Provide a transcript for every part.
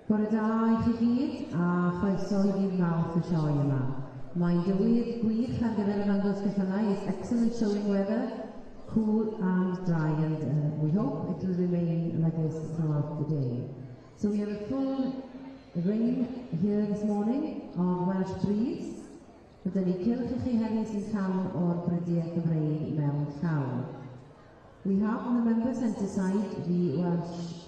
Bore da i chi gyd a chroeso i ddydd Mawrth y sioe yma. Mae'n dywydd gwych ar gyfer y ddangos ceffylau. It's excellent showing weather, cool and dry, and we hope it will remain like this throughout the day. So we have a full ring here this morning of Welsh breeds. Rydyn ni cylch i chi heddiw sy'n llawn o'r brydiau Cymreig mewn llaw. We have on the member centre side the Welsh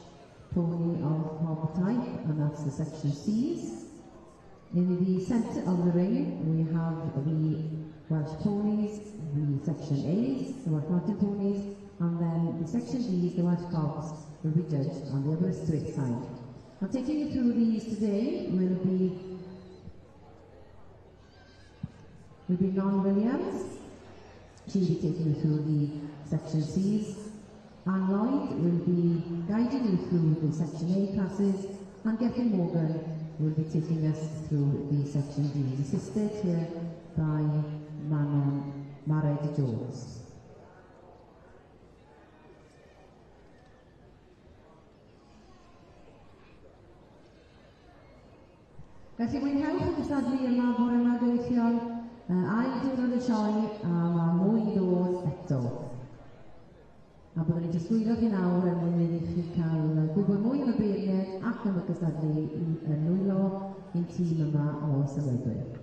pony of cob type, and that's the section Cs. In the centre of the ring we have the Welsh ponies, the section A's, the Welsh mountain ponies, and then the section B's, the Welsh cobs, will be judged on the Aberystwyth side. Now, taking you through these today will be Non Williams. She'll be taking you through the section C's. Anne Lloyd will be guiding you through the section A classes, and Gethin Morgan will be taking us through the section D's, assisted here by Manon Mared Jones. Felly mwynhewch y cystadlu yma bore yma gyfeillion, ail diwrnod y sioe, a mae mwy i ddod eto. A byddwn ni'n disgwylio chi nawr er mwyn i chi cael gwybod mwy am y beirniaid ac am y cystadlu yn nwylo ein tîm yma o sylwebwyr.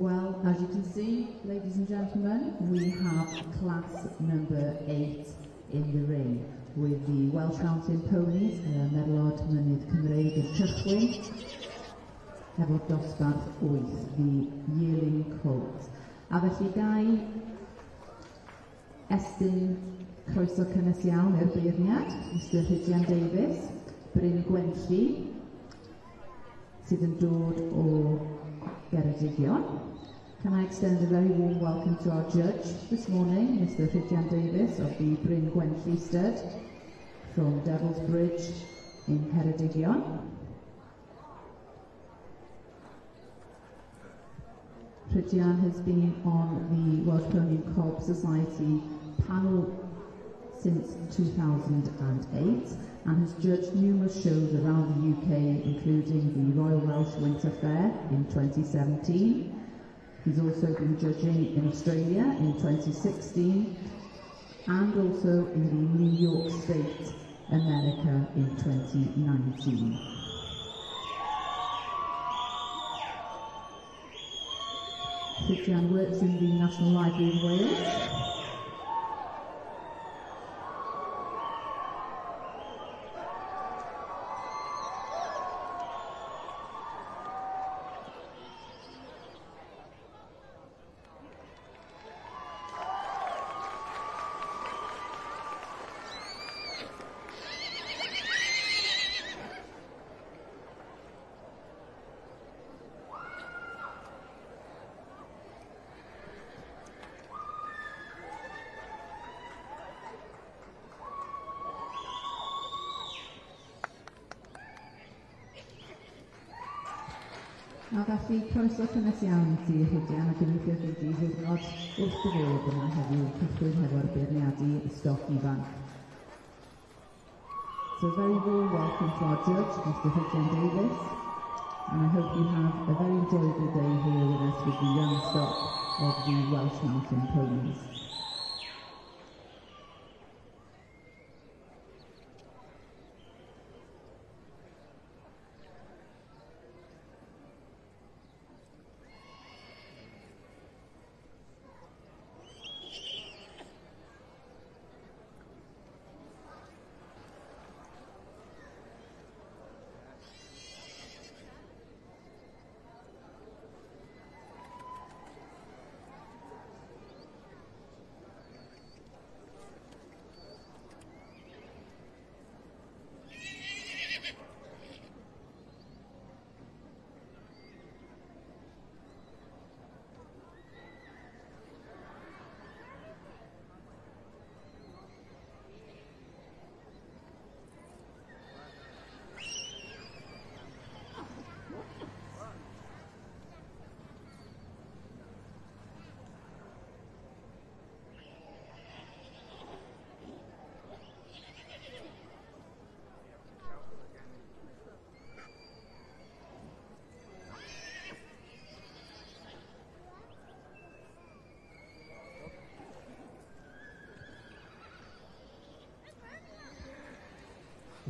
Well, as you can see, ladies and gentlemen, we have class number 8 in the ring with the Welsh Mountain Ponies, Merlod Mynydd Cymreig yn cychwyn efo dosbarth 8, the yearling colt. A felly ga i estyn croeso cynnes iawn i'r beirniad, Mr Rhydian Davies, Bryn Gwenlli, sydd yn dod o Geredigion. Can I extend a very warm welcome to our judge this morning, Mr Rhydian Davies of the Bryn Gwenlli Stud from Devil's Bridge in Ceredigion. Rhydian has been on the Welsh Pony and Cob Society panel since 2008 and has judged numerous shows around the UK, including the Royal Welsh Winter Fair in 2017. He's also been judging in Australia in 2016 and also in the New York State, America in 2019. Rhydian works in the National Library of Wales. A felly, croeso cynnes iawn i ti, Rhydian, a gobeithio gei di ddiwrnod wrth dy fodd yma heddiw, cychwyn hefo'r beirniadu y stoc ifanc. So a very warm welcome to our judge, Mr Rhydian Davies, and I hope you have a very enjoyable day here with us with the young stock of the Welsh Mountain Ponies.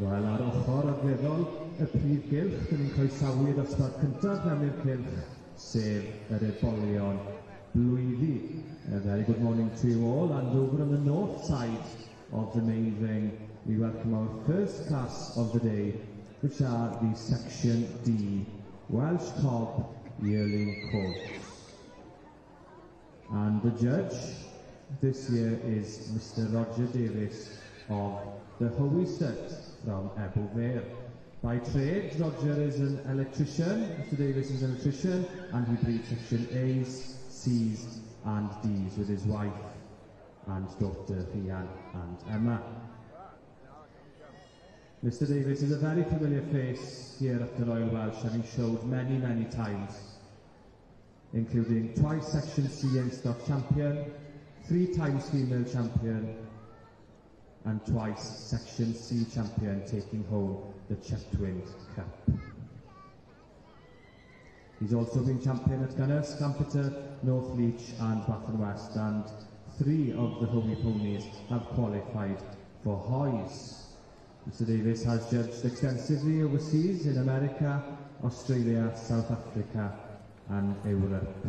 Wel, ar ochr ogleddol y prif gylch, dyn ni'n croesawu dosbarth cyntaf mewn i'r cylch, sef yr ebolion blwyddi. A very good morning to you all, and over on the north side of the main ring, we welcome our first class of the day, which are the Section D, Welsh Cob Yearling Colts. And the judge this year is Mr Roger Davies of the Howy Stud from Ebbw Vale. By trade, Roger is an electrician, Mr Davies is an electrician, and he breeds Section A's, C's and D's with his wife and daughter Rhian and Emma. Mr Davies is a very familiar face here at the Royal Welsh, having showed many, many times, including twice Section C Young Stock champion, 3 times female champion, and twice Section C champion, taking home the Chetwynd Cup. He's also been champion at Gunners, Lampeter, North Leach and Bath and West, and 3 of the Howy Ponies have qualified for Hoys. Mr Davies has judged extensively overseas in America, Australia, South Africa and Europe.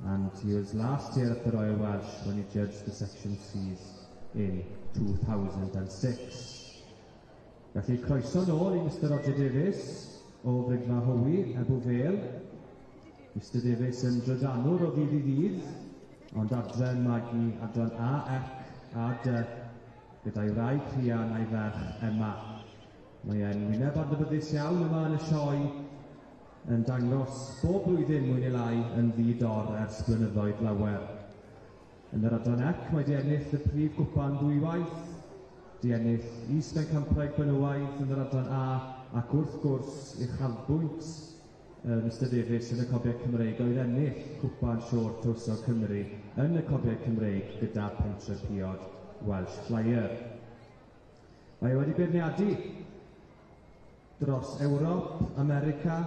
And he was last here at the Royal Welsh when he judged the Section Cs in 2006. Felly croeso nôl i Mr Roger Davies o Fridfa Hywi, Ebbw Vale. Mr Davies yn drydanwr o ddydd i ddydd, ond adre'n magu adran A, C a D gyda'i wraig Rhian a'i ferch Emma. Mae e'n wyneb adnabyddus iawn yma yn y sioe, yn dangos bob blwyddyn mwy neu lai yn ddi-dor ers blynyddoedd lawer. Yn yr adran C mae 'di ennill y prif gwpan ddwywaith, 'di ennill is-bencampwraig benywaidd yn yr adran A ac wrth gwrs uchafbwynt Mr Davies yn y Cobiau Cymreig oedd ennill cwpan Siôr Tywysog Cymru yn y Cobiau Cymreig gyda Pentre Piod Welsh Flyer. Mae e wedi beirniadu dros Ewrop, America,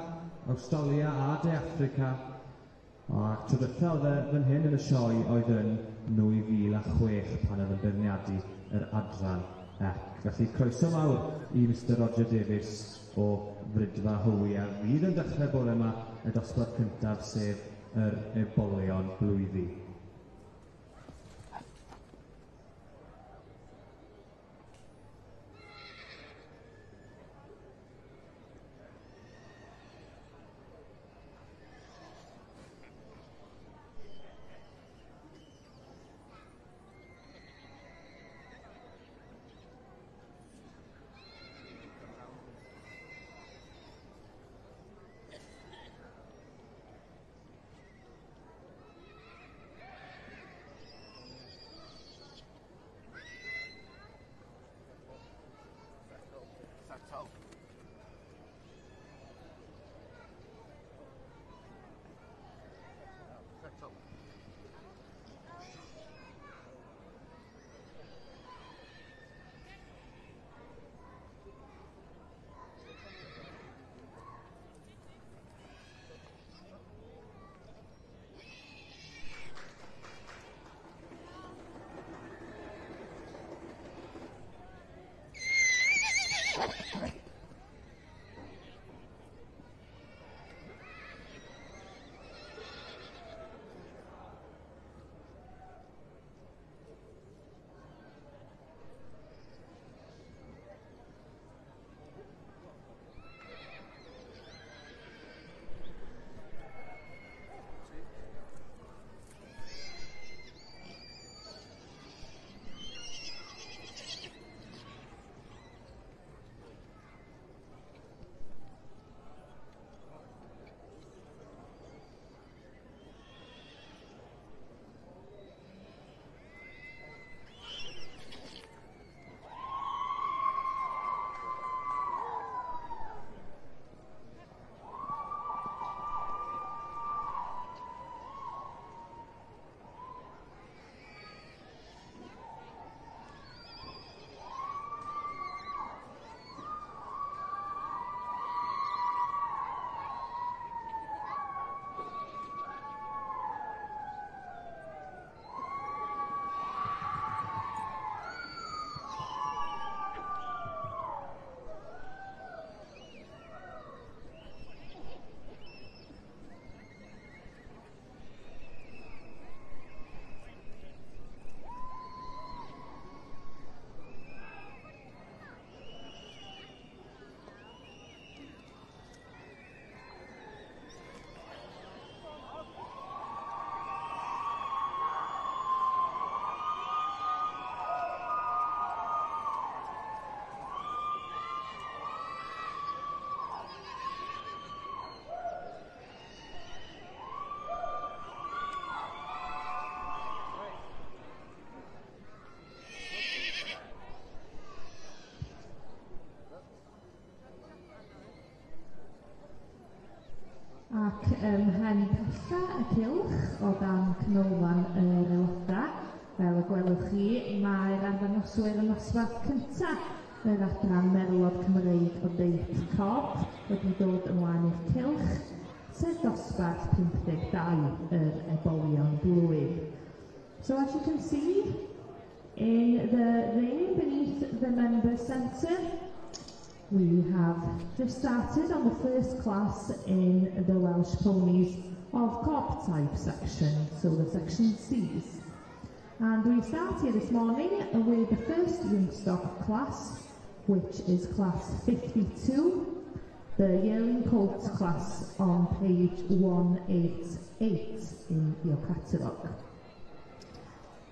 Awstralia a De Affrica, ac tro diwetha oedd e fan hyn yn y sioe oedd yn 2006 pan oedd yn beirniadu yr adran C. Felly croeso mawr i Mr Roger Davies o Fridfa Hywi a fydd yn dechrau bore yma y dosbarth cyntaf sef yr ebolion blwyddi. Ac ym mhen pella y cylch o dan canolfan yr aelodau, fel y gwelwch chi, mae'r arddangoswyr yn nosbarth cyntaf yr adran Merlod Cymreig o deip cob wedi dod ymlaen i'r cylch, sef dosbarth 52 yr ebolion blwydd. So as you can see, in the ring beneath the member centre, we have just started on the first class in the Welsh Ponies of cob type section, so the section Cs. And we start here this morning with the first youngstock class, which is class 52, the yearling colt class on page 188 in your catalogue.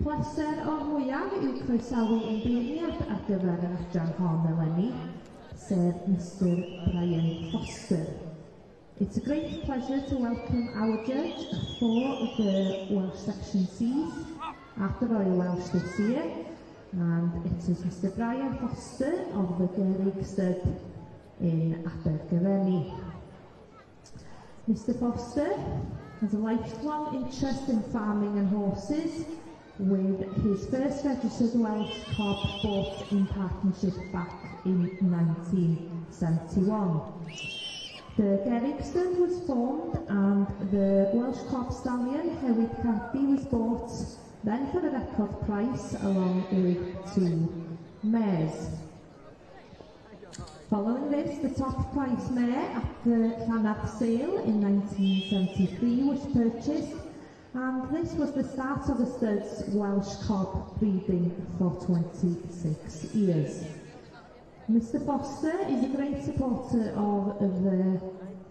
Pleser o'r mwyaf yw croesawu ein beirniad ar gyfer yr adran hon eleni, sef Mr Brian Foster. It's a great pleasure to welcome our judge for the Welsh Section Cs at the Royal Welsh this year, and it is Mr Brian Foster of the Gerrig Stud in Abergavenny. Mr Foster has a lifelong interest in farming and horses, with his first registered Welsh cob bought in partnership back in 1971. The Gerrig Stud was formed and the Welsh cob stallion Hewyd Carby was bought then for a record price along with two mares. Following this, the top price mare at the Llanarth sale in 1973 was purchased, and this was the start of the stud's Welsh cob breeding for 26 years. Mr Foster is a great supporter of the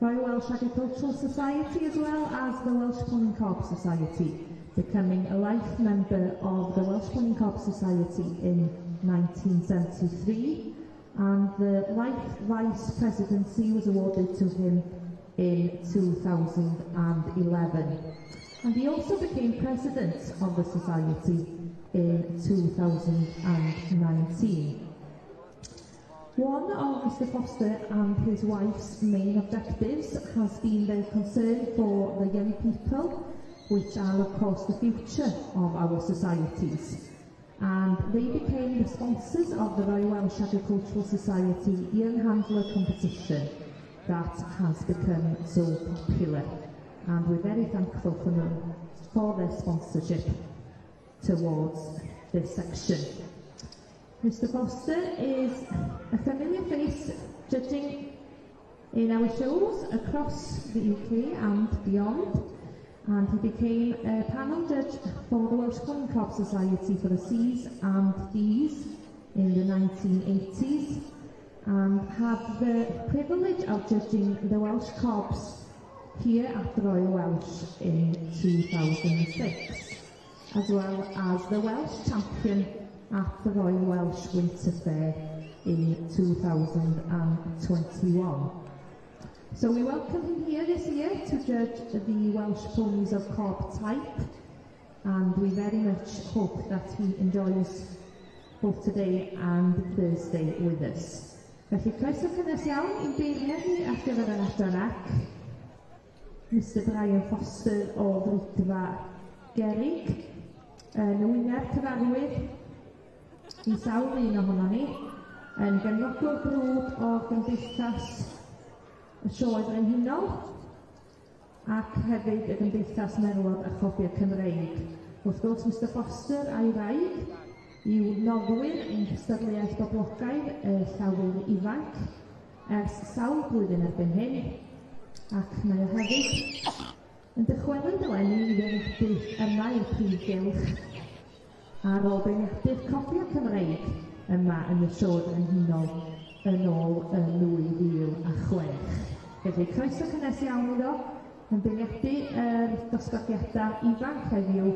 Royal Welsh Agricultural Society as well as the Welsh Pony Cob Society, becoming a life member of the Welsh Pony Cob Society in 1973, and the Life Vice Presidency was awarded to him in 2011. And he also became president of the society in 2019. One of Mr Foster and his wife's main objectives has been their concern for the young people, which are of course the future of our societies. And they became the sponsors of the Royal Welsh Agricultural Society Young Handler Competition that has become so popular. And we're very thankful for them for their sponsorship towards this section. Mr Foster is a familiar face judging in our shows across the UK and beyond, and he became a panel judge for the Welsh Corn Cob Society for the Cs and Ds in the 1980s, and had the privilege of judging the Welsh Cobs here at the Royal Welsh in 2006, as well as the Welsh champion at the Royal Welsh Winter Fair in 2021. So we welcome him here this year to judge the Welsh ponies of cob type, and we very much hope that he enjoys both today and Thursday with us. Felly croeso cynnes iawn i'n beirniad ni ar gyfer yr adran ac Mr Brian Foster o Fridfa Gerrig, yn wyneb cyfarwydd i sawl un ohono ni, yn gefnogwr brwd o'r Gymdeithas y Sioe Frenhinol ac hefyd y Gymdeithas Merlod a Chobiau Cymreig. Wrth gwrs, Mr Foster a'i wraig yw noddwyr ein cystadleuaeth boblogaidd y llawyr ifanc ers sawl blwyddyn erbyn hyn, ac mae o hefyd yn dychwelyd eleni i feirniadu yma i'r prif gylch ar ôl beirniadu'r Cobiau Cymreig yma yn y Sioe Frenhinol yn ôl yn 2006. Felly croeso cynnes iawn iddo yn beirniadu yr dosbarthiadau ifanc heddiw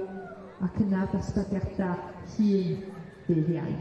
ac yna dosbarthiadau hŷn ddydd Iau.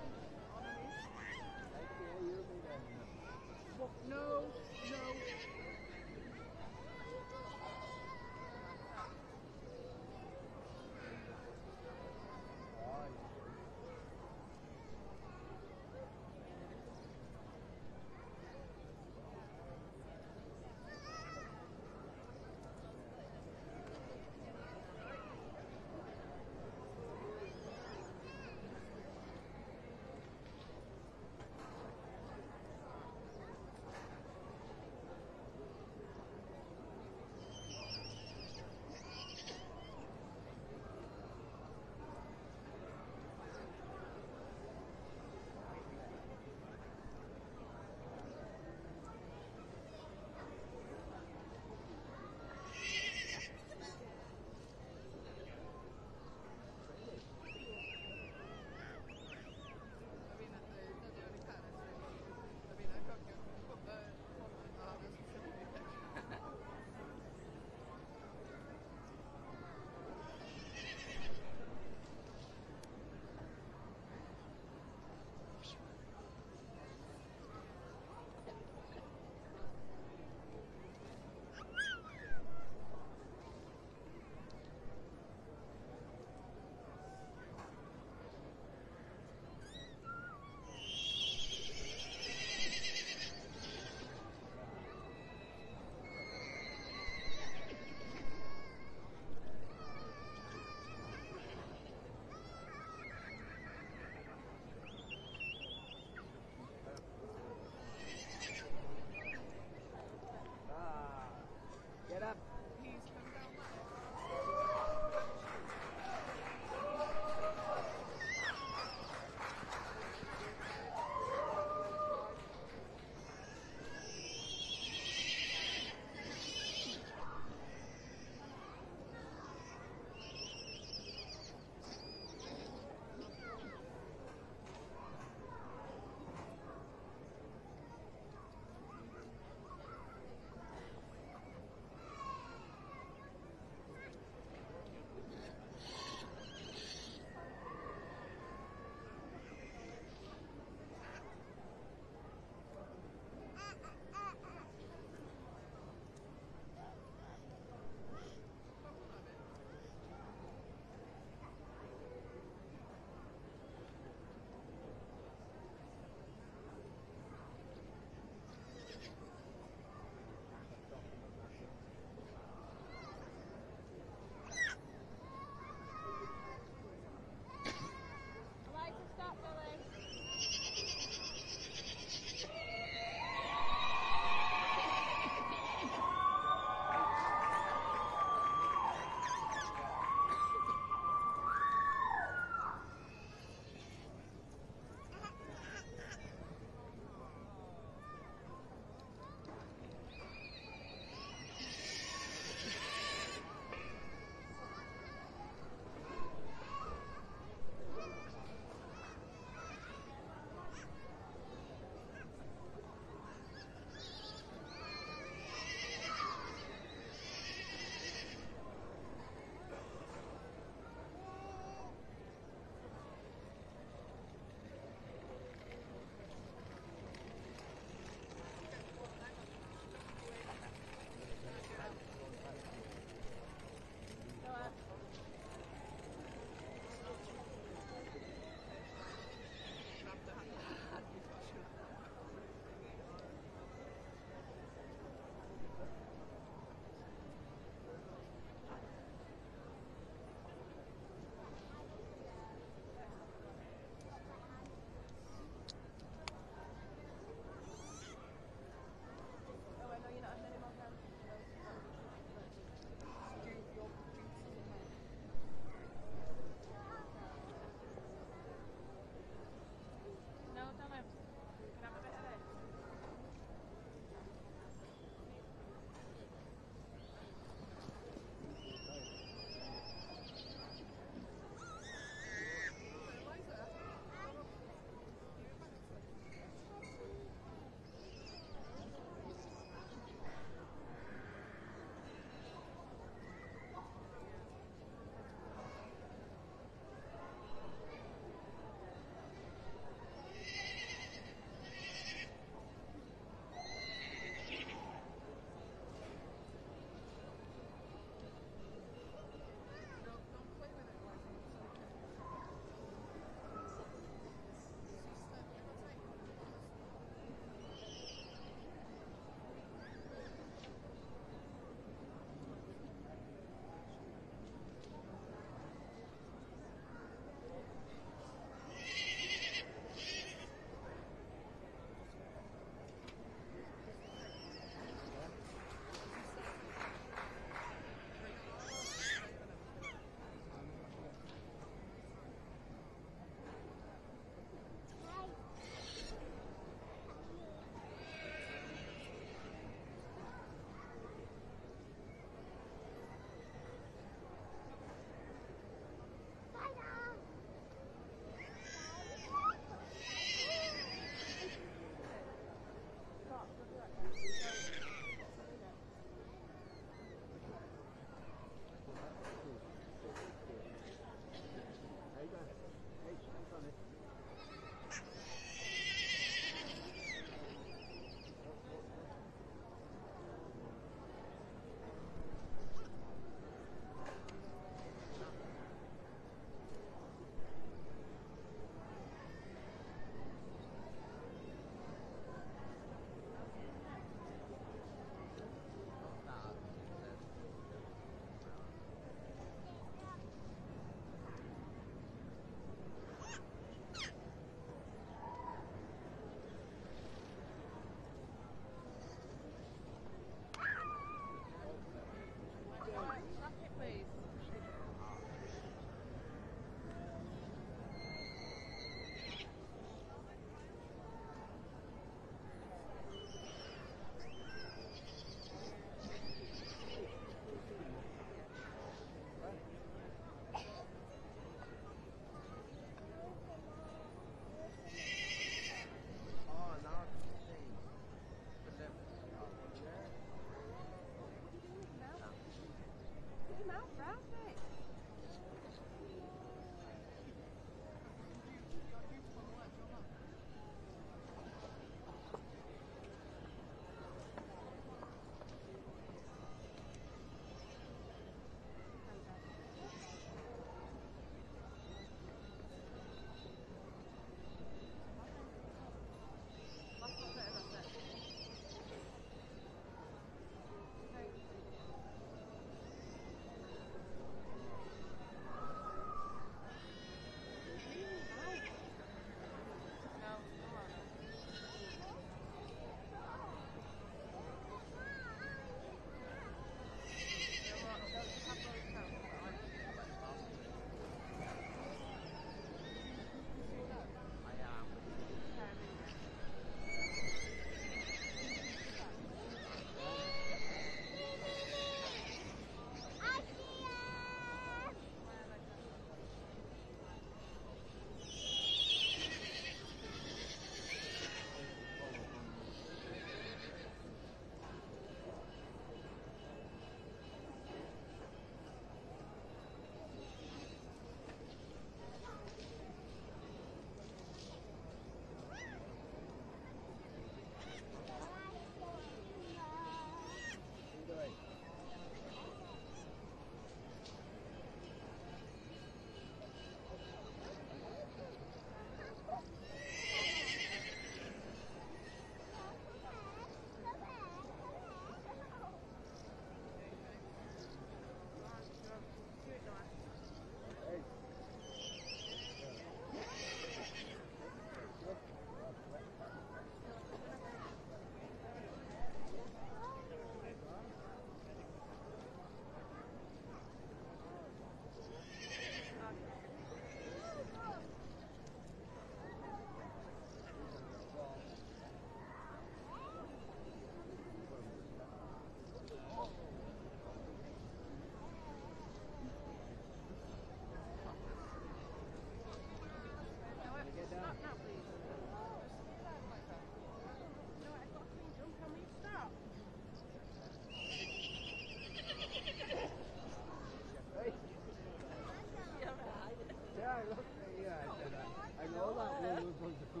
I know that we were going to.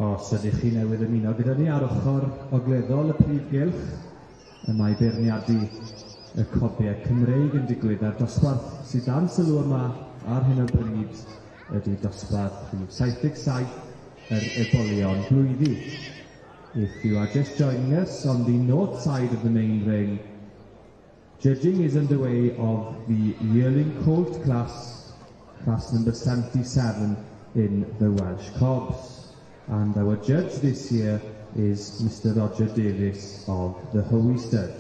Os ydych chi newydd ymuno gyda ni ar ochr ogleddol y prif gylch, y mae beirniadu y cobiau Cymreig yn digwydd a'r dosbarth sydd dan sylw yma ar hyn o bryd ydy dosbarth rhif 77 yr Ebolion Blwyddi. If you are just joining us on the north side of the main ring, judging is underway of the yearling colt class, class number 77 in the Welsh Cobs. And our judge this year is Mr Roger Davies of the Hoey Stud.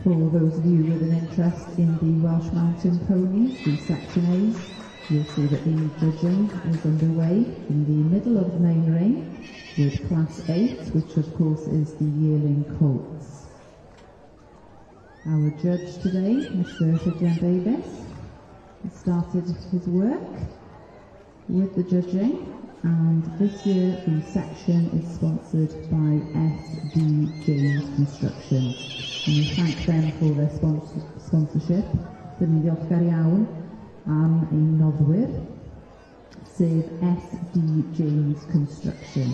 For those of you with an interest in the Welsh Mountain Ponies, the Section A's, you'll see that the judging is underway in the middle of the main ring with Class 8, which of course is the yearling colts. Our judge today, Mr. Rhydian Davies, has started his work with the judging, and this year the section is sponsored by SD James Construction. And we thank them for their sponsorship. Dyn ni'n ddiolchgar iawn am ein noddwyr, sef SD James Construction.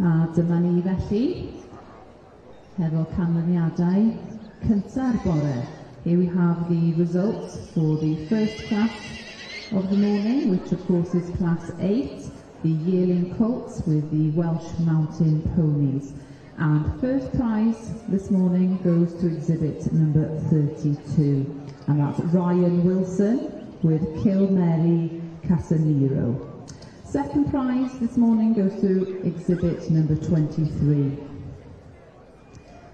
A dyma ni felly, hefo canlyniadau cynta'r bore. Here we have the results for the first class of the morning, which of course is Class 8, the yearling colts with the Welsh Mountain Ponies. And first prize this morning goes to exhibit number 32, and that's Ryan Wilson with Kilmary Casanero. Second prize this morning goes to exhibit number 23,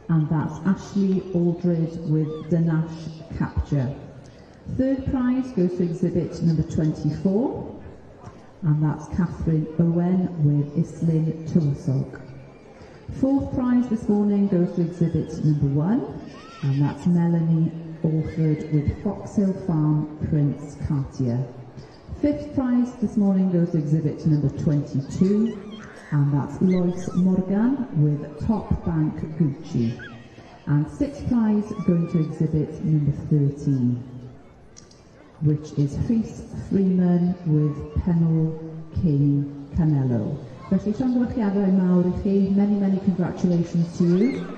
and that's Ashley Aldred with Danash Capture. Third prize goes to exhibit number 24, and that's Catherine Owen with Islin Tywysog. Fourth prize this morning goes to exhibit number 1, and that's Melanie Orford with Foxhill Farm Prince Cartier. Fifth prize this morning goes to exhibit number 22, and that's Lois Morgan with Top Bank Gucci. And sixth prize going to exhibit number 13, which is Rhys Freeman with Pennell King Canelo. Felly, llongyfarchiadau mawr I chi. Many, many congratulations to you.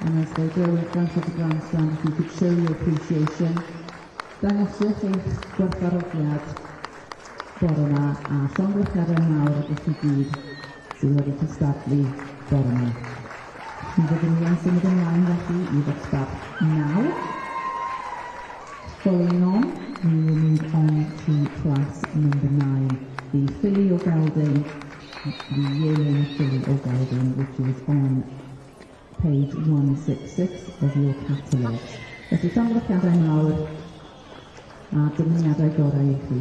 And as they go in front of the grandstand, if you could show your appreciation, dangoswch eich gwerthfawrogiad bore yma a llongyfarchiadau mawr i chi gyd sydd wedi cystadlu bore yma. Mi fyddwn ni yn symud ymlaen felly i ddosbarth 9. Following on, we will move on to class number 9, the filly or gelding, the yearling filly or gelding, which is on page 166 of your catalogues. Felly, llongyfarchiadau mawr a dymuniadau gorau I chi.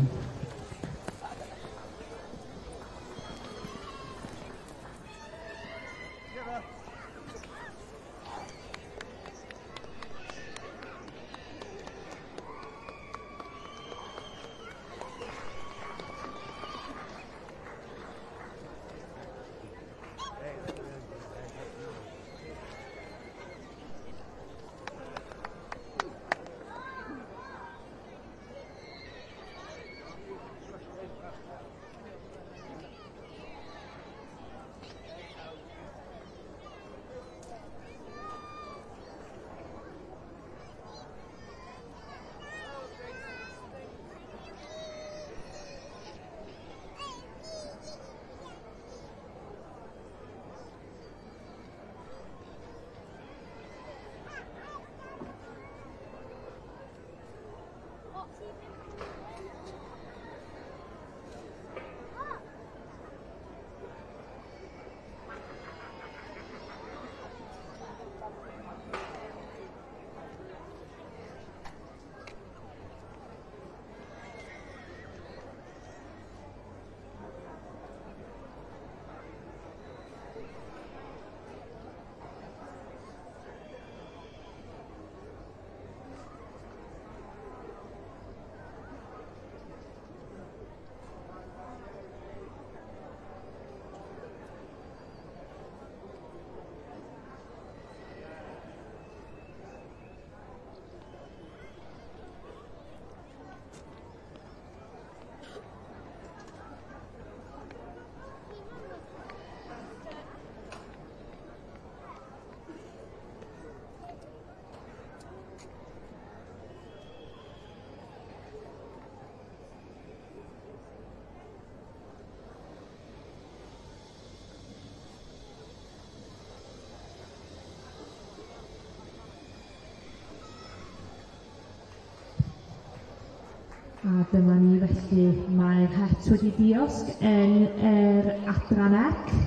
A dyma ni felly, mae'r het wedi diosg yn yr adran C.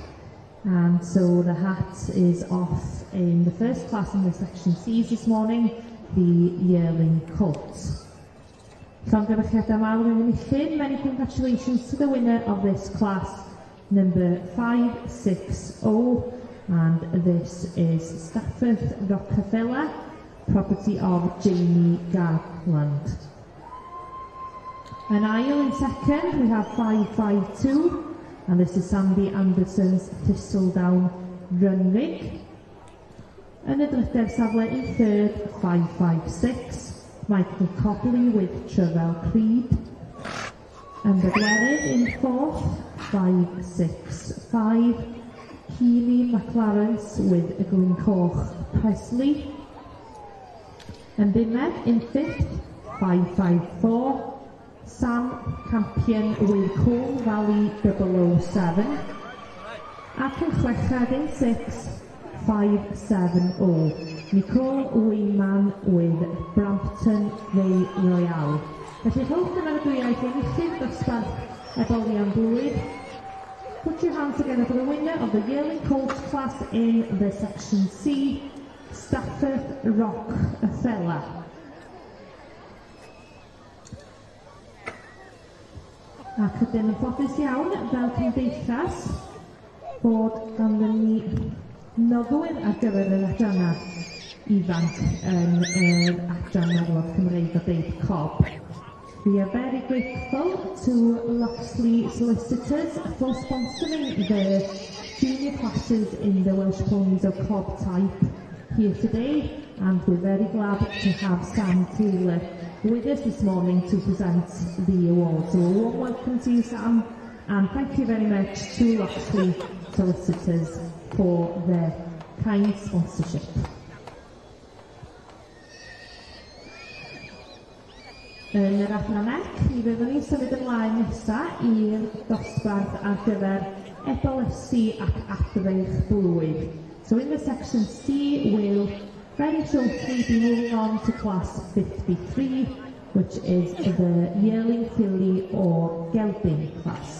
And so the hat is off in the first class in the section C's this morning, the yearling colt. Llongyfarchiadau mawr i'r enillydd. Many congratulations to the winner of this class, number 560, and this is Stafford Rockefeller, property of Jamie Garland. Yn ail, in second, we have 552, and this is Sandy Anderson's Thistledown Runrig. Yn y drydedd safle, in third, 556, Michael Cobley with Trevell Creed. Yn bedwerydd, in fourth, 565, Keely McLaren with Glyncoch Presley. Yn bumed, in fifth, 554, Sam Campion with Colne Valley 007. Ac yn chweched, in sixth, 570, Nicole Weyman with Brampton Ray Royale. Felly rhowch gymeradwyaeth i enillydd dosbarth ebolion blwydd. Put your hands together for the winner of the yearling colt class in the section C, Stafford Rockefeller. Ac ydym yn ffodus iawn fel cymdeithas bod ganddyn ni noddwyr ar gyfer yr adrannau ifanc yn yr adran merlod Cymreig o deip cob. We are very grateful to Loxley Solicitors for sponsoring the junior classes in the Welsh Ponies of Cob type here today, and we're very glad to have Sam Taylor with us this morning to present the award. So a warm welcome to you, Sam, and thank you very much to Loxley Solicitors for their kind sponsorship. Yn yr adran C, mi fyddwn ni'n symud ymlaen nesa i'r dosbarth ar gyfer ebolesi ac adfeirch blwydd. So in the section C, we'll very shortly be moving on to class 53, which is the yearling filly or gelding class.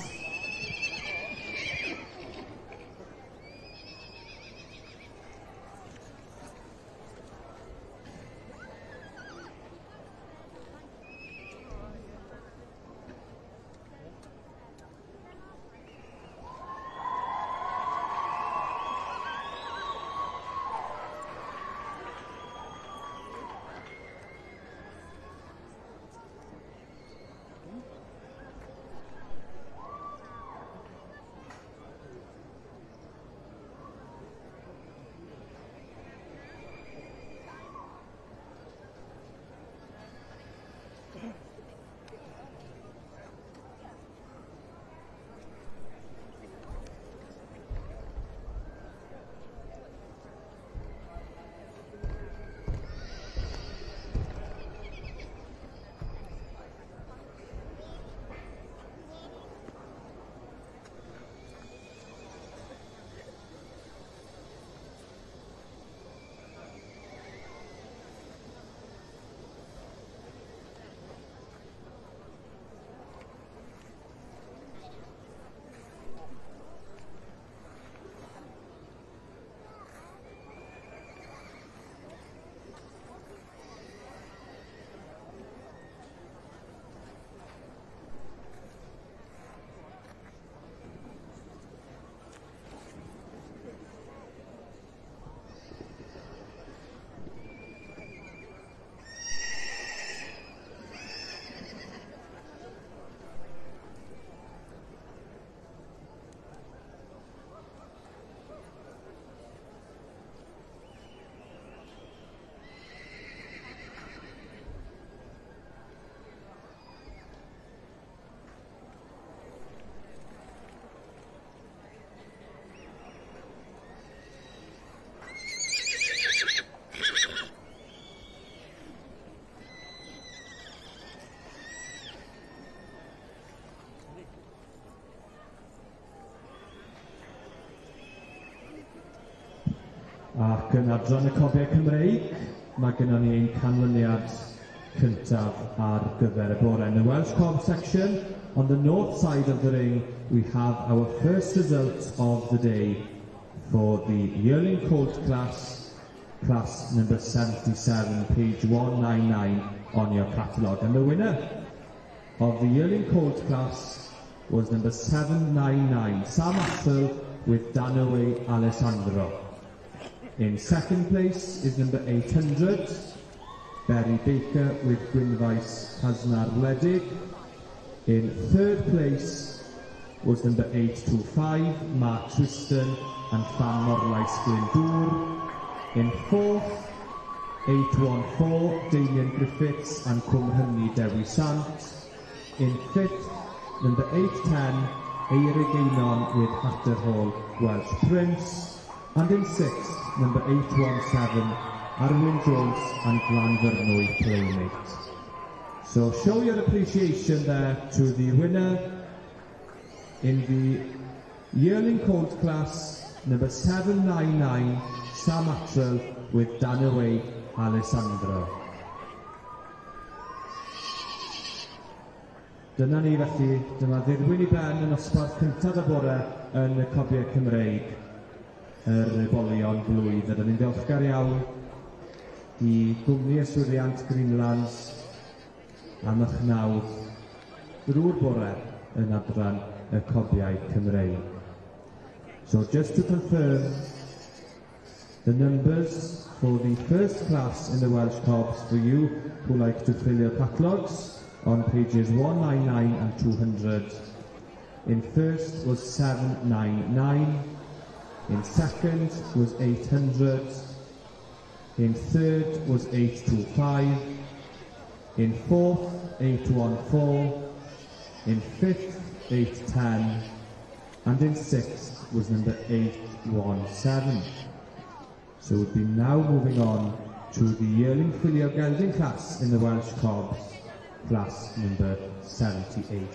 Ac yn adran y Cobiau Cymreig, mae gennym ni ein canlyniad cyntaf ar gyfer y bore. In the Welsh Cob section, on the north side of the ring, we have our first result of the day for the yearling colt class, class number 77, page 199 on your catalogue. And the winner of the yearling colt class was number 799, Sam Attrell with Danaway Alessandro. In second place is number 800, Barry Baker with Gwynfaes Hasnar Wledig. In third place was number 825, Mark Twiston and Llanmorlais Glyndŵr. In fourth, 814, Damien Griffiths and Cwm Dewi Sant. In fifth, number 810, Eirig Einon with Hatter Hall Welsh Prince. And in sixth, number 817, Arwyn Jones and Glanfyrnwy Playmate. So show your appreciation there to the winner in the yearling colt class, number 799, Sam Attrell with Danaway Alessandro. Dyna ni felly, dyma ddirwyn i ben yn nosbarth cyntaf y bore yn y Cobiau Cymreig, yr ebolion blwydd. Ydyn ni'n ddiolchgar iawn i gwmni yswiriant Greenlands am eich nawdd drwy'r bore yn adran y Cobiau Cymreig. So just to confirm the numbers for the first class in the Welsh Cobs for you who like to fill your catalogues on pages 199 and 200. In first was 799, in second was 800, in third was 825, in fourth 814, in fifth 810, and in sixth was number 817. So we'll be now moving on to the yearling filly gelding class in the Welsh Cobs, class number 78.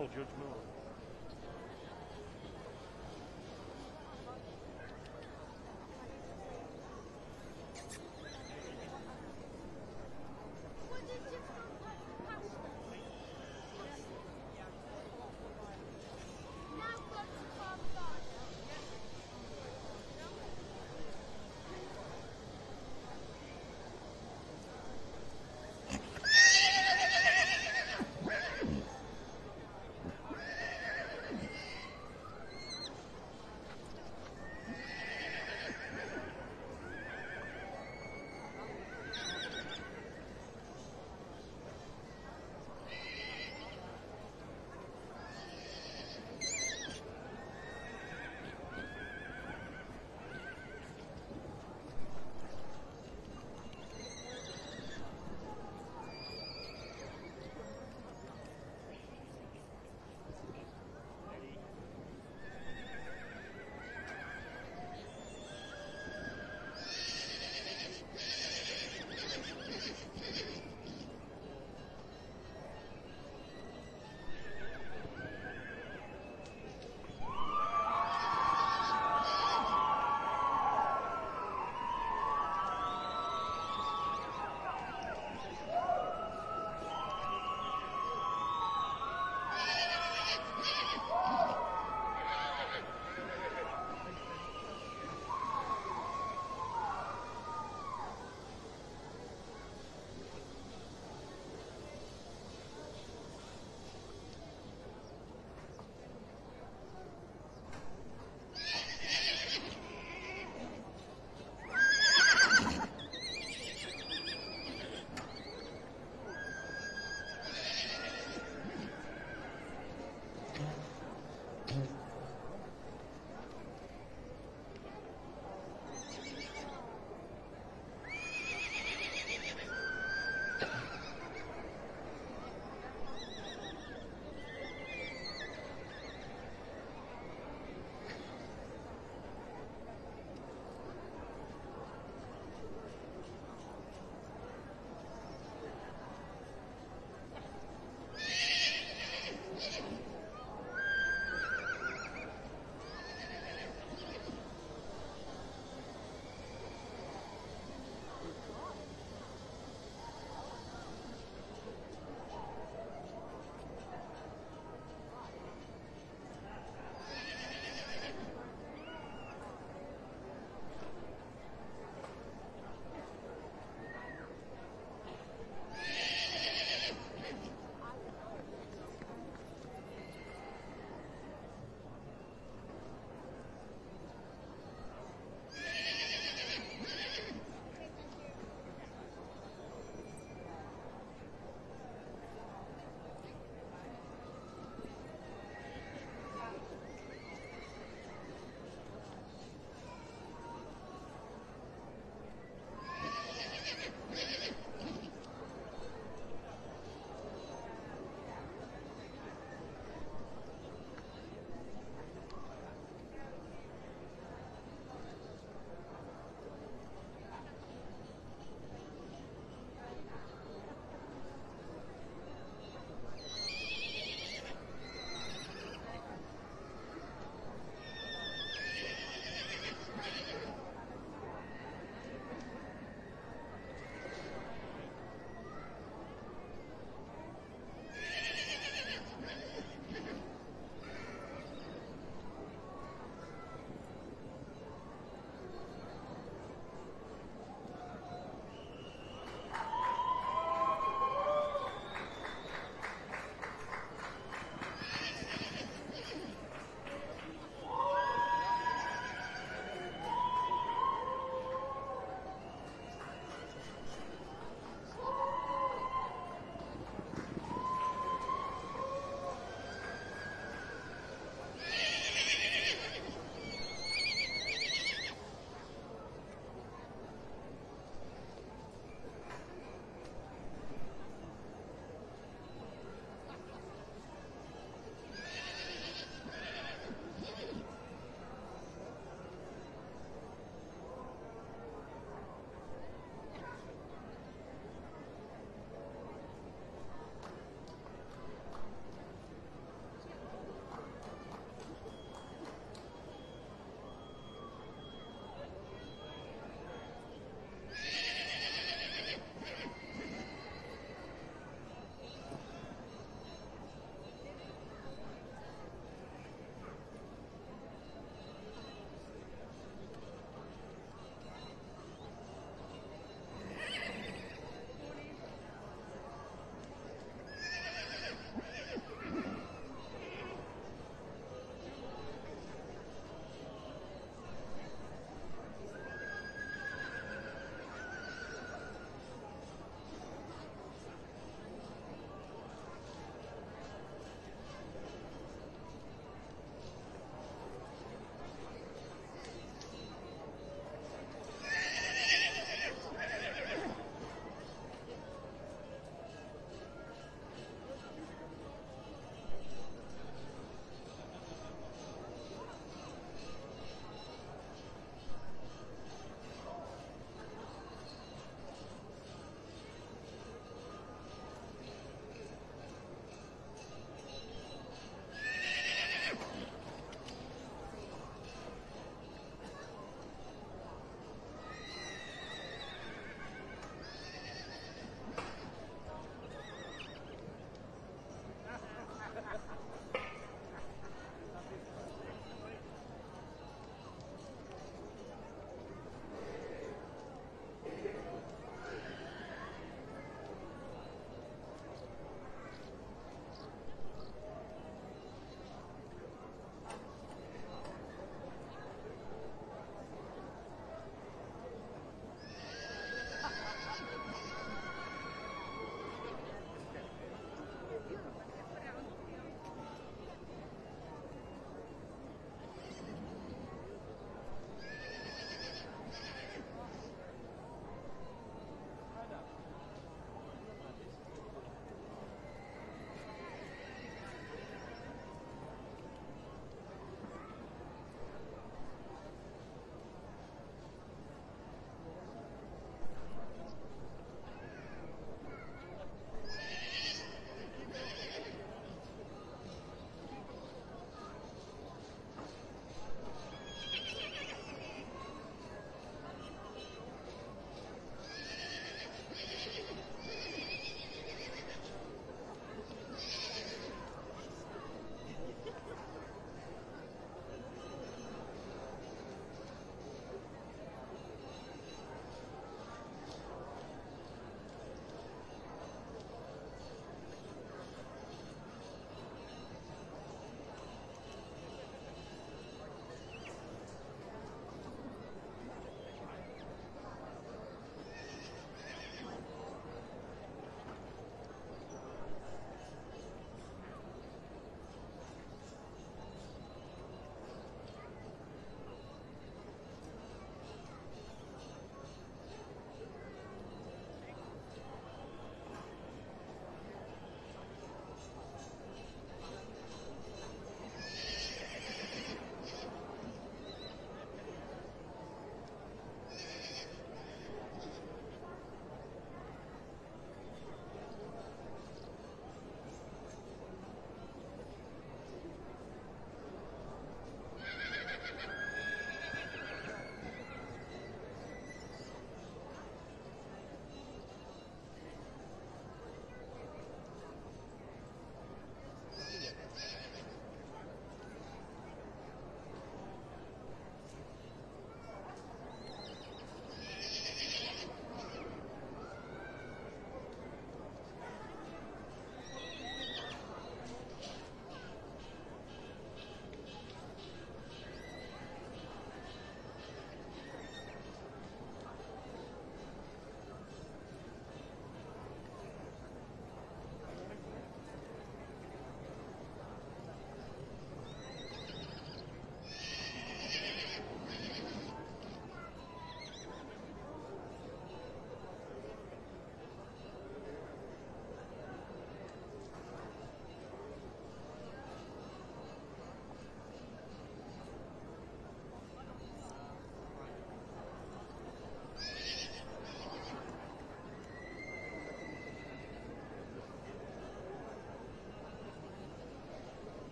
Panel judge more.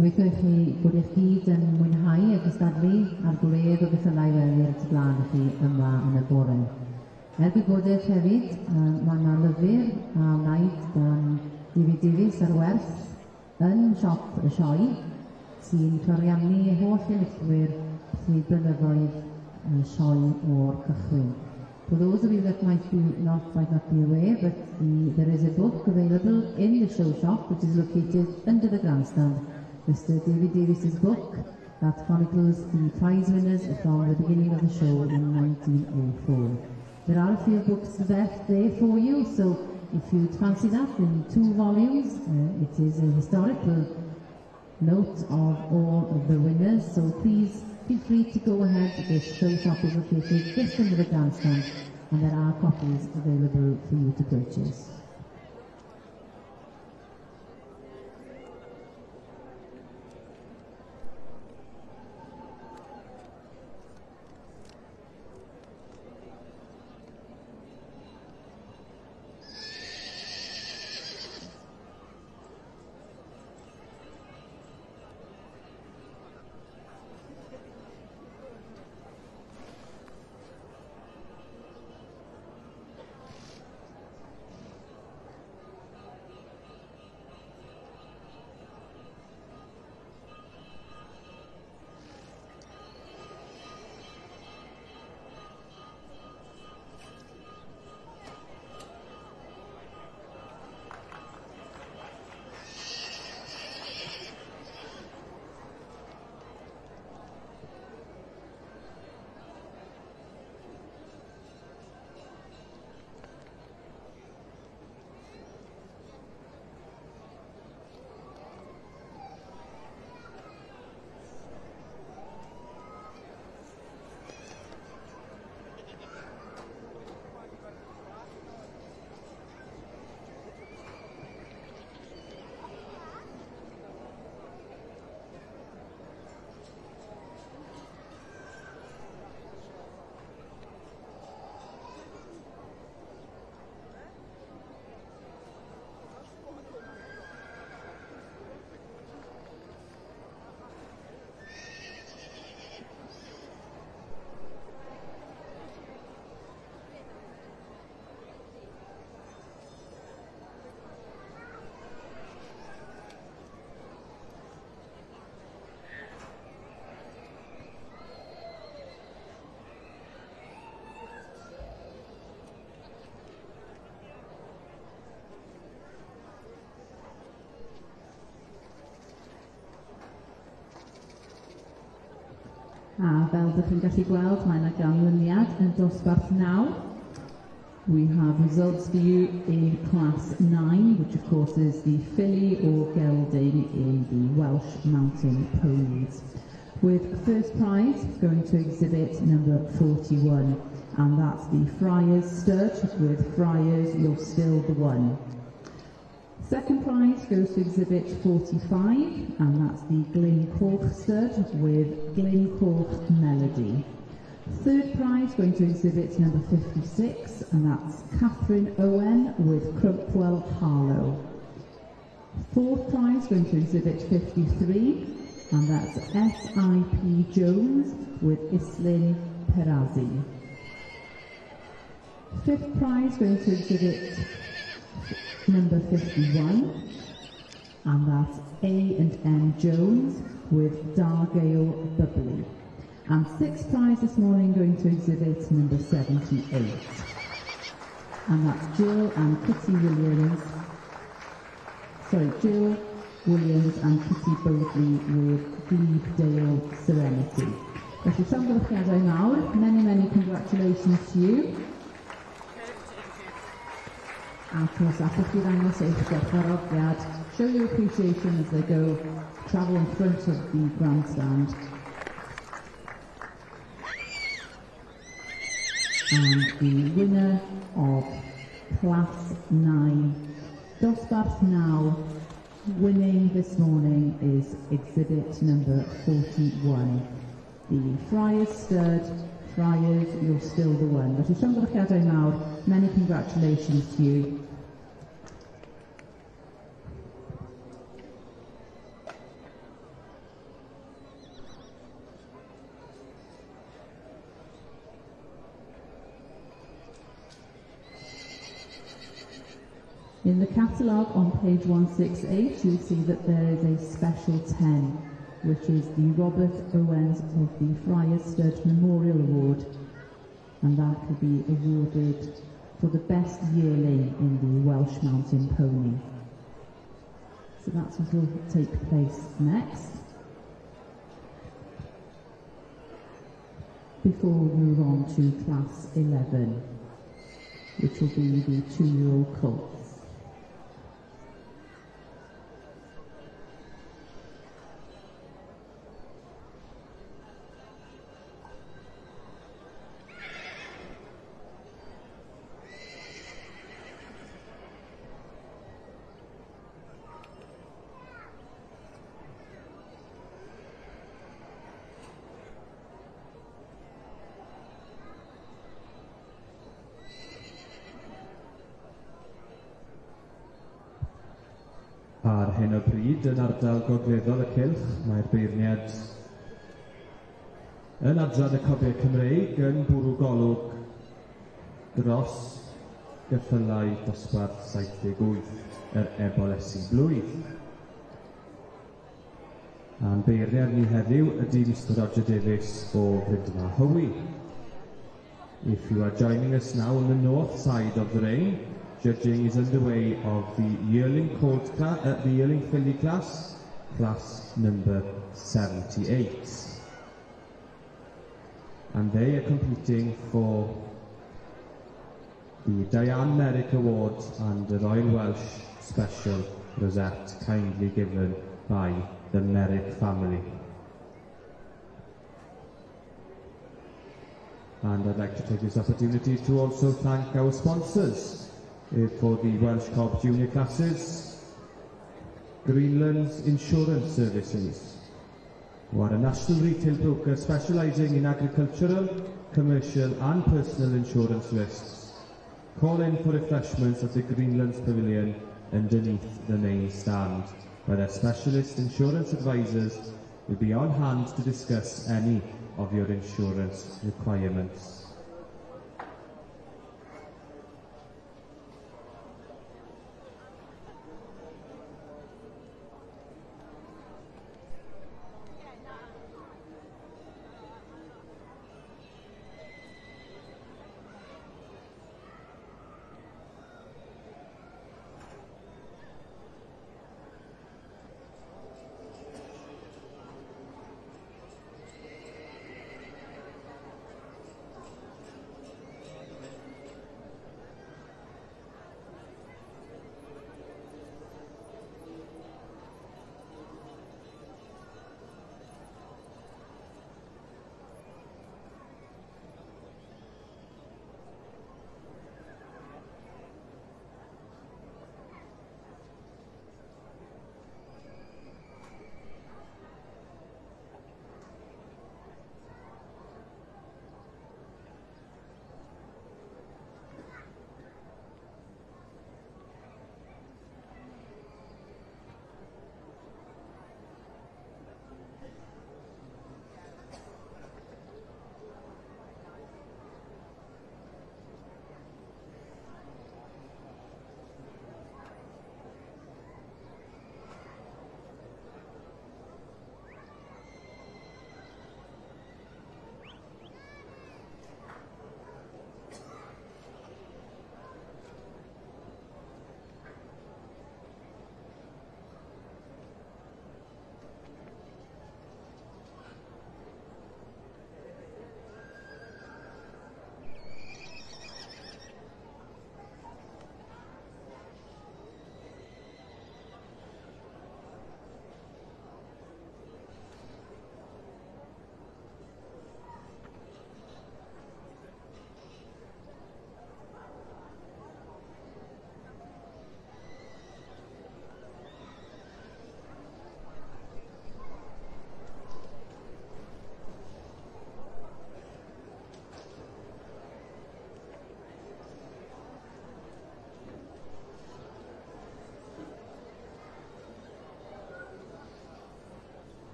Gobeithio i chi bod eich gyd yn mwynhau y cystadlu a'r gwledd o geffylau welir tu blaen i chi yma yn y bore. Er gwybodaeth hefyd, mae yna lyfr a wnaed gan David Davies ar werth yn siop y sioe sy'n cloriannu holl enillwyr trwy blynyddoedd y sioe o'r cychwyn. For those of you that might not be aware, but there is a book available in the show shop, which is located under the grandstand. Mr. David Davies's book that chronicles the prize winners from the beginning of the show in 1904. There are a few books left there for you, so if you'd fancy that, in two volumes, it is a historical note of all of the winners, so please feel free to go ahead. The show shop is located just under the grandstand, and there are copies available for you to purchase. A fel ydych chi'n gallu gweld, mae yna ganlyniad yn dosbarth 9. We have results for you in class 9, which of course is the filly or gelding in the Welsh Mountain Ponies. With first prize going to exhibit number 41, and that's the Friars Stud with Friars, You're Still the One. Second prize goes to exhibit 45, and that's the Glyn Coch Stud with Glyn Coch Melody. Third prize going to exhibit number 56, and that's Catherine Owen with Crumpwell Harlow. Fourth prize going to exhibit 53, and that's S.I.P. Jones with Islin Perazzi. Fifth prize going to exhibit number 51, and that's A and M Jones with Dargale Bubbly. And sixth prize this morning going to exhibit number 78. And that's Jill and Kitty Williams. Sorry, Jill Williams and Kitty Bodley with Glebedale Serenity. Felly llongyfarchiadau mawr, many, many congratulations to you. Ac os allwch chi ddangos eich gwerthfawrogiad, show your appreciation as they go travel in front of the grandstand. And the winner of Class 9, Dosbarth 9, winning this morning is exhibit number 41. The Friars Stud, Friars, You're Still the One. Felly llongyfarchiadau mawr, many congratulations to you. In the catalogue on page 168, you'll see that there is a special 10, which is the Robert Owens of the Friars Stud Memorial Award, and that will be awarded for the best yearling in the Welsh Mountain Pony. So that's what will take place next, before we move on to Class 11, which will be the 2-year-old colts. Ar hyn o bryd, yn ardal gogleddol y cylch, mae'r beirniad yn adran y Cobiau Cymreig yn bwrw golwg dros geffylau dosbarth 78 yr Ebolesi Blwydd. A'n beirniad ni heddiw ydy Mr Roger Davies o Frydma Hywi. If you are joining us now on the north side of the ring, judging is underway of the yearling colt the yearling filly class, class number 78. And they are competing for the Diane Merrick Award and the Royal Welsh Special Rosette, kindly given by the Merrick family. And I'd like to take this opportunity to also thank our sponsors for the Welsh Cob Junior classes, Greenlands Insurance Services, who are a national retail broker specialising in agricultural, commercial and personal insurance risks. Call in for refreshments at the Greenlands Pavilion underneath the main stand, where their specialist insurance advisors will be on hand to discuss any of your insurance requirements.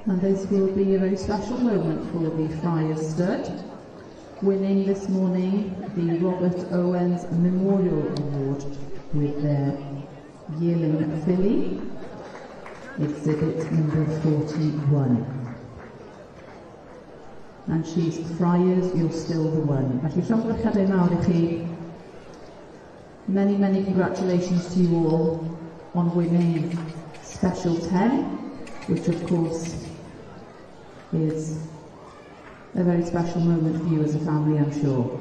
And this will be a very special moment for the Friars Stud, winning this morning the Robert Owens Memorial Award with their yearling filly, exhibit number 41. And she's Friars, You're Still the One. Felly llongyfarchiadau mawr I chi. Many, many congratulations to you all on winning Special 10, which of course is a very special moment for you as a family, I'm sure.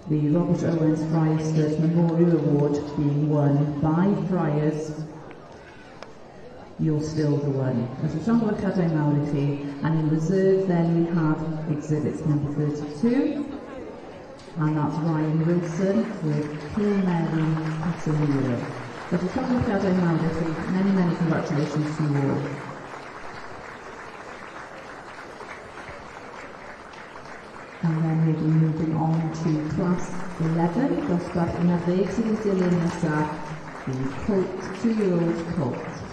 The Robert Owens Friars Stud Memorial Award being won by Friars, You're Still the One. Felly llongyfarchiadau mawr I chi. And in reserve then we have exhibits number 32, and that's Ryan Wilson with Kilmary Casemiro. Felly llongyfarchiadau mawr I chi. Many, many congratulations to you all. And then we'll be moving on to class 11, dosbarth 11 sydd yn dilyn nesaf, the colt, 2-year-old colt.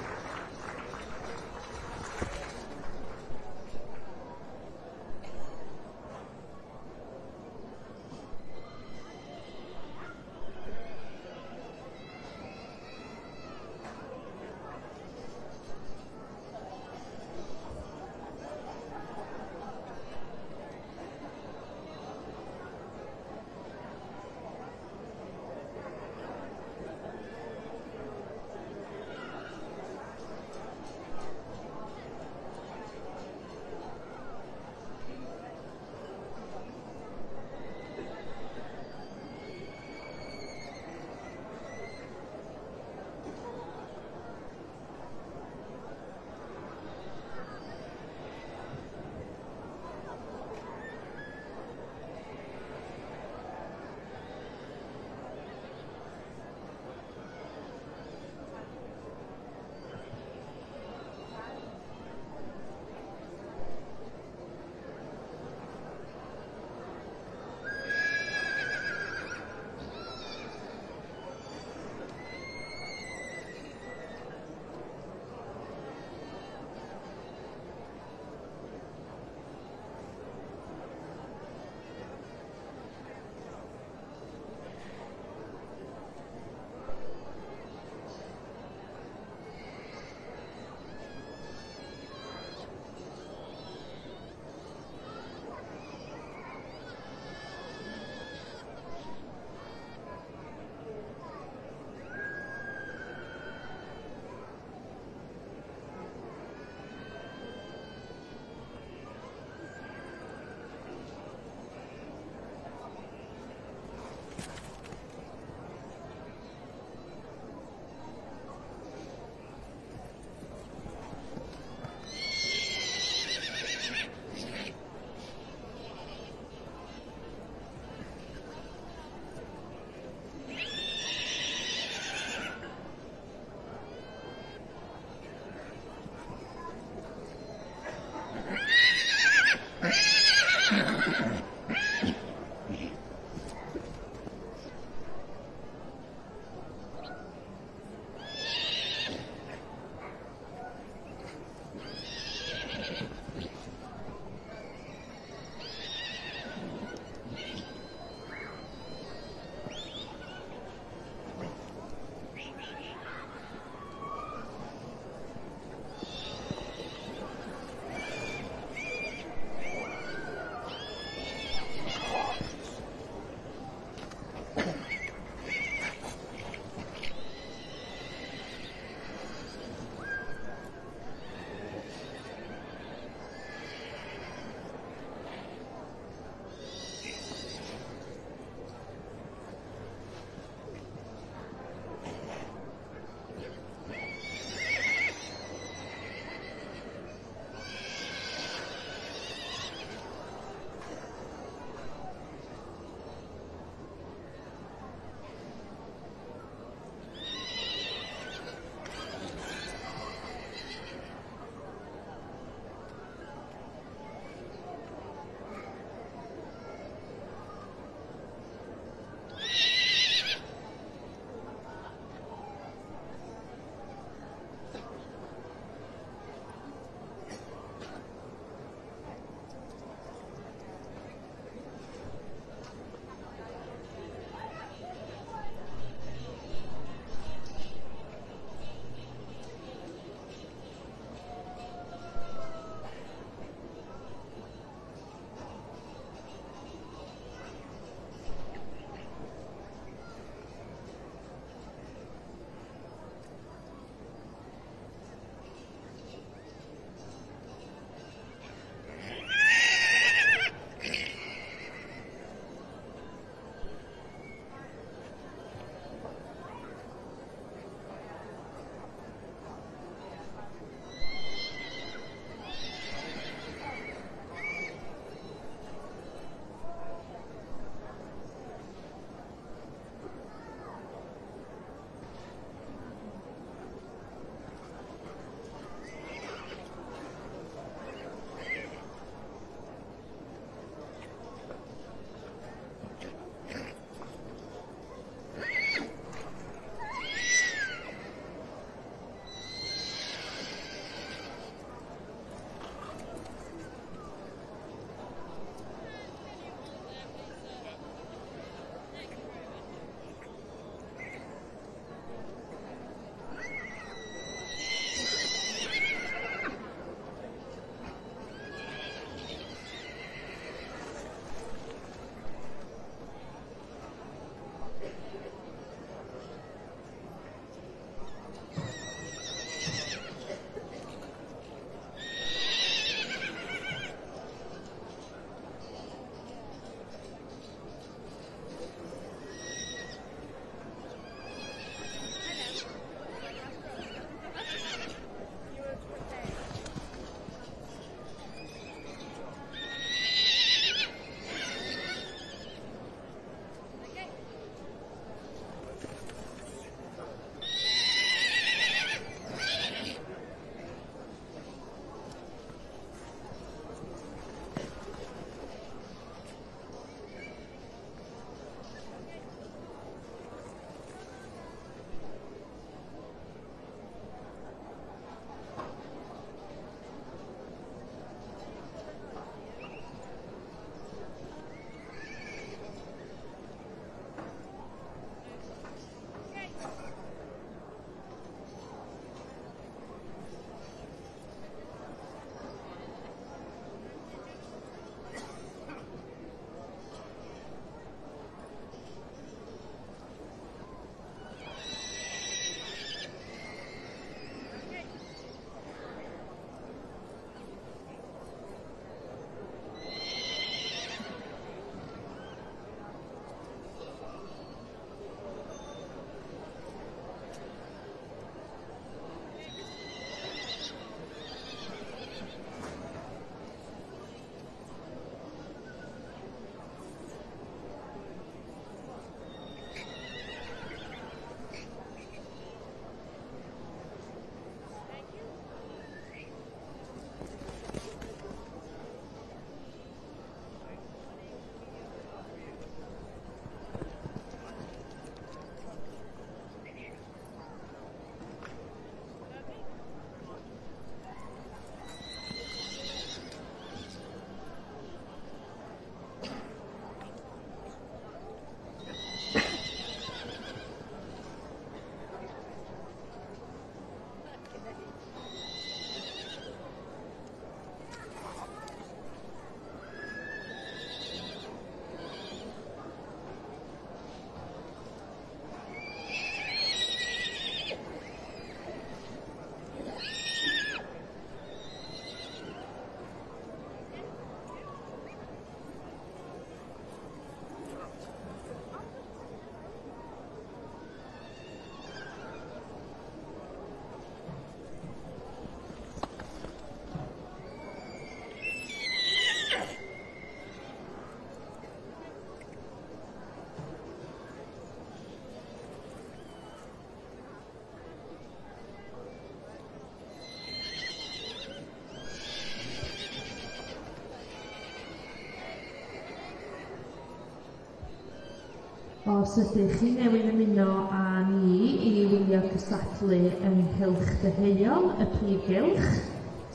Os ydych chi newydd ymuno â ni i wylio cystadlu ynghylch deheuol y prif gylch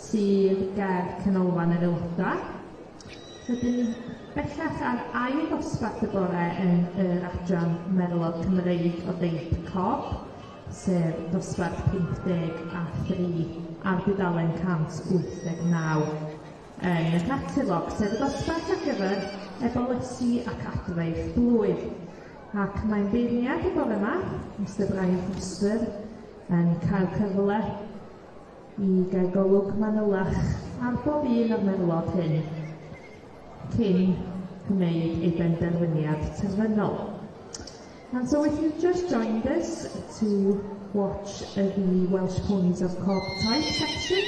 sydd ger Canolfan yr Aelodau. Rydyn ni bellach ar ail ddosbarth y bore yn yr adran Merlod Cymreig o deip Cob, sef dosbarth 53 ar dudalen 189 yn y catalog, sef y dosbarth ar gyfer ebolesi ac adfeirch blwydd. Ac mae'n beirniad y bore yma, Mr Brian Foster, yn cael cyfle i gael golwg manylach ar bob un o'r merlod hyn cyn gwneud ei benderfyniad terfynol. And so if you've just joined us to watch the Welsh Ponies of Cob type section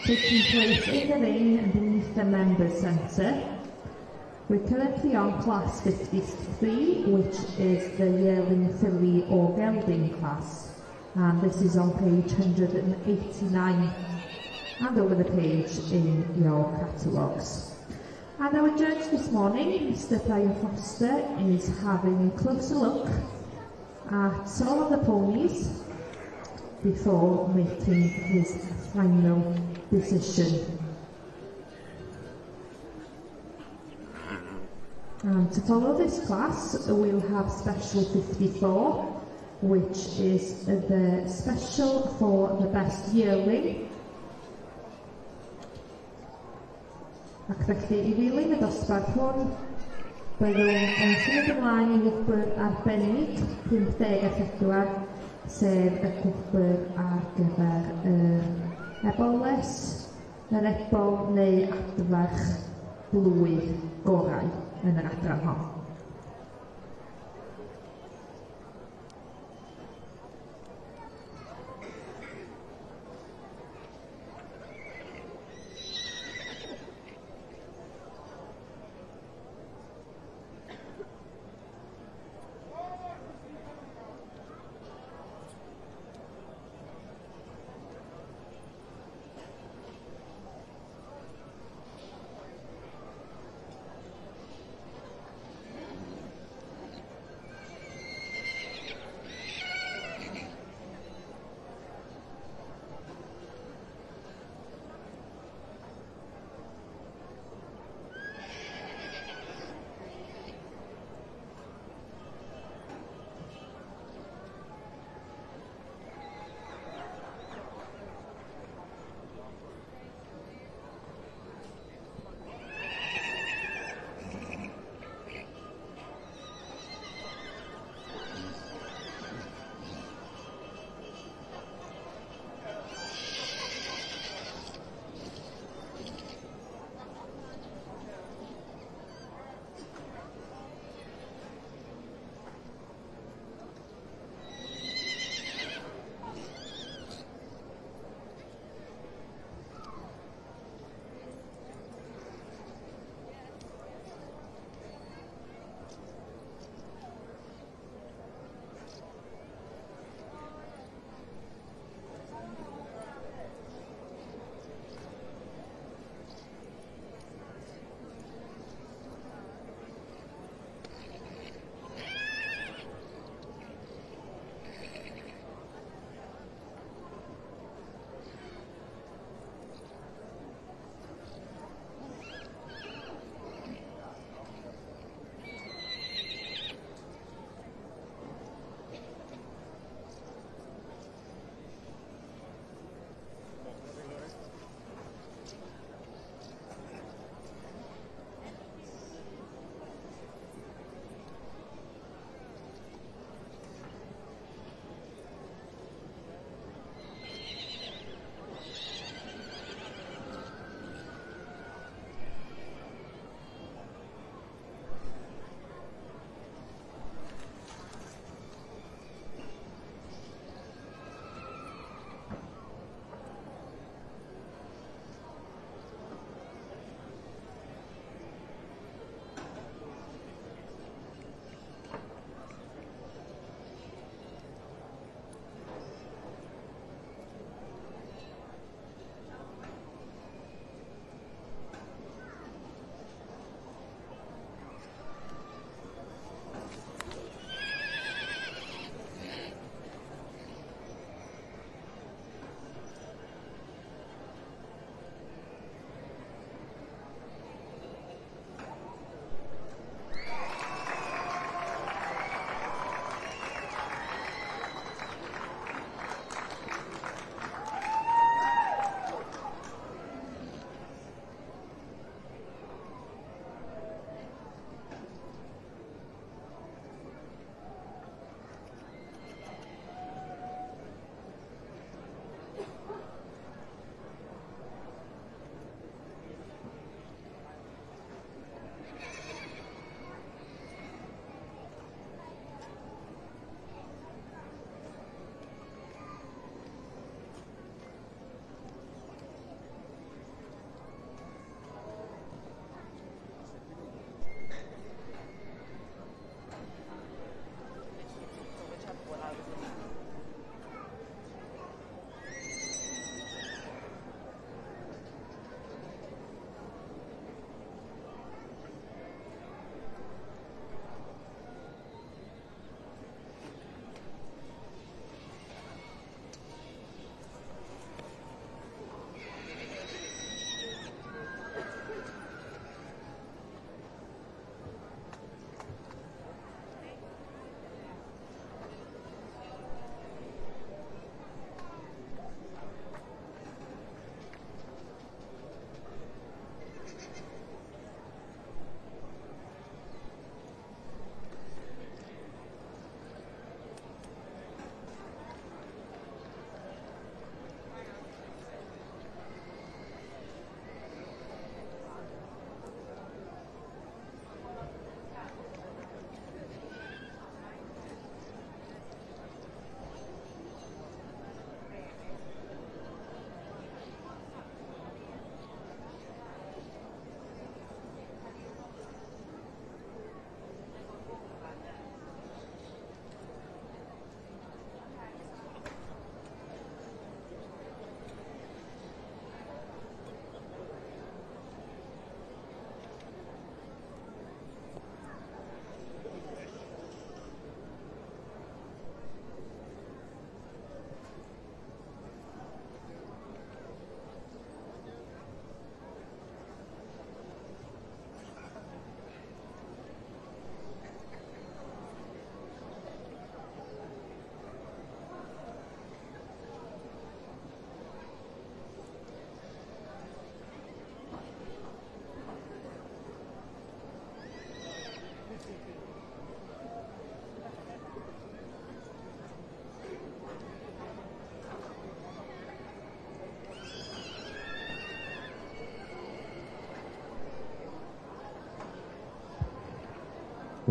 taking place in the ring and beneath the Members Centre, we're currently on class 53, which is the yearling filly or gelding class, and this is on page 189 and over the page in your catalogues. And our judge this morning, Mr Brian Foster, is having a closer look at all of the ponies before making his final decision. And to follow this class, we'll have special 54, which is the special for the best yearling. Ac felly, i ddilyn y dosbarth hwn, byddwn yn symud ymlaen i wobr arbennig 54, sef y gwobr ar gyfer yr eboles, yr ebol neu adfarch blwydd gorau yn yr adran hon.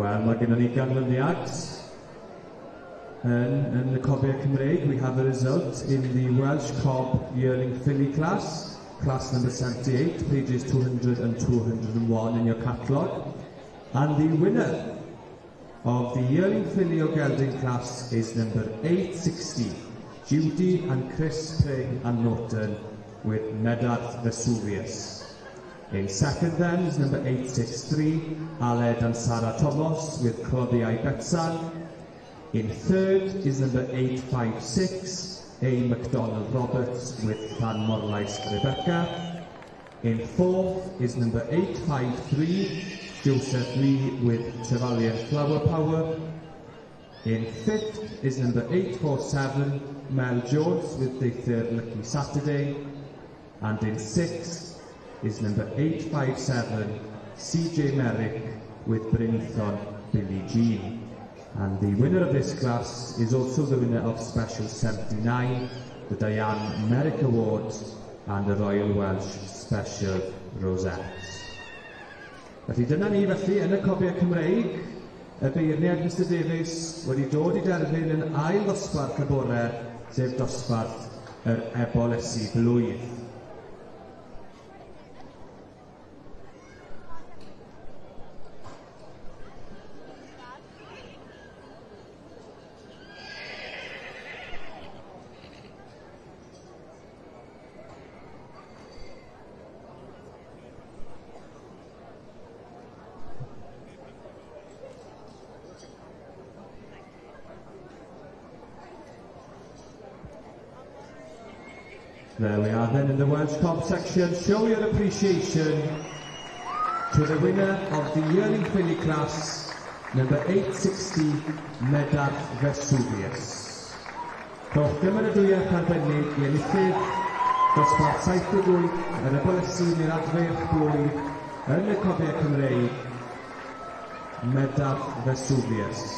Wel, mae gennym ni ganlyniad yn y Cobiau Cymreig. We have a result in the Welsh Cob Yearling Filly class, class number 78, pages 200 and 201 in your catalogue. And the winner of the Yearling Filly or Gelding class is number 860, Judy and Chris Pring and Norton with Medarth Vesuvius. In second then is number 863, Aled and Sarah Thomas with Cloddiau Betsan. In third is number 856, A. MacDonald Roberts with Llanmorlais Rebecca. In fourth is number 853, Joseph Lee with Trevallion Flower Power. In fifth is number 847, Mel Jones with the third Lucky Saturday. And in sixth is number 857, CJ Merrick with Brinthon Billie Jean. And the winner of this class is also the winner of Special 79, the Diane Merrick Award and the Royal Welsh Special Rosette. Felly dyna ni felly yn y Cobiau Cymreig, y beirniad Mr Davies wedi dod i derfyn yn ail ddosbarth y bore, sef dosbarth yr ebolesi blwydd. There we are then in the Welsh Cob section. Show your appreciation to the winner of the Yearling Filly class, number 860, Medarth Vesuvius. Rhowch gymeradwyaeth arbennig i enillydd dosbarth 78 yr ebolesi neu'r adfeirch blwydd yn y Cobiau Cymreig, Medarth Vesuvius.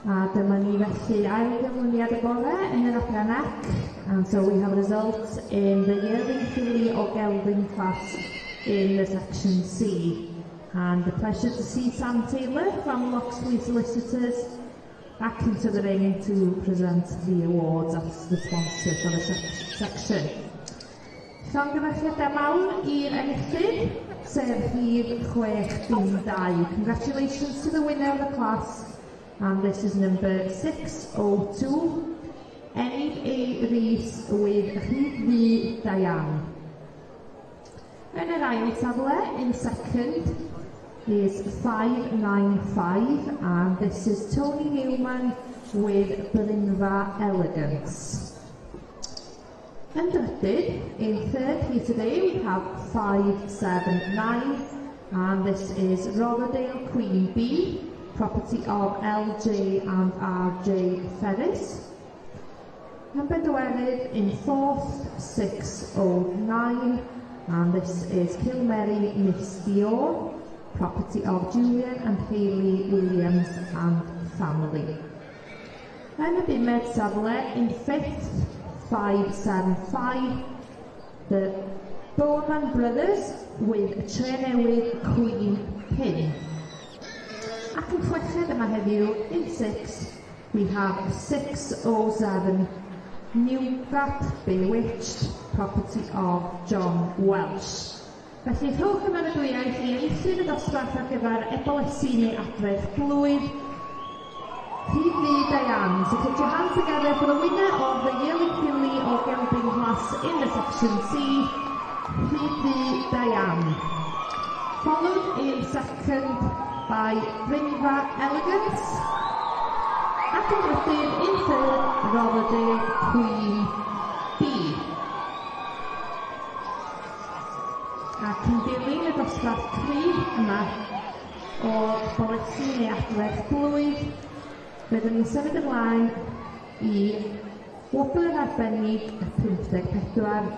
A dyma ni felly ail gyflwyniad y bore yn yr adran C. And so we have results in the Yearling Filly or Gelding class in the section C. And the pleasure to see Sam Taylor from Loxley Solicitors back into the ring to present the awards as the sponsor for the section. Llongyfarchiadau mawr i'r enillydd, sef rhif 612. Congratulations to the winner of the class. And this is number 602, Enid A. Rees with Rhif Ddu Diane. Yn yr ail safle, in second, is 595, and this is Tony Newman with Brynfa Elegance. Yn drydydd, in third here today, we have 579, and this is Rotherdale Queen B, property of LJ and RJ Ferris. Yn bedwerydd, in fourth, 609, and this is Kilmerry Miss Dior, property of Julian and Hayley Williams and family. Yn y bumed safle, in fifth, 575, the Bowman Brothers with Trenewydd Queen Pin. Ac yn chweched yma heddiw, in sixth, we have 607 Newgap Bewitched, property of John Welsh. Felly rhowch gymeradwyaeth i enillydd y dosbarth ar gyfer ebolesi neu adfeirch blwydd, Rhif Ddu Diane. So put your hands together for the winner of the Yearling Filly or Gelding class in the section C, Rhif Ddu Diane. Followed in second by Brynfa Elegance. Ac yn drydydd, in third, Rotherdale Queen B. Ac yn dilyn y dosbarth cryf yma o bolisi neu adfeirch blwydd, byddwn ni'n symud ymlaen i Wobr arbennig y 54,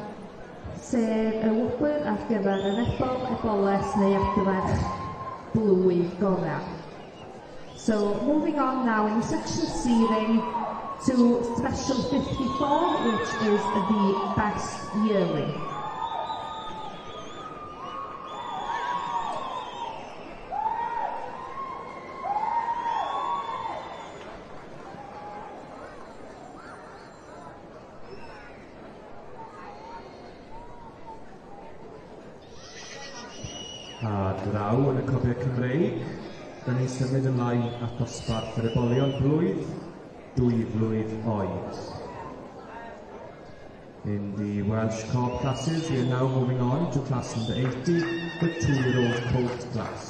sef y wobr ar gyfer yr ebol, eboles neu adferch blwydd gorau. So moving on now in the section C ring to special 54, which is the best yearling. A draw yn y cobiau Cymreig, da ni'n symud ymlaen at dosbarth yr ebolion blwydd, 2 flwydd oed. In the Welsh Cob classes, we are now moving on to class number 80, the 2-year-old colt class.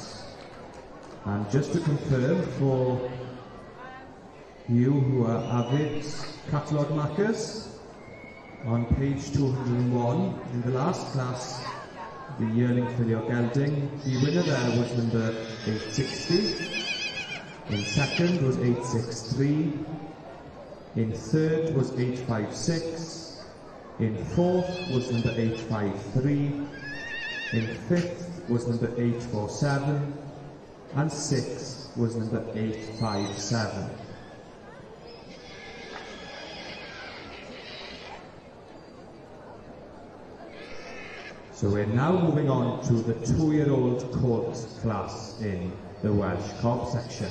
And just to confirm for you who are avid catalogue markers, on page 201, in the last class, the yearling filly or gelding, the winner there was number 860. In second was 863. In third was 856. In fourth was number 853. In fifth was number 847. And sixth was number 857. So we're now moving on to the 2-year-old colt class in the Welsh Cob section.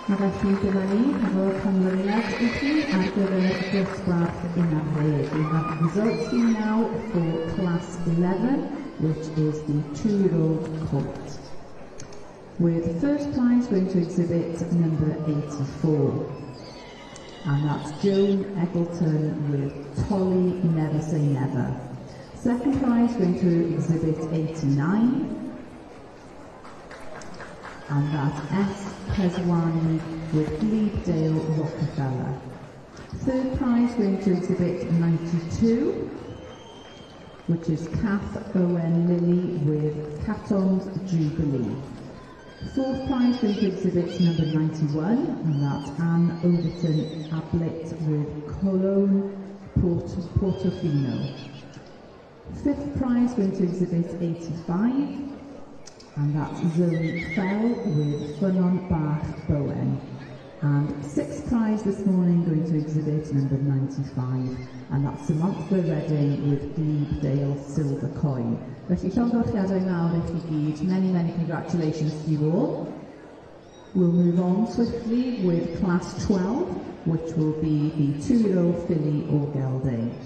A felly dyma ni efo canlyniad i chi ar gyfer dosbarth 11. We have the results here now for class 11, which is the 2-year-old colt. With first prize going to exhibit number 84. And that's Joan Eggleton with Tolly Never Say Never. Second prize going to exhibit 89. And that's S. Keswani with Glebedale Rockefeller. Third prize going to exhibit 92, which is Kath Owen Lilly with Caton's Jubilee. Fourth prize going to exhibit number 91, and that's Anne Overton Ablett with Cologne Portofino. Fifth prize going to exhibit 85, and that's Zoe Fell with Ffynnon Bach Bowen. And sixth prize this morning going to exhibit number 95, and that's Samantha Redding with Glebedale Silver Coin. Felly llongyfarchiadau mawr I chi gyd. Many, many congratulations to you all. We'll move on swiftly with class 12, which will be the 2-year-old filly or gelding.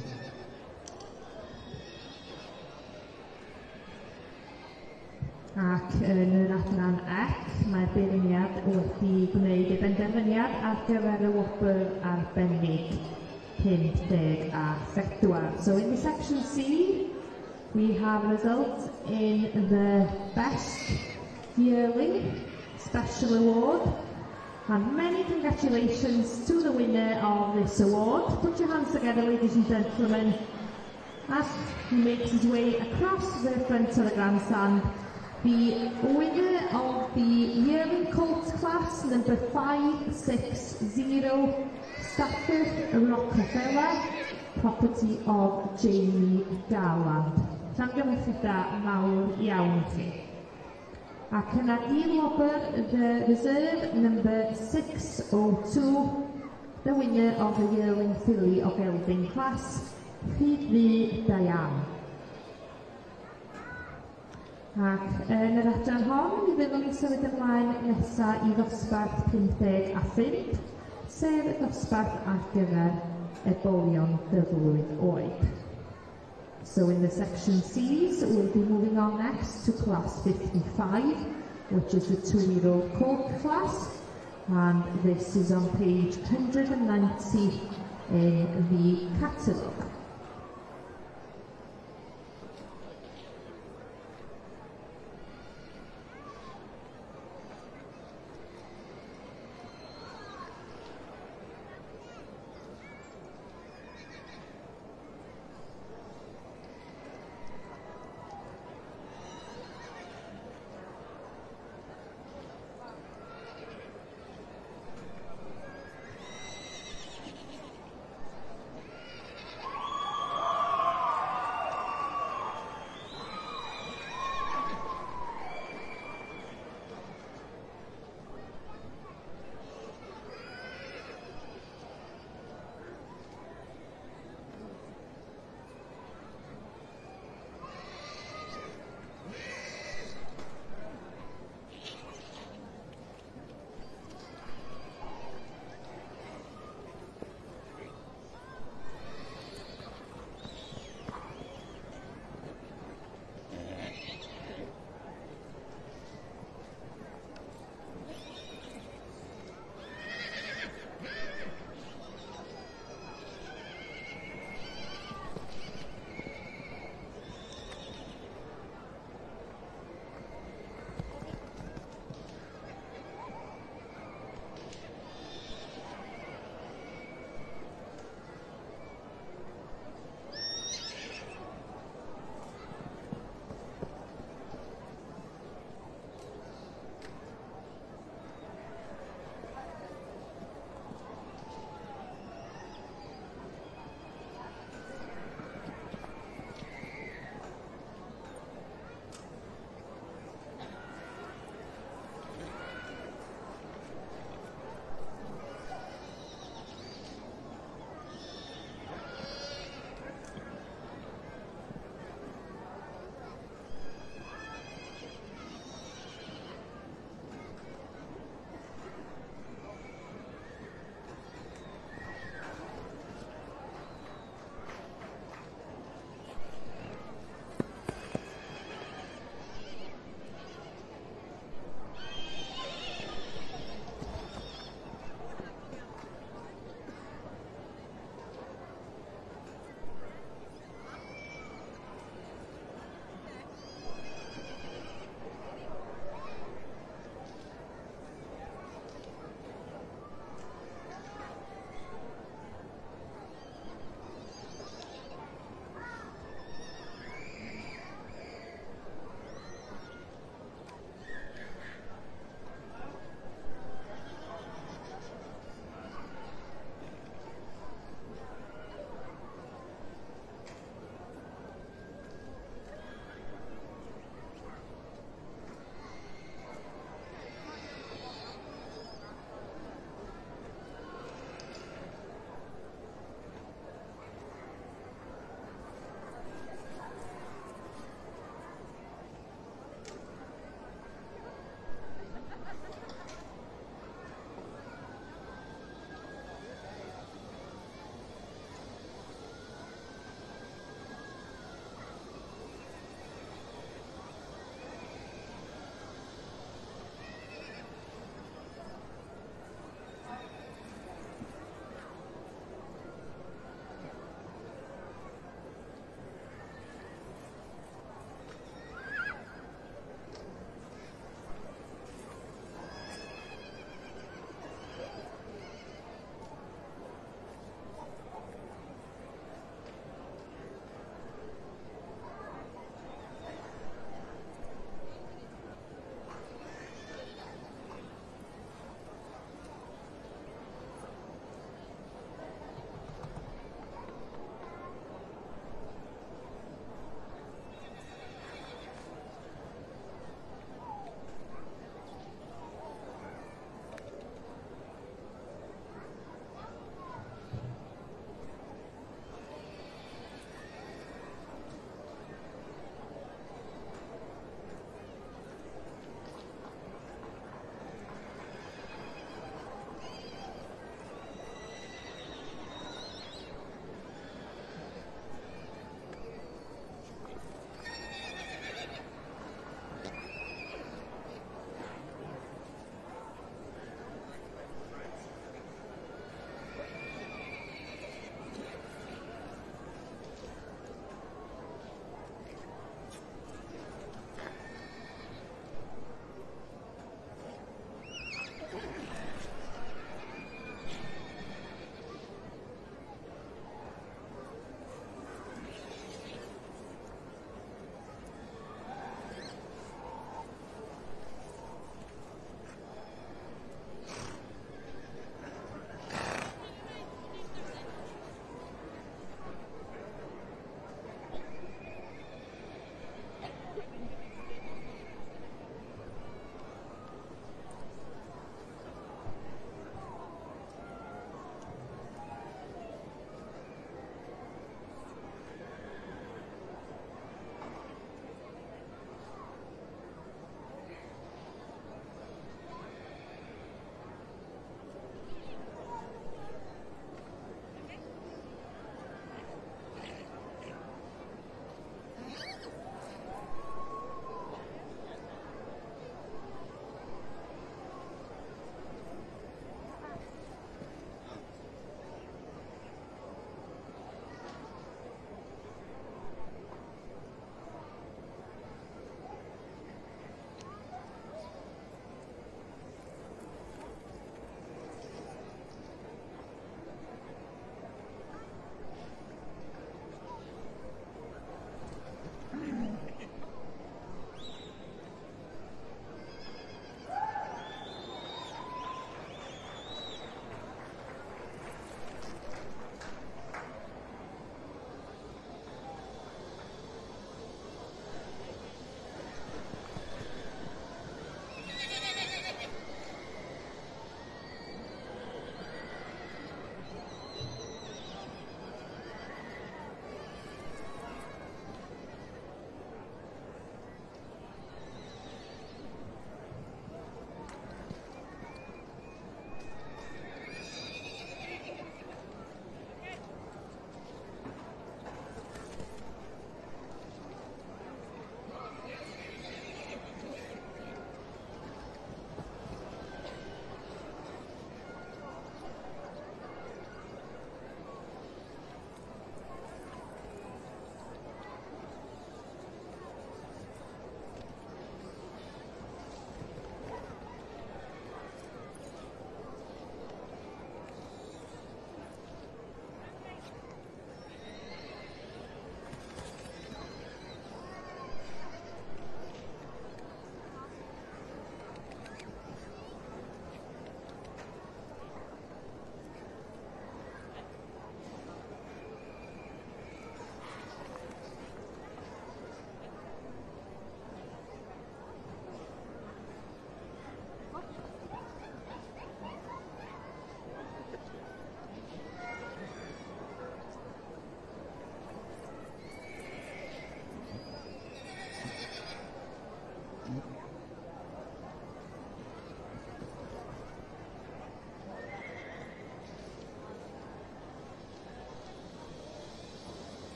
Ac yn yr adran C, mae'r beirniad wedi gwneud ei benderfyniad ar gyfer y wobr arbennig 54. So in the section C, we have results in the Best Yearling Special Award. And many congratulations to the winner of this award. Put your hands together, ladies and gentlemen, as he makes his way across the front of the grandstand. The winner of the Yearling Colts class, number 560, Stafford Rockefeller, property of Jamie Garland. Llongyfarchiadau mawr iawn I chi. Ac yna un wobr, the reserve, number 602, the winner of the Yearling Filly or Gelding class, Rhyd Diane. Ac yn yr adran hon, mi fyddwn ni'n symud ymlaen nesa i ddosbarth 55, sef y dosbarth ar gyfer ebolion dyflwydd oed. So in the section C's, we'll be moving on next to class 55, which is the 2-year-old colt class, and this is on page 190 in the catalogue.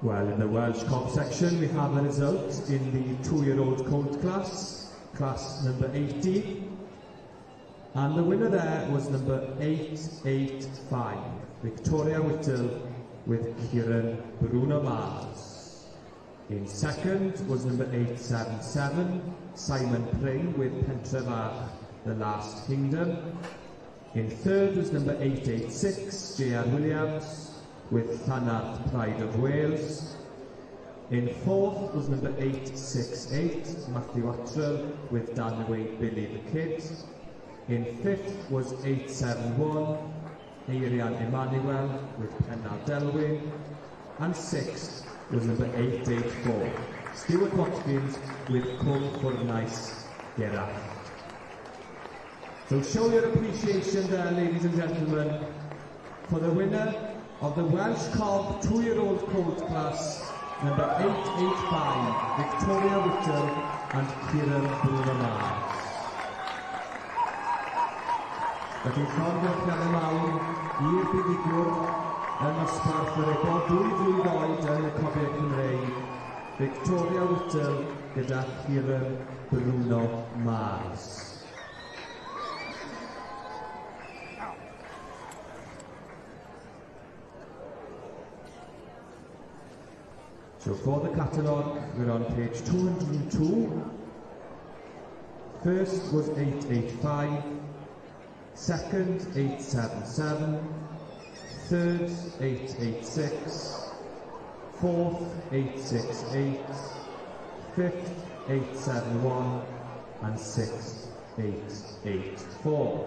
Well, in the Welsh Cob section, we have a result in the 2-year-old colt class, class number 80. And the winner there was number 885, Victoria Whittle with Kieran Bruno Mars. In second was number 877, Simon Pring with Pentrefach, The Last Kingdom. In third was number 886, J.R. Williams with Llanarth, Pride of Wales. In fourth was number 868, Matthew Attrell with Danaway Billy the Kid. In fifth was 871, Eirian Emmanuel with Pennar Delwyn. And sixth was number 884, Stuart Watkins with Cwm Ffwrnais Gerallt. So show your appreciation there, ladies and gentlemen, for the winner of the Welsh Cob 2-year-old colt class, number 885, Victoria Whittle and Kieran Bruno Mars. Felly llongyfarchiadau mawr i'r buddugwr yn nosbarth yr ebol 2 flwydd oed yn y Cobiau Cymreig, Victoria Whittle gyda Kieran Bruno Mars. So for the catalogue, we're on page 202. First was 885, Second, 877. Third, 886. Fourth, 868. Fifth, 871. And sixth, 884.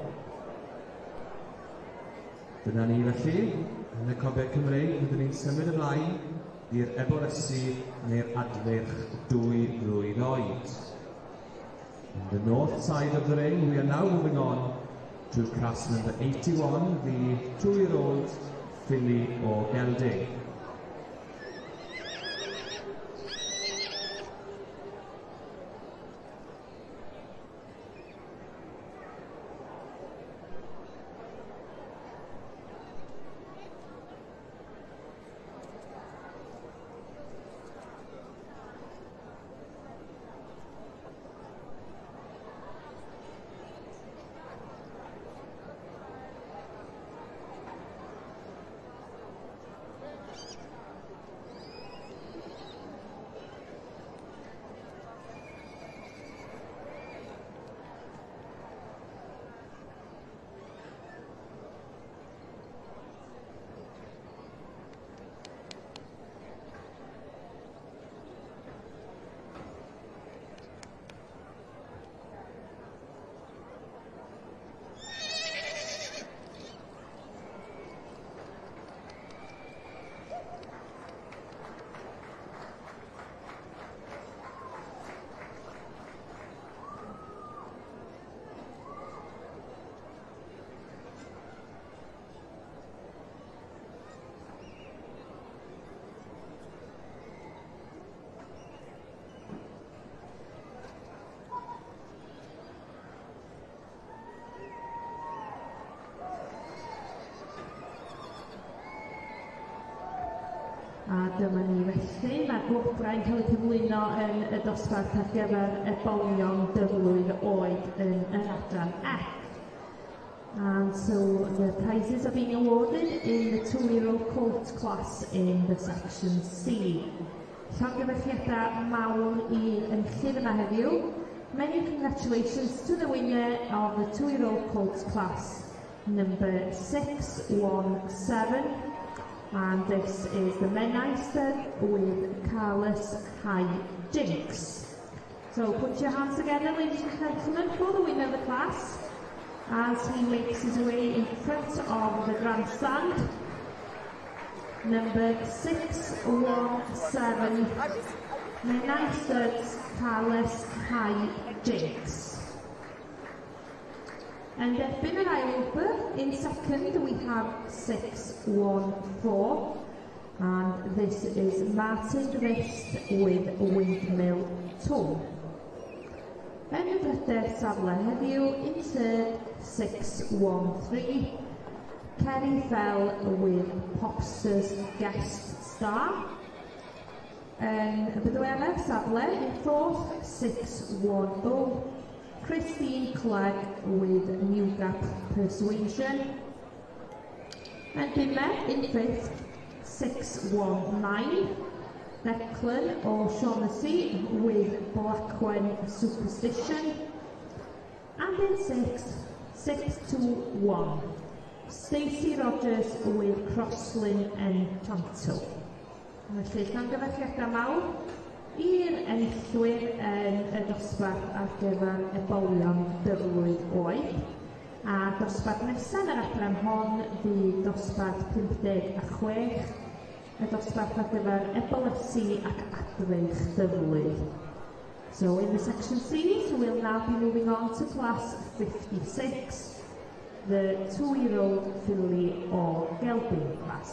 Dyna ni felly, yn y cobiau Cymreig, byddwn ni'n symud ymlaen i'r ebolesi neu'r adfeirch 2 flwydd oed. On the north side of the ring, we are now moving on to class number 81, the 2-year-old filly or gelding. A dyma ni felly, mae'r gwobrau'n cael eu cyflwyno yn y dosbarth ar gyfer ebolion dyflwydd oed yn yr adran F. And so the prizes are being awarded in the 2-year-old colt class in the section C. Llongyfarchiadau mawr i'r enillydd yma heddiw. Many congratulations to the winner of the 2-year-old colt class number 617. And this is the Menai Stud with Carlos High Jinx. So put your hands together, ladies and gentlemen, for the winner of the class as he makes his way in front of the grandstand. Number 617, Menai Studs, Carlos High Jinx. And derbyn yr ail wobr, in second we have 614, and this is Martin Rist with Windmill Twm. Yn y drydedd safle heddiw, in third, 613, Kerry Fell with Popsters Guest Star. Yn y bedwaredd safle, in fourth, 610, Christine Clegg with New Gap Persuasion. And bumed, in fifth, 619, Declan O'Shaughnessy with Blackwen Superstition. And in sixth, 621, Stacey Rogers with Crosslin Enchanto. Felly, llongyfarchiadau mawr i'r enillwyr yn y dosbarth ar gyfer ebolion dyflwydd oed. A dosbarth nesaf yn yr adran hon fydd dosbarth 56, y dosbarth ar gyfer ebolesi ac adfeirch dyflwydd. So in the section C, so we'll now be moving on to class 56, the 2-year-old filly or gelding class.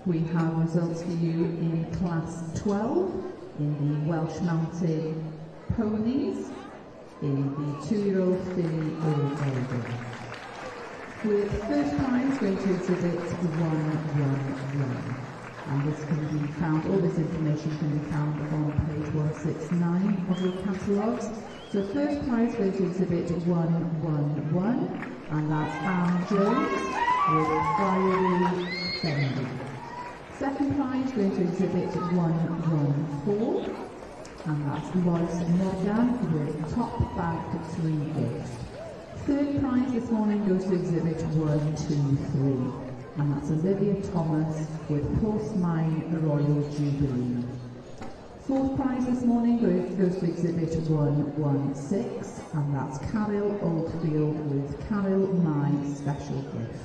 We have results for you in Class 12 in the Welsh Mountain Ponies in the 2-year-old filly or older. With first prize going to exhibit 111. And this can be found, all this information can be found on page 169 of your catalogues. So first prize goes to exhibit 111, and that's Anne Jones with Fiery Fendi. Second prize going to exhibit 114, and that's Lois Morgan with Top Bank 3 Gift. Third prize this morning goes to exhibit 123, and that's Olivia Thomas with Horse Mine Royal Jubilee. Fourth prize this morning goes to exhibit 116, and that's Carol Oldfield with Carol My Special Gift.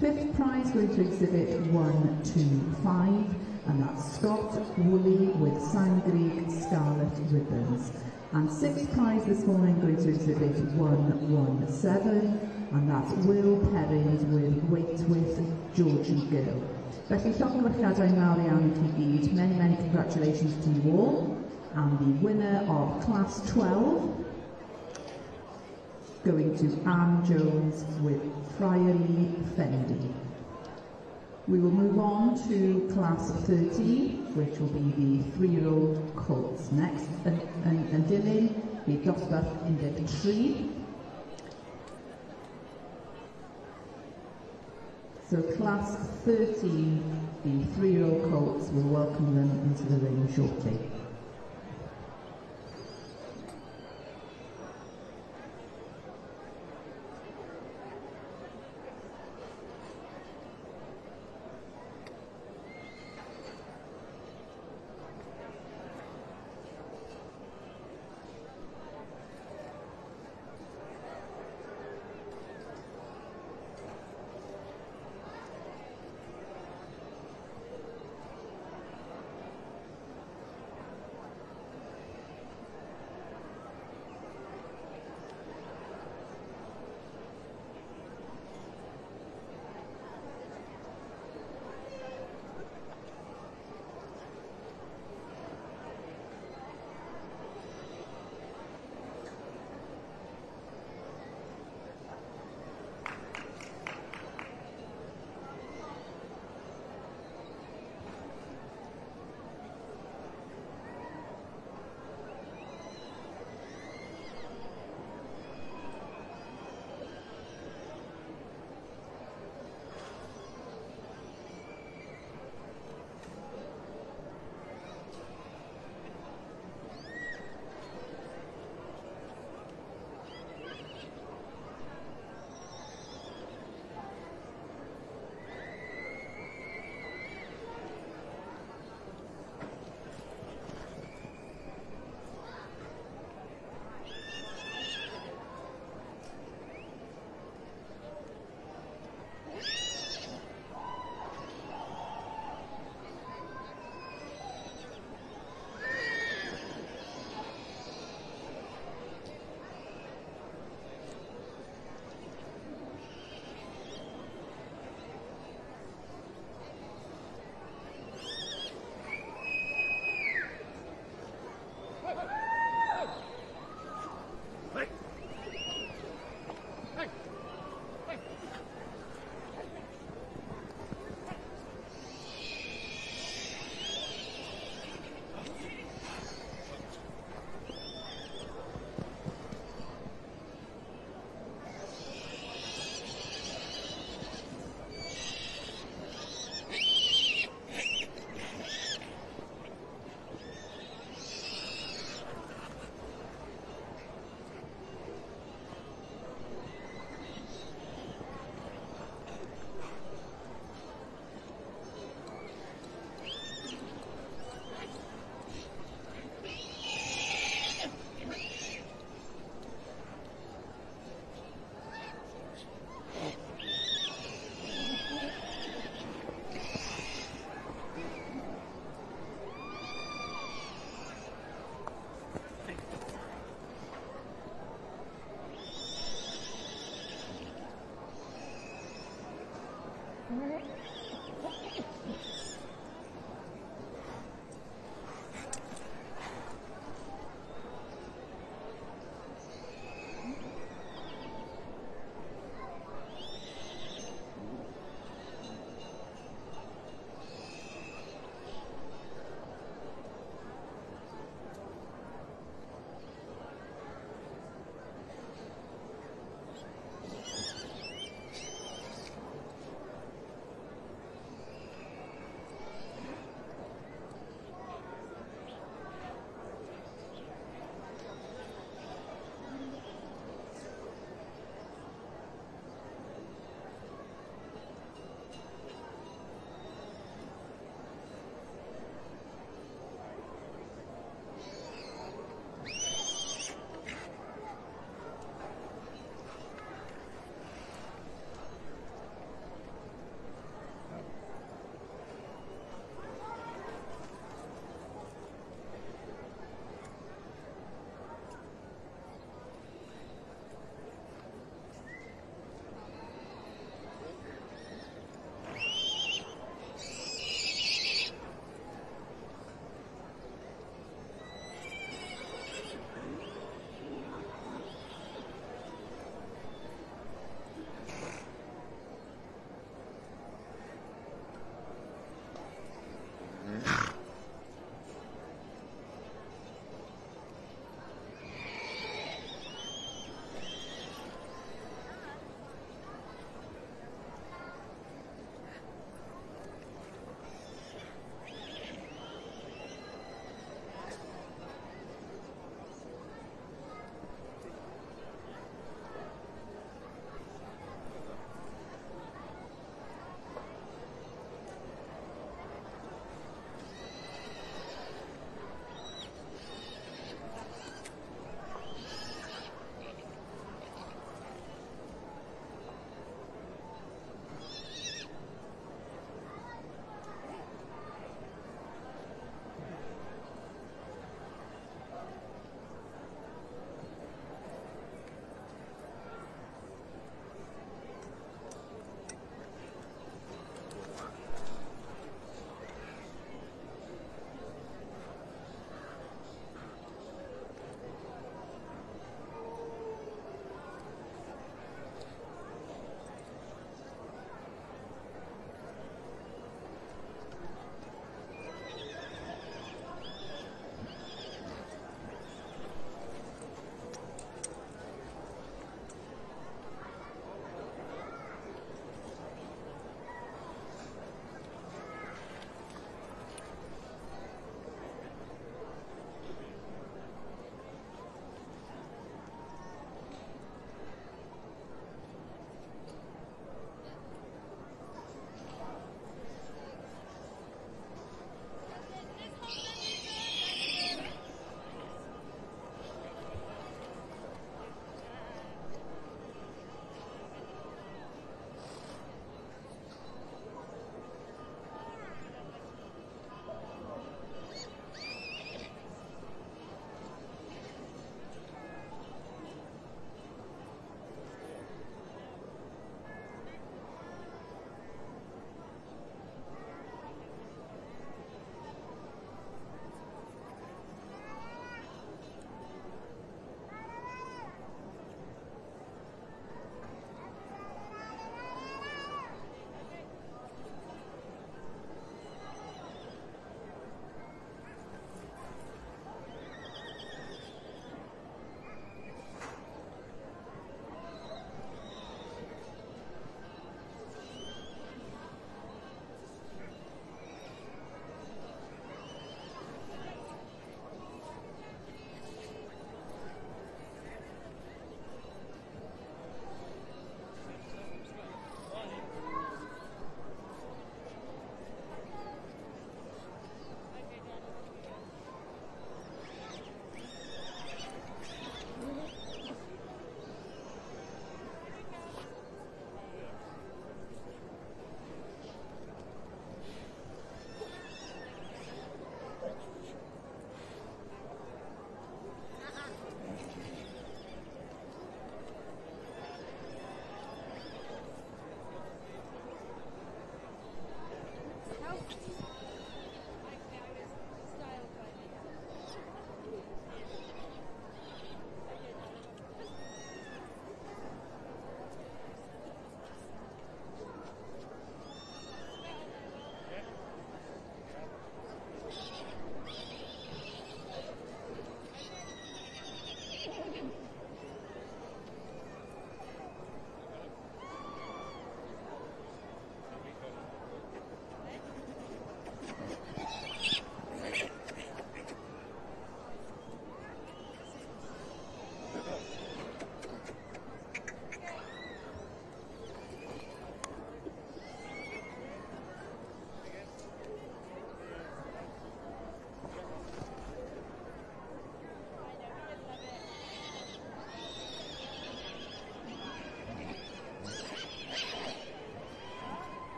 Fifth prize going to exhibit 125, and that's Scott Woolley with Sangrieg Scarlet Ribbons. And sixth prize this morning going to exhibit 117, and that's Will Perrins with Wait With Georgie Girl. Felly llongyfarchiadau mawr iawn i chi gyd. Many, many congratulations to you all. And the winner of Class 12 going to Anne Jones with Friarly Fendi. We will move on to Class 13, which will be the 3-year-old colts next. And dilyn, bydd dosbarth 13. So Class 13, the 3-year-old colts, will welcome them into the ring shortly.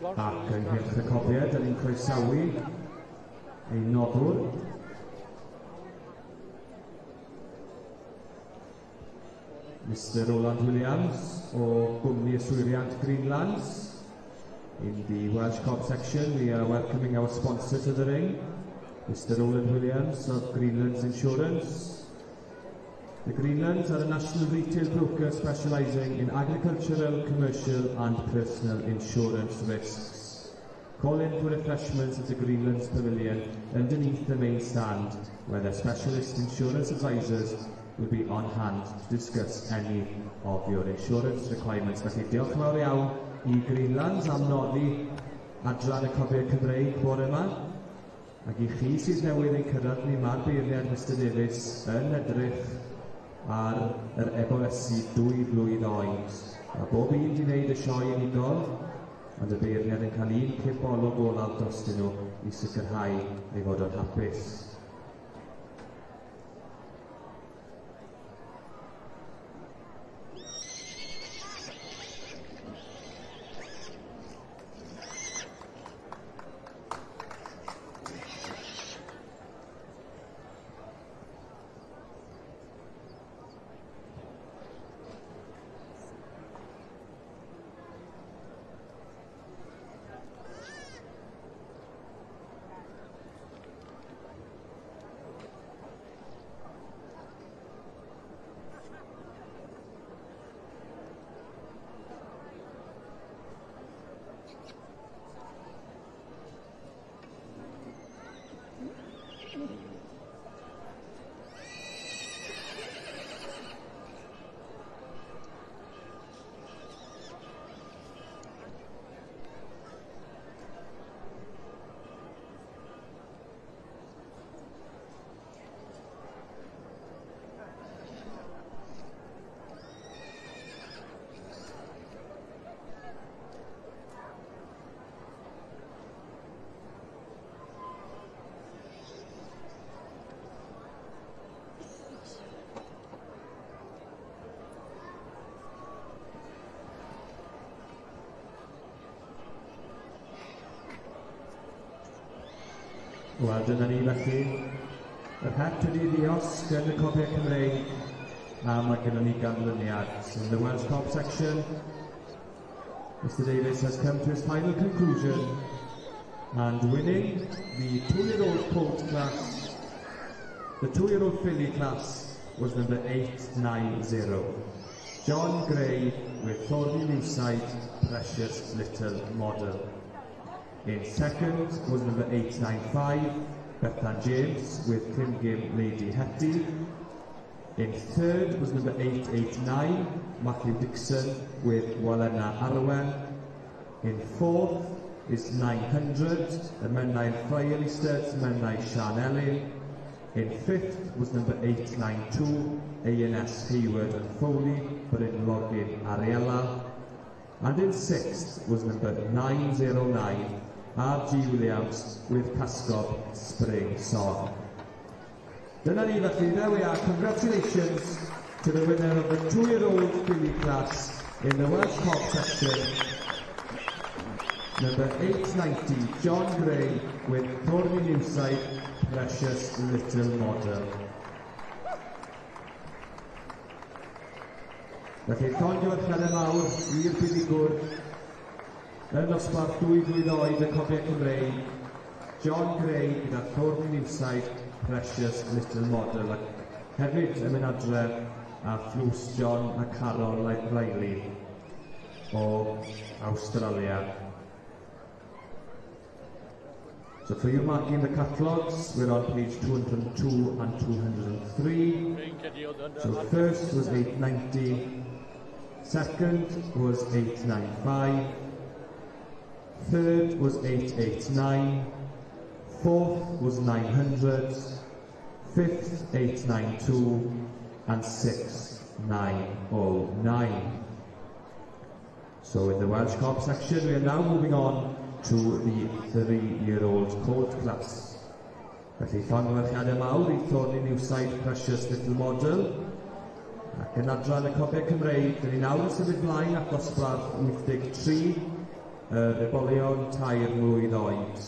Ac yng nghylch y cobiau, dyn ni'n croesawu ein noddwr, Mr Roland Williams o gwmni yswiriant Greenlands. In the Welsh Cob section, we are welcoming our sponsor to the ring, Mr Roland Williams of Greenlands Insurance. The Greenlands are a national retail broker specialising in agricultural, commercial and personal insurance risks. Call in for refreshments at the Greenlands Pavilion underneath the main stand, where their specialist insurance advisors will be on hand to discuss any of your insurance requirements. Felly diolch yn fawr iawn i Greenlands am noddi adran y Cobiau Cymreig bore yma. Ac i chi sydd newydd ein cyrraedd ni, mae'r beirniad Mr Davies yn edrych ar yr ebolesi 2 flwydd oed. Mae bob un wedi wneud y sioe unigol, ond y beirniad yn cael un cip olwg olaf drostyn nhw i sicrhau ei fod o'n hapus. Wel, dyna ni felly. Yr het wedi ddiosg yn y Cobiau Cymreig a mae gennym ni ganlyniad. In the Welsh Cob section, Mr Davies has come to his final conclusion and winning the 2-year-old colt class, the 2-year-old filly class, was number 890. John Gray with Thornley Newside, Precious Little Model. In second was number 895, Bethan James with Crimgim Lady Hetty. In third was number 889, Matthew Dixon with Walena Arwen. In fourth is 900, the Menai Friarly Studs, Menai Sian Elin. In fifth was number 892, A&S Hayward and Foley, Bryn Login Ariella. And in sixth was number 909, R.G. Williams with Cascob Spring Song. Dyna ni felly, there we are. Congratulations to the winner of the 2-year-old filly class in the Welsh Cob section. Number 890, John Gray with Thornley Newside, Precious Little Model. Felly, llongyfarchiadau mawr i'r buddugwr yn nosbarth 2 flwydd oed y Cobiau Cymreig, John Gray gyda Thornley Newside, Precious Little Model, ac hefyd yn mynd adre a thlws John a Carol Riley o Australia. So for you marking the catalogues, we're on page 202 and 203. So first was 890, second was 895, third was 889, fourth was 900, fifth 892, and sixth 909. So in the Welsh Cob section, we are now moving on to the 3-year-old colt class. Felly llongyfarchiadau mawr i Thornley Newside Precious Little Model. Ac yn adran y Cobiau Cymreig, dyn ni nawr yn symud mlaen at dosbarth 83. yr ebolion 3 mlwydd oed.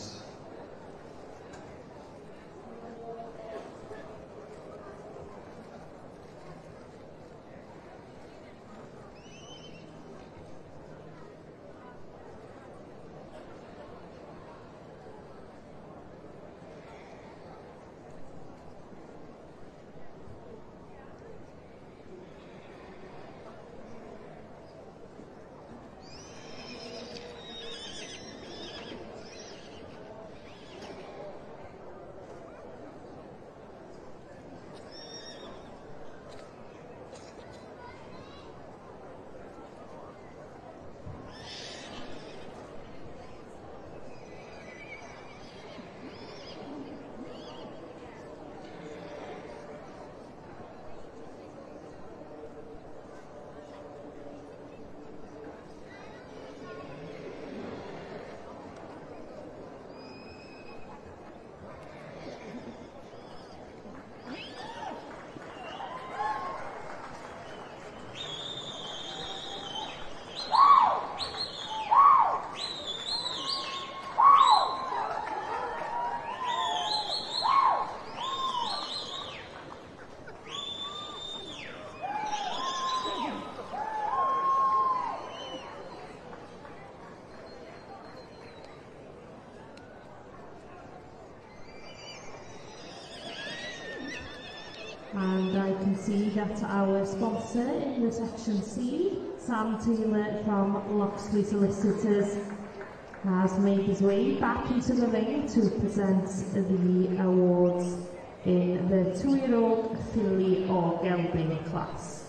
And I can see that our sponsor in the section C, Sam Taylor from Loxley Solicitors, has made his way back into the ring to present the awards in the 2-year-old filly or gelding class.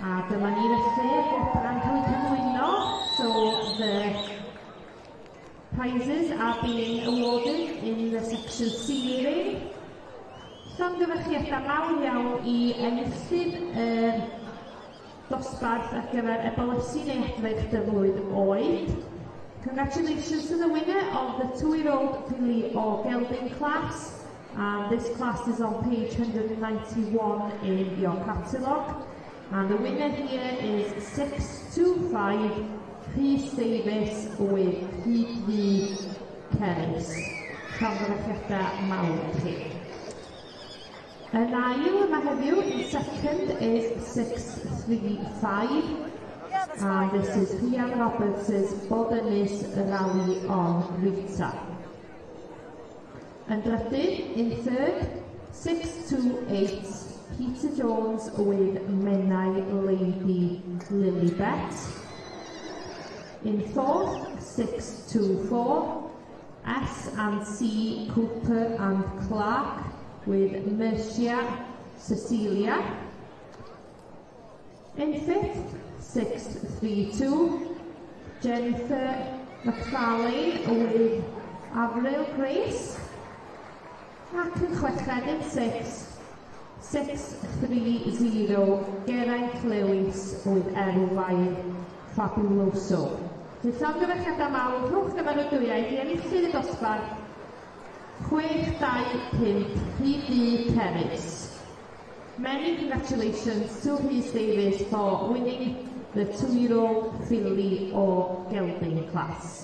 A dyma ni felly, gwobrau'n cael eu cyflwyno. So the prizes are being awarded in the section C ring. Llongyfarchiadau mawr iawn i enillydd y dosbarth ar gyfer ebolesau neu edrych dyflwydd oed. Congratulations to the winner of the 2-year-old filly or gelding class. And this class is on page 191 in your catalogue. And the winner here is 625, Rhys Davies with Hyd Ceris. Llongyfarchiadau mawr i chi. Yn ail yma heddiw, in second is 635. And this is Rhian Roberts' Bodynys Rally on Rita. Yn drydydd, in third, 628, Peter Jones with Menai Lady Lilybet. In fourth, 624, S and C Cooper and Clark with Mercia Cecilia. In fifth, 632, Jennifer McFarlane with Avril Grace. Ac yn chweched, in sixth, 630, Geraint Lewis with Erwain Fabuloso. Felly llongyfarchiadau mawr, rhowch gymeradwyaeth i enillydd y dosbarth 625, Rhyd Ceris. Many congratulations to Rhys Davies for winning the 2-year-old filly or gelding class.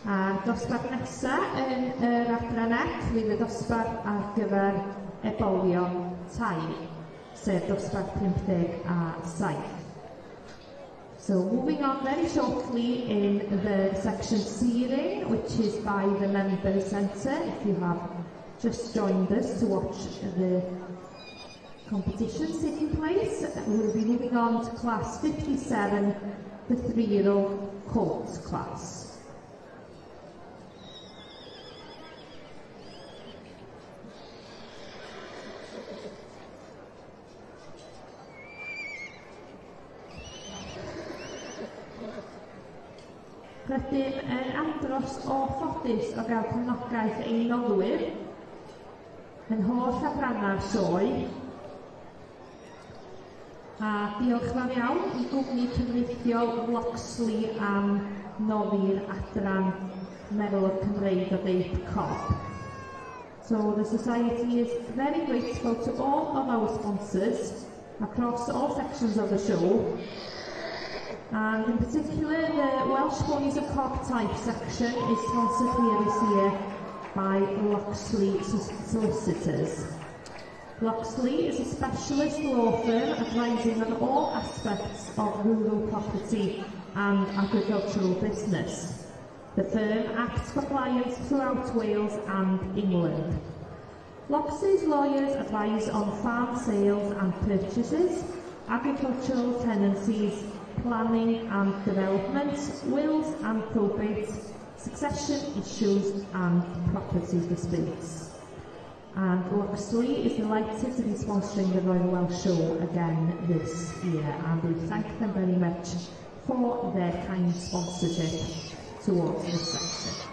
A'r dosbarth nesaf yn yr adran F fydd y dosbarth ar gyfer ebolion tair, sef dosbarth 57. So moving on very shortly in the section C ring, which is by the Members Centre, if you have just joined us to watch the competitions taking place. We'll be moving on to class 57, the 3-year-old colts class. Rydym yn andros o ffodus o gael cefnogaeth ein noddwyr yn holl adrannau'r sioe. A diolch fawr iawn i gwmni cyfreithiol Loxley am noddi'r adran Merlod Cymreig o deip Cob. So the Society is very grateful to all of our sponsors across all sections of the show, and in particular the Welsh Ponies of Cob type section is sponsored here this year by Loxley Solicitors. Loxley is a specialist law firm advising on all aspects of rural property and agricultural business. The firm acts for clients throughout Wales and England. Loxley's lawyers advise on farm sales and purchases, agricultural tenancies, planning and development, wills and probate, succession issues and property disputes. And Loxley is delighted to be sponsoring the Royal Welsh Show again this year, and we thank them very much for their kind sponsorship towards this section.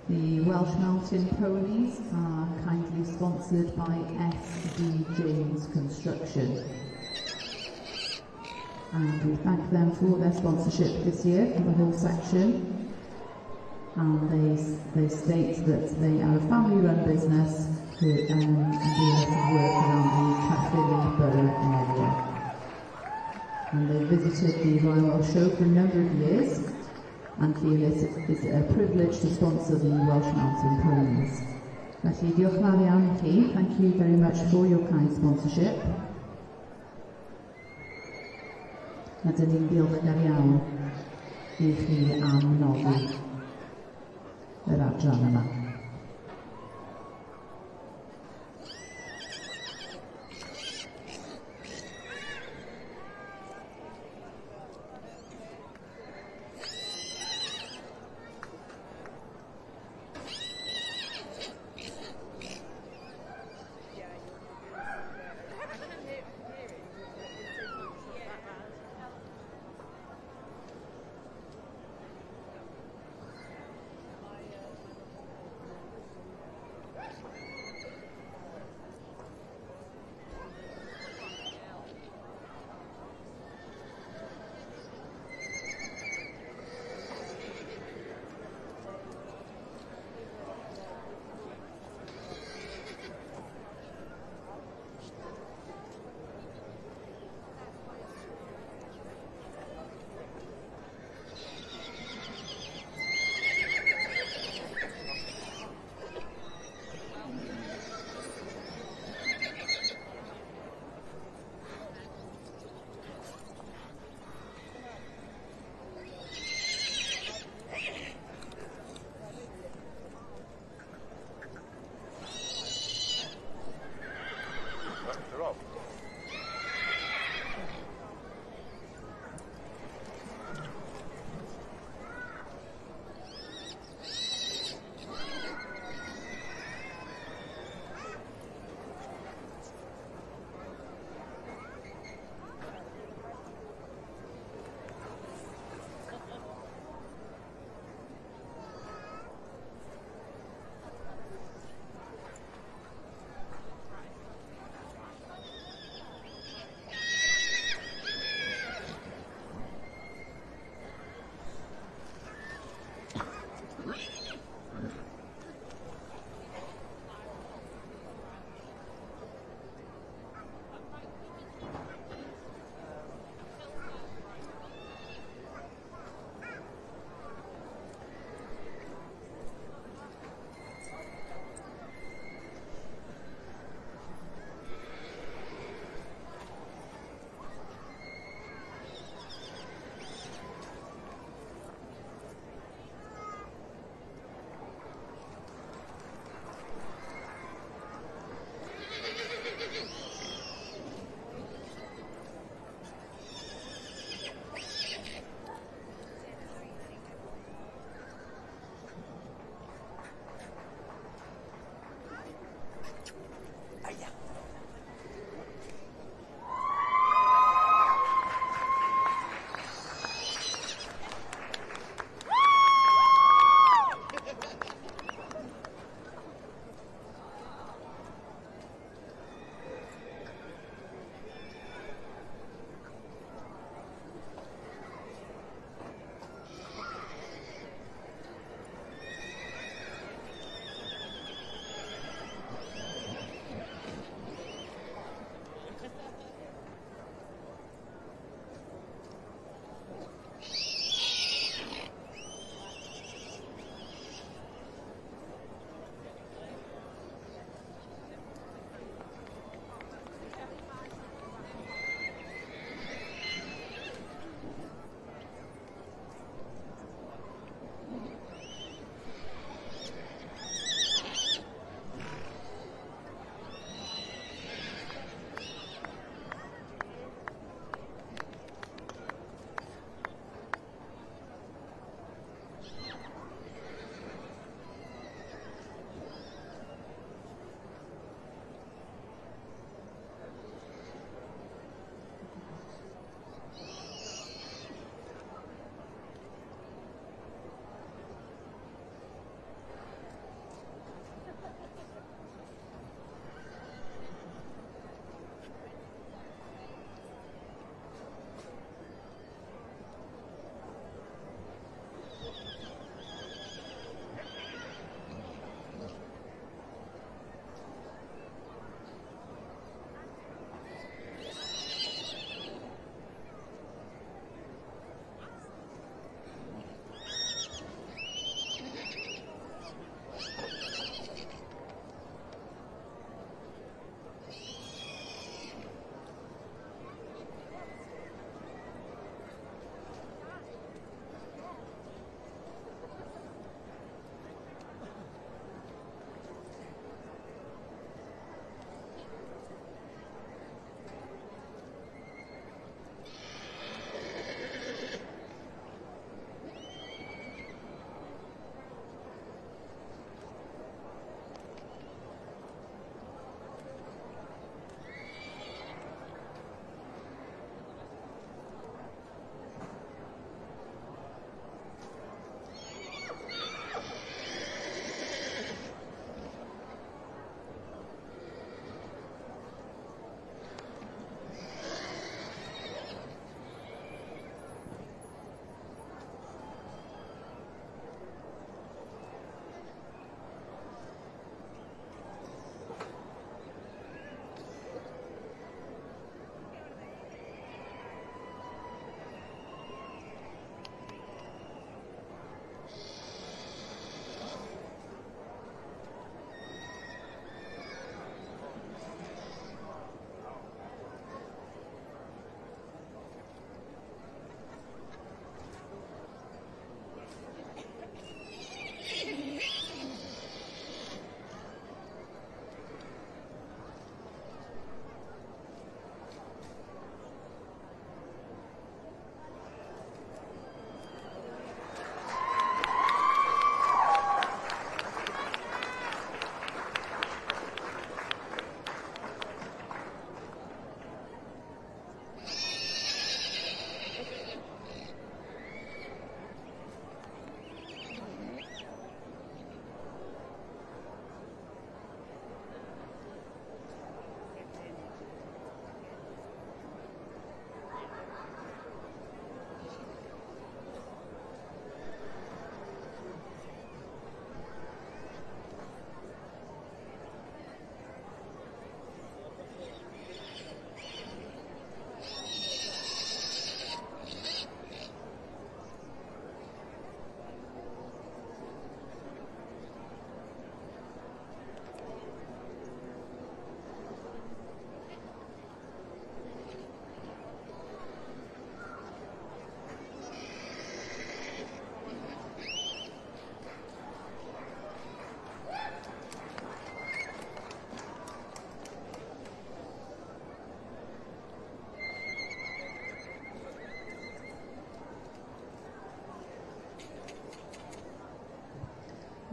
The Welsh Mountain Ponies are kindly sponsored by SD James Construction. And we thank them for their sponsorship this year for the whole section. And they state that they are a family-run business who do a lot of work around the Caerphilly Borough area. And they visited the Royal Welsh Show for a number of years and feel it is a privilege to sponsor the Welsh Mountain Ponies. Felly, diolch yn fawr iawn i chi. Thank you very much for your kind sponsorship. A dyn ni'n ddiolchgar iawn i chi am noddi yr adran yma.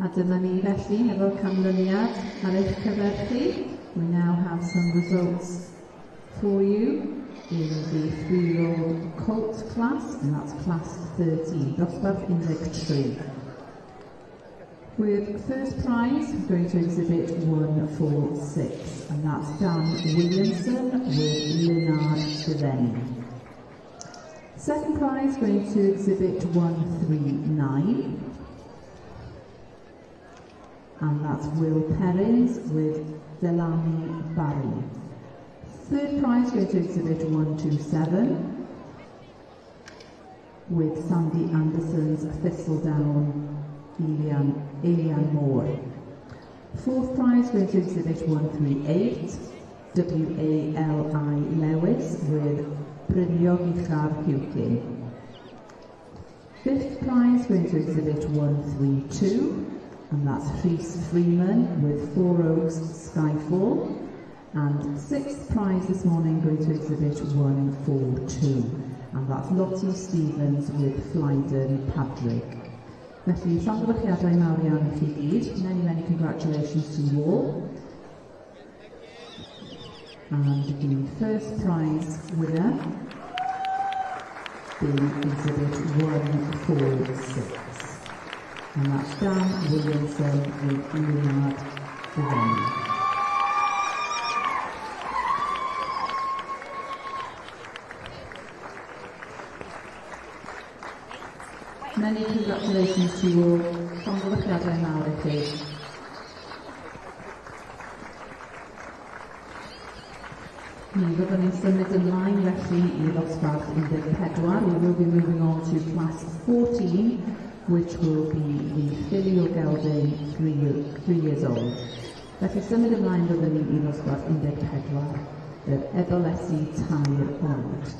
A dyma ni felly hefo'r canlyniad ar eich cyfer chi. We now have some results for you in the 3-year-old colt class, and that's class 13, dosbarth 13. With first prize going to exhibit 146, and that's Dan Williamson with Leonard Devenny. Second prize going to exhibit 139, and that's Will Perrins with Delany Barry. Third prize going to exhibit 127 with Sandy Anderson's Thistledown Elian Moore. Fourth prize going to exhibit 138, W-A-L-I Lewis with Bryniog Uchaf Huwcyn. Fifth prize going to exhibit 132, and that's Rhys Freeman with Four Oaks Skyfall. And sixth prize this morning going to exhibit 142, and that's Lottie Stevens with Flyden Padrig. Felly, llongyfarchiadau mawr iawn i chi gyd. Many, many congratulations to you all. And the first prize winner being exhibit 146. And that's Dan Williamson with Leonard Devenny. Many congratulations to you all. Llongyfarchiadau mawr i chi. Mi fyddwn ni'n symud ymlaen felly i ddosbarth 14. We will be moving on to class 14, which will be the filly or gelding 3 years old. Felly symud ymlaen fyddwn ni i ddosbarth 14, yr ebolesi 3 oed.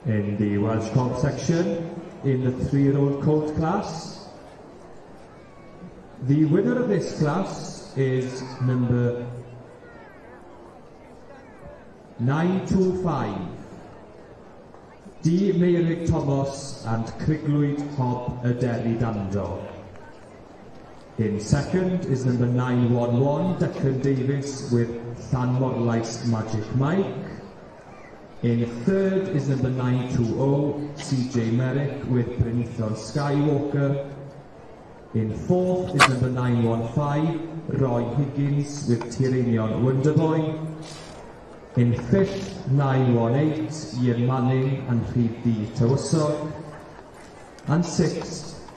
In the Welsh Cob section, in the 3-year-old colt class, the winner of this class is number 925, D. Meirig Thomas and Criglwyd Hob y Deri Dando. In second is number 911, Declan Davies with Llanmorlais Magic Mike. In third is number 920, CJ Merrick with Brynaethon Skywalker. In fourth is number 915, Roy Higgins with Tyranion Wonderboy. In fifth, 918, Ian Manning and Rhyd D. Tywysog. And sixth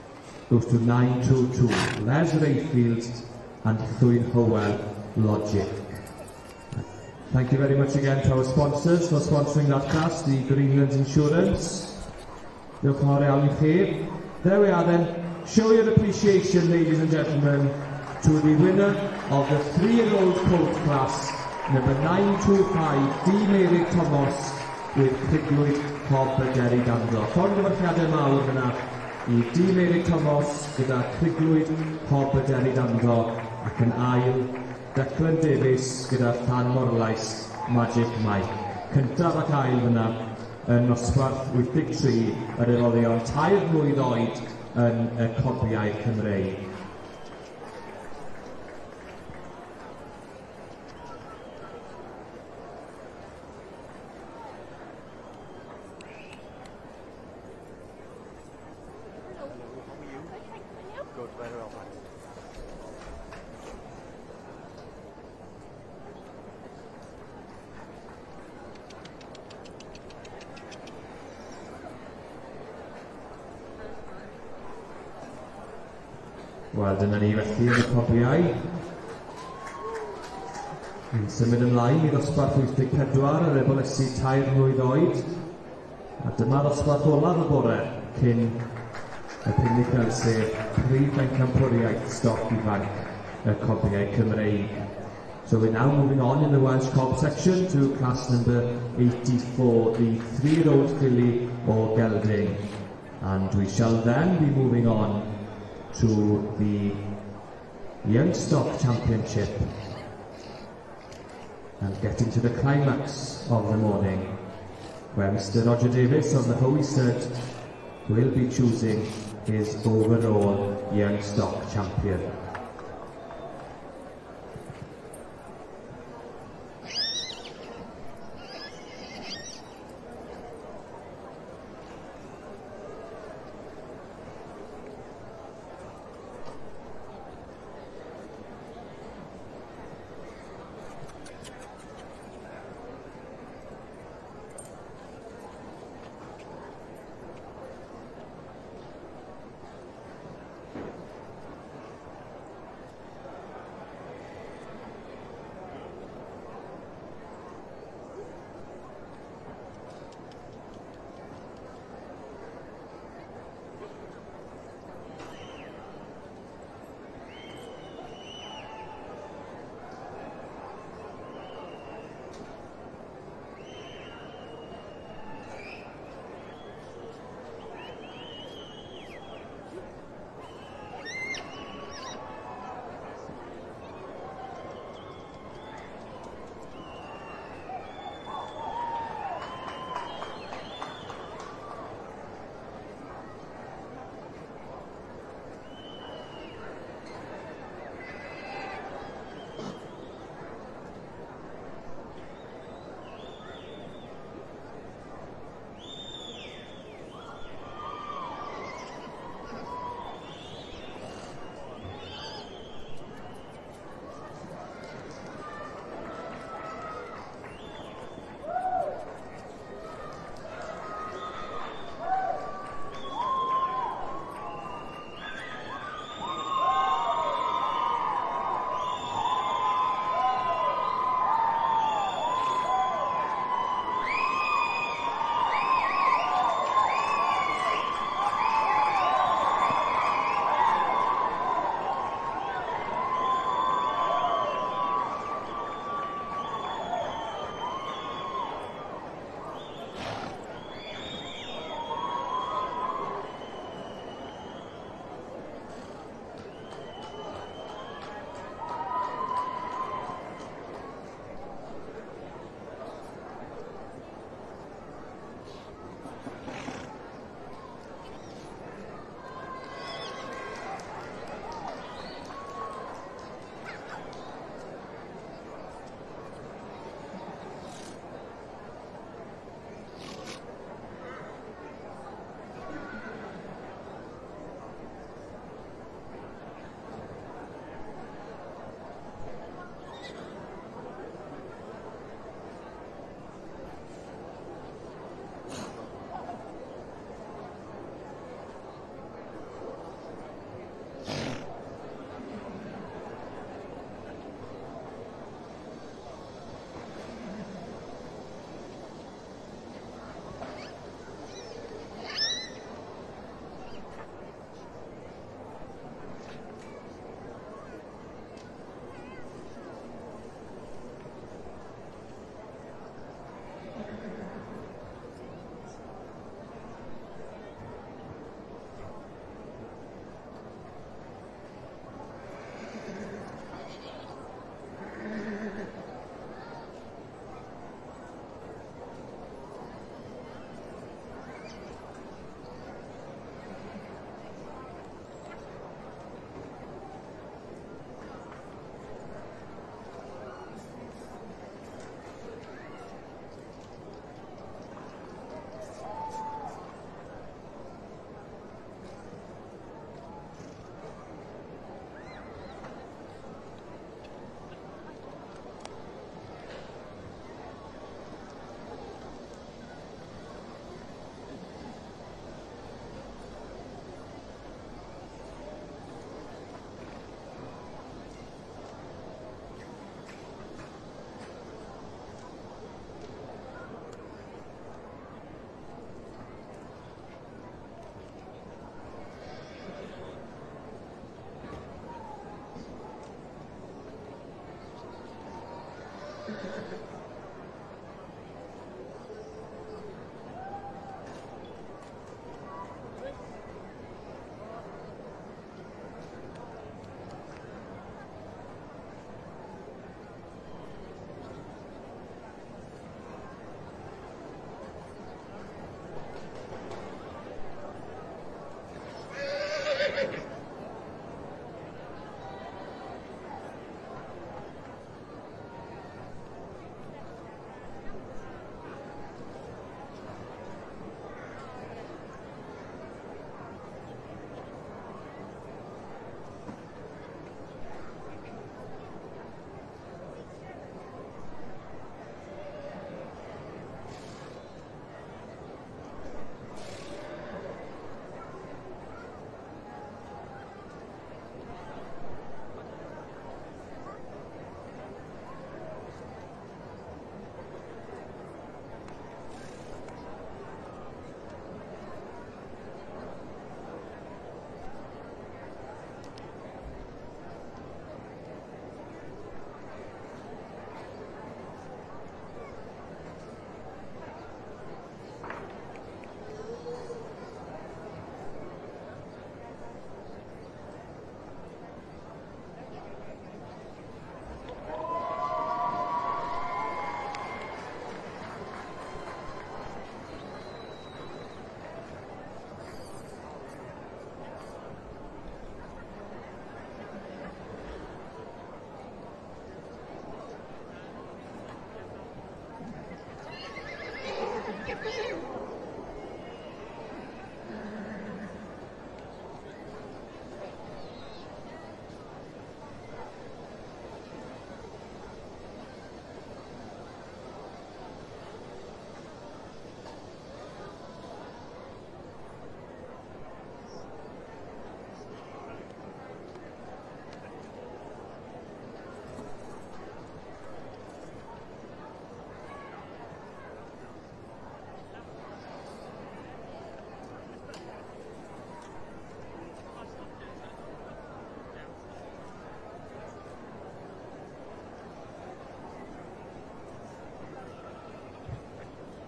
goes to 922, Les Rayfield and Llwyn Howell Logic. Thank you very much again to our sponsors for sponsoring that class, the Greenland Insurance. Diolch yn fawr iawn I chi. There we are then. Show your appreciation, ladies and gentlemen, to the winner of the 3-year-old colt class, number 925, D. Meirig Thomas, with Criglwyd Hob y Deri Dando. Llongyfarchiadau mawr fyna i D. Meirig Thomas gyda Criglwyd Hob y Deri Dando ac yn ail Declan Davies gyda Llanmorlais Magic Mike. Cyntaf ac ail fyna yn nosbarth 83 yr ebolion 3 mlwydd oed yn y cobiau Cymreig. Wel, dyna ni felly yn y cobiau. Ni'n symud ymlaen i ddosbarth 84 yr ebolesi 3 mlwydd oed. A dyma ddosbarth olaf y bore cyn y pinnacle, sef prif bencampwriaeth stoc ifanc y cobiau Cymreig. So we're now moving on in the Welsh Cob section to class number 84, the 3-year-old filly or gelding. And we shall then be moving on to the Young Stock Championship and getting to the climax of the morning, where Mr. Roger Davies of the Holy Stud will be choosing his overall Young Stock Champion.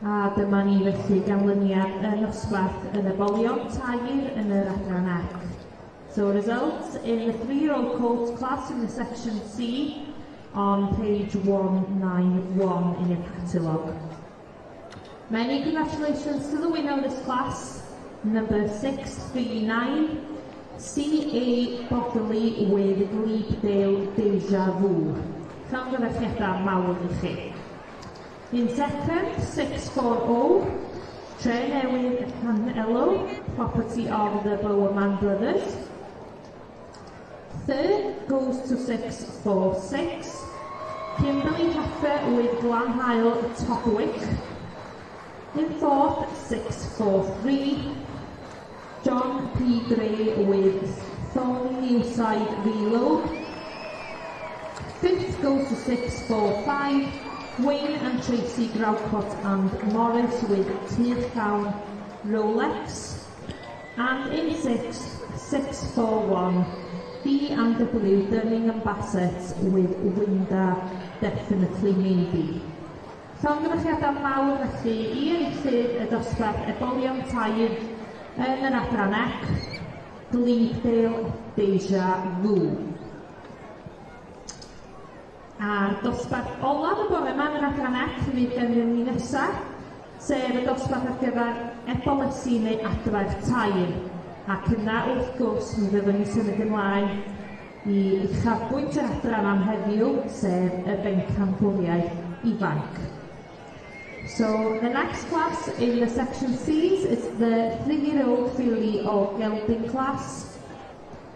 A dyma ni felly ganlyniad y nosbarth yn y ebolion tair yn yr adran C. So results in the 3-year-old colt class in the section C on page 191 in your catalogue. Many congratulations to the winner of this class, number 639, C.A. Bodley with Glebdale Deja Vu. Llongyfarchiadau mawr i chi. In second, 640, Trenewydd Llanello, property of the Bowerman Brothers. Third goes to 646, Kimberley Heffer with Glanhail Topwick. In fourth, 643, John P. Gray with Thornley Reload. Fifth goes to 645, Wayne and Tracy Graucott and Morris with Tircawn Rolex. And in sixth, 641, B and W Dunning and Bassett with Winda Definitely Maybe. Llongyfarchiadau mawr felly i enillydd y dosbarth ebolion tair yn yr adran C, Glebdale Deja Vu. A'r dosbarth olaf y bore yma yn yr adran C fydd gennym ni nesaf, sef y dosbarth ar gyfer ebolesi neu adfair tair. Ac yna wrth gwrs mi fyddwn ni symud ymlaen i uchafbwynt yr adran am heddiw, sef y bencampwriaeth ifanc. So the next class in the section C's is the 3-year-old filly or gelding class.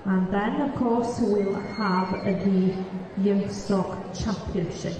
And then of course we'll have the Youngstock Championship.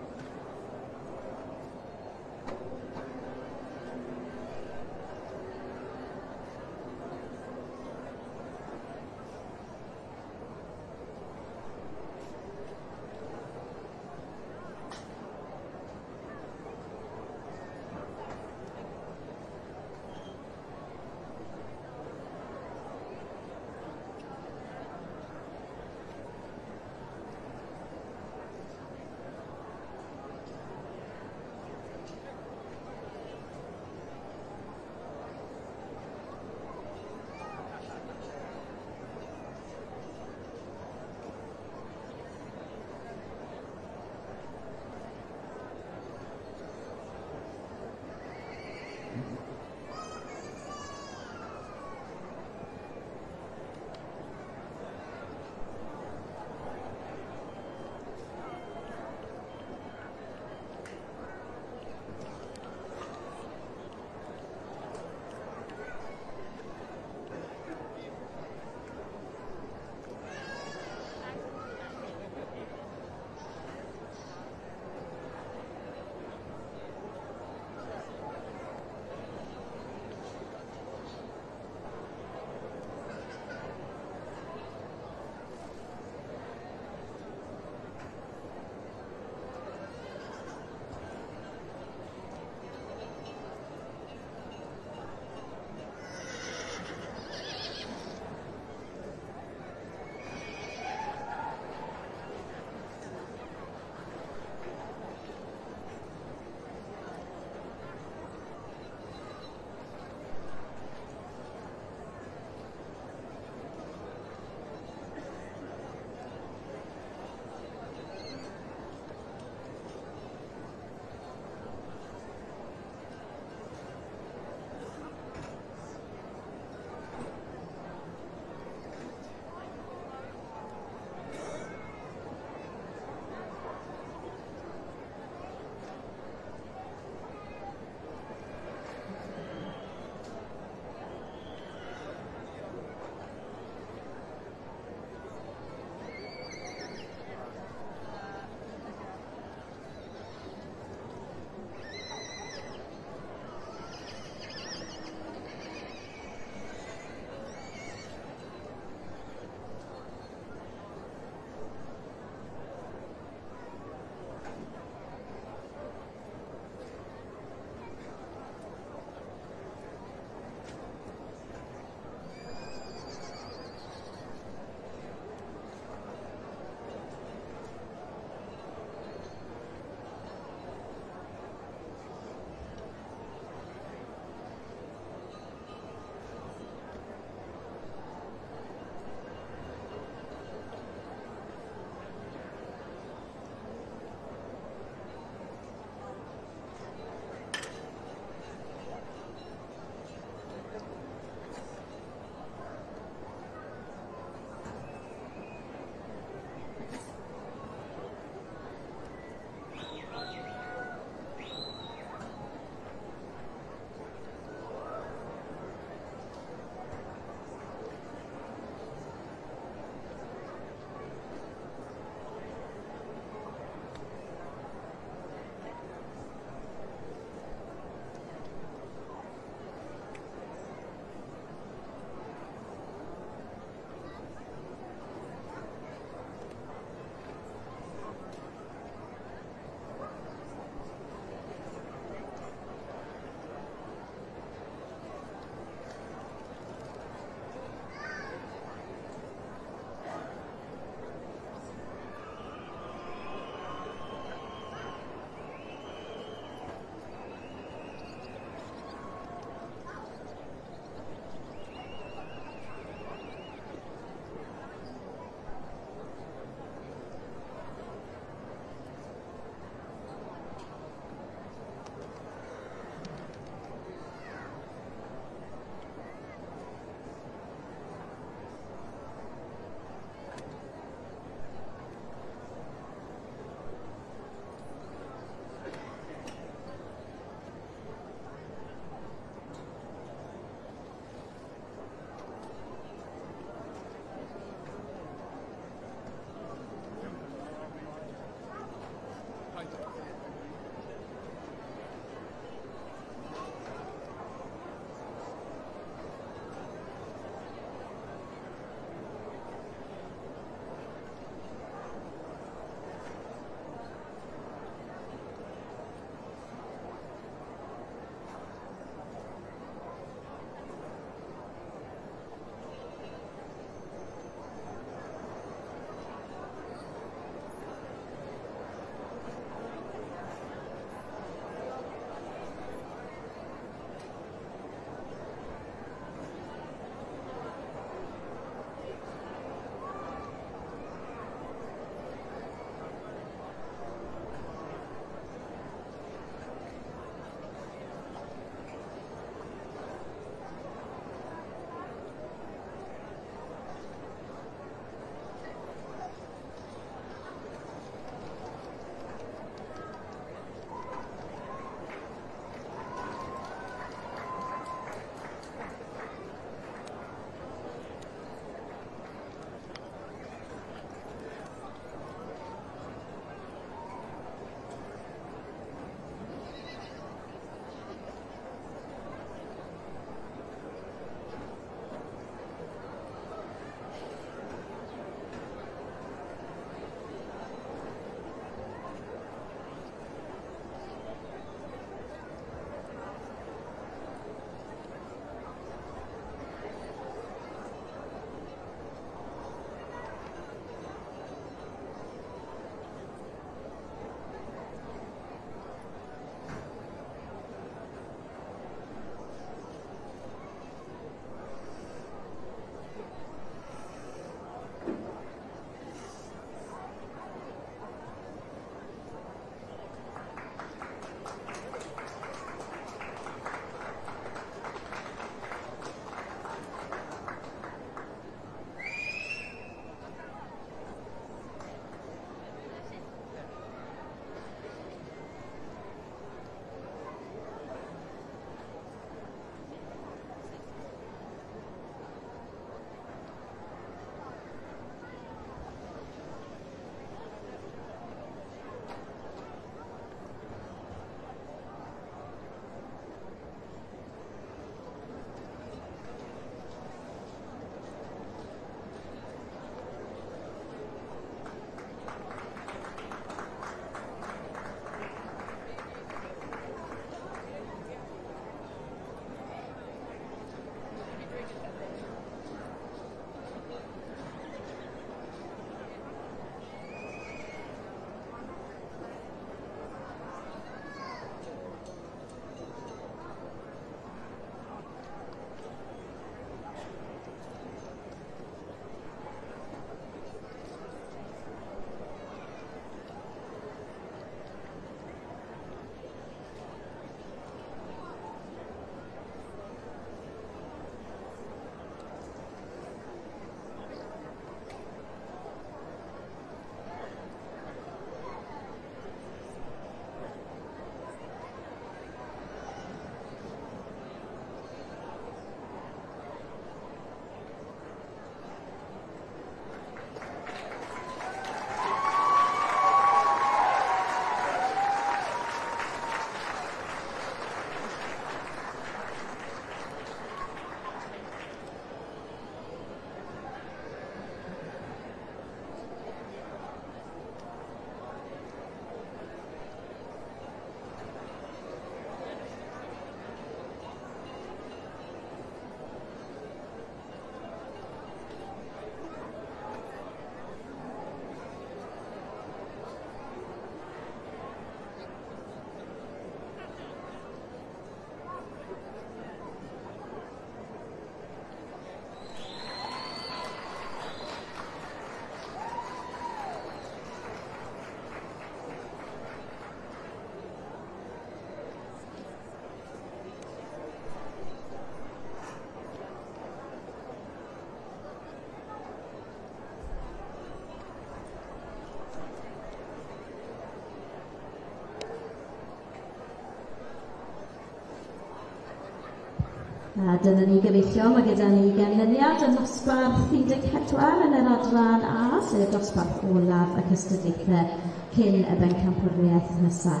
A dyna ni gyfeillion, mae gyda ni ganlyniad yn nosbarth 14 yn yr adran A, sef dosbarth olaf y cystadlaethau cyn y bencampwriaeth nesaf.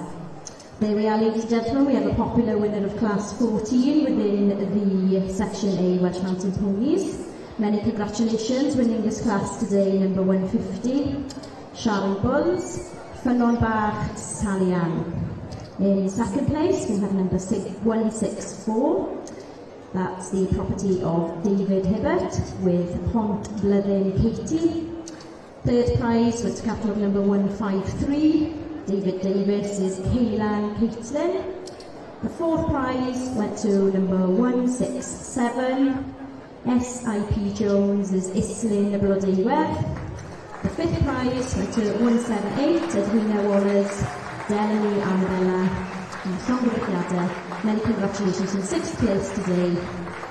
There we are, ladies and gentlemen. We have a popular winner of Class 14 within the Section A Welsh Mountain Ponies. Many congratulations winning this class today, number 150, Sharon Bulls, Ffynnon Bach, Sally Ann. In second place, we have number 164. That's the property of David Hibbert with Pont Blyddyn Katie. Third prize was catalogue number 153. David Davis is Kaylan Caitlin. The fourth prize went to number 167. SIP Jones is Islin Blodeuwedd. The fifth prize went to 178, Edwina Wallace, Delany Annabella, and Llongyfarchiadau. Many congratulations in sixth place today,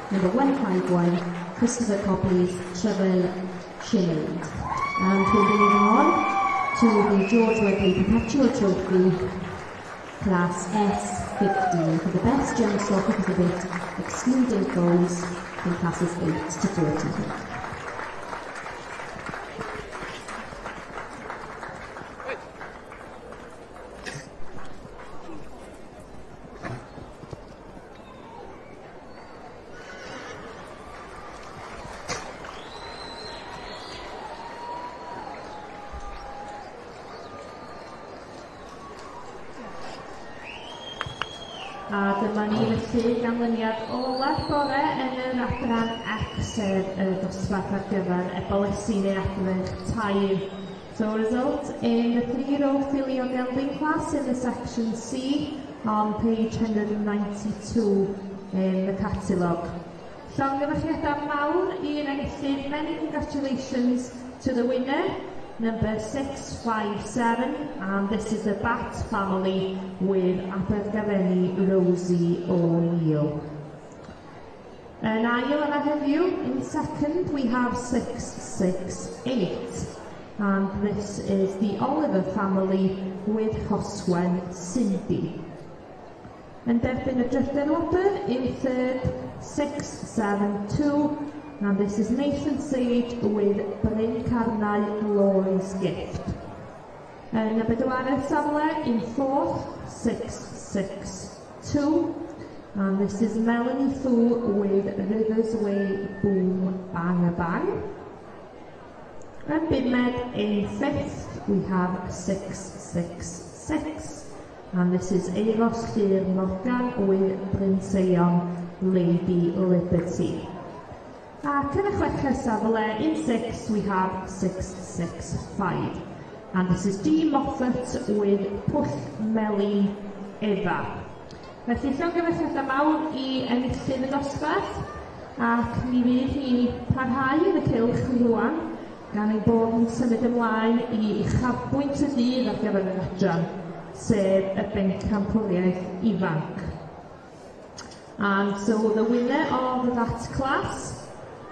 number 151, Christopher Copley's Trevor Sinead. And we'll be moving on to the George Webley Perpetual Trophy, Class S15, for the best young stock exhibit, excluding foals in classes 8 to 14. A dyma ni felly ganlyniad ola'r bore yn yr adran X, sef y dosbarth ar gyfer ebolesi neu adrych tair. So result in the 3-year-old filly or gelding class in the section C on page 192 in the catalogue. Llongyfarchiadau mawr i'r enillydd. Many congratulations to the winner, number 657, and this is the Bat family with Abergavenny Rosie O'Neill. Yn ail yna heddiw, in second we have 668, and this is the Oliver family with Hoswen Cindy. Yn derbyn y drydedd wobr, in third, 672, and this is Nathan Sage with Bryn Carnau Glory's Gift. Yn y bedwaredd safle, in fourth, 662, and this is Melanie Fu with Rivers Way Boom Bang a Bang. Yn bumed, in fifth, we have 666, and this is Euros Llyr Morgan with Bryn Seion Lady Liberty. Ac yn y chweched safle, in sixth, we have 665. And this is G Moffat with Pwll Melin Eva. Felly llongyfarchiadau mawr i enillydd y dosbarth, ac mi fydd hi'n parhau yn y cylch rŵan, gan ein bod yn symud ymlaen i uchafbwynt y dydd ar gyfer yr adran, sef y bencampwriaeth ifanc. And so the winner of that class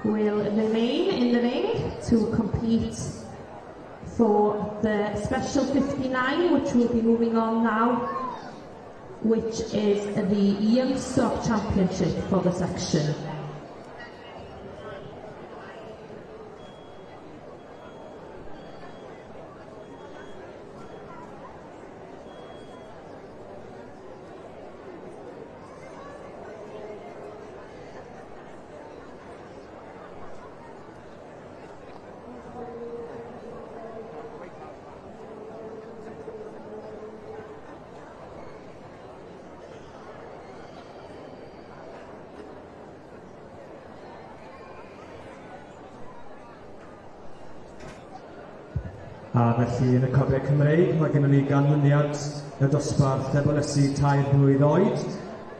will remain in the ring to compete for the special 59, which will be moving on now, which is the Youngstock Championship for the section. A felly yn y Cobiau Cymreig mae gennym ni ganlyniad y dosbarth ebolesi 3 blwydd oed.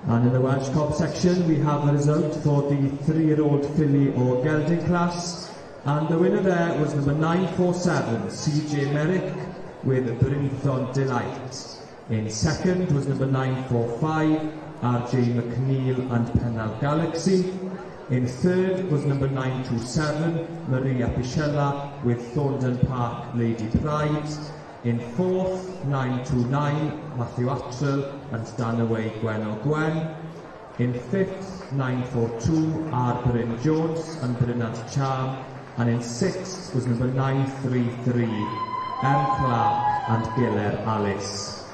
And in the Welsh Cob section we have the result for the 3-year-old filly or gelding class. And the winner there was number 947, CJ Merrick, with Brinthon Delight. In second was number 945, RJ McNeil and Pennal Galaxy. In third was number 927, Maria Pichella with Thorndon Park Lady Pride. In fourth, 929, Matthew Attrell and Stanaway Gwen o Gwen. In fifth, 942, R. Bryn Jones and Brynant Charm. And in sixth was number 933, M. Clark and Giller Alice.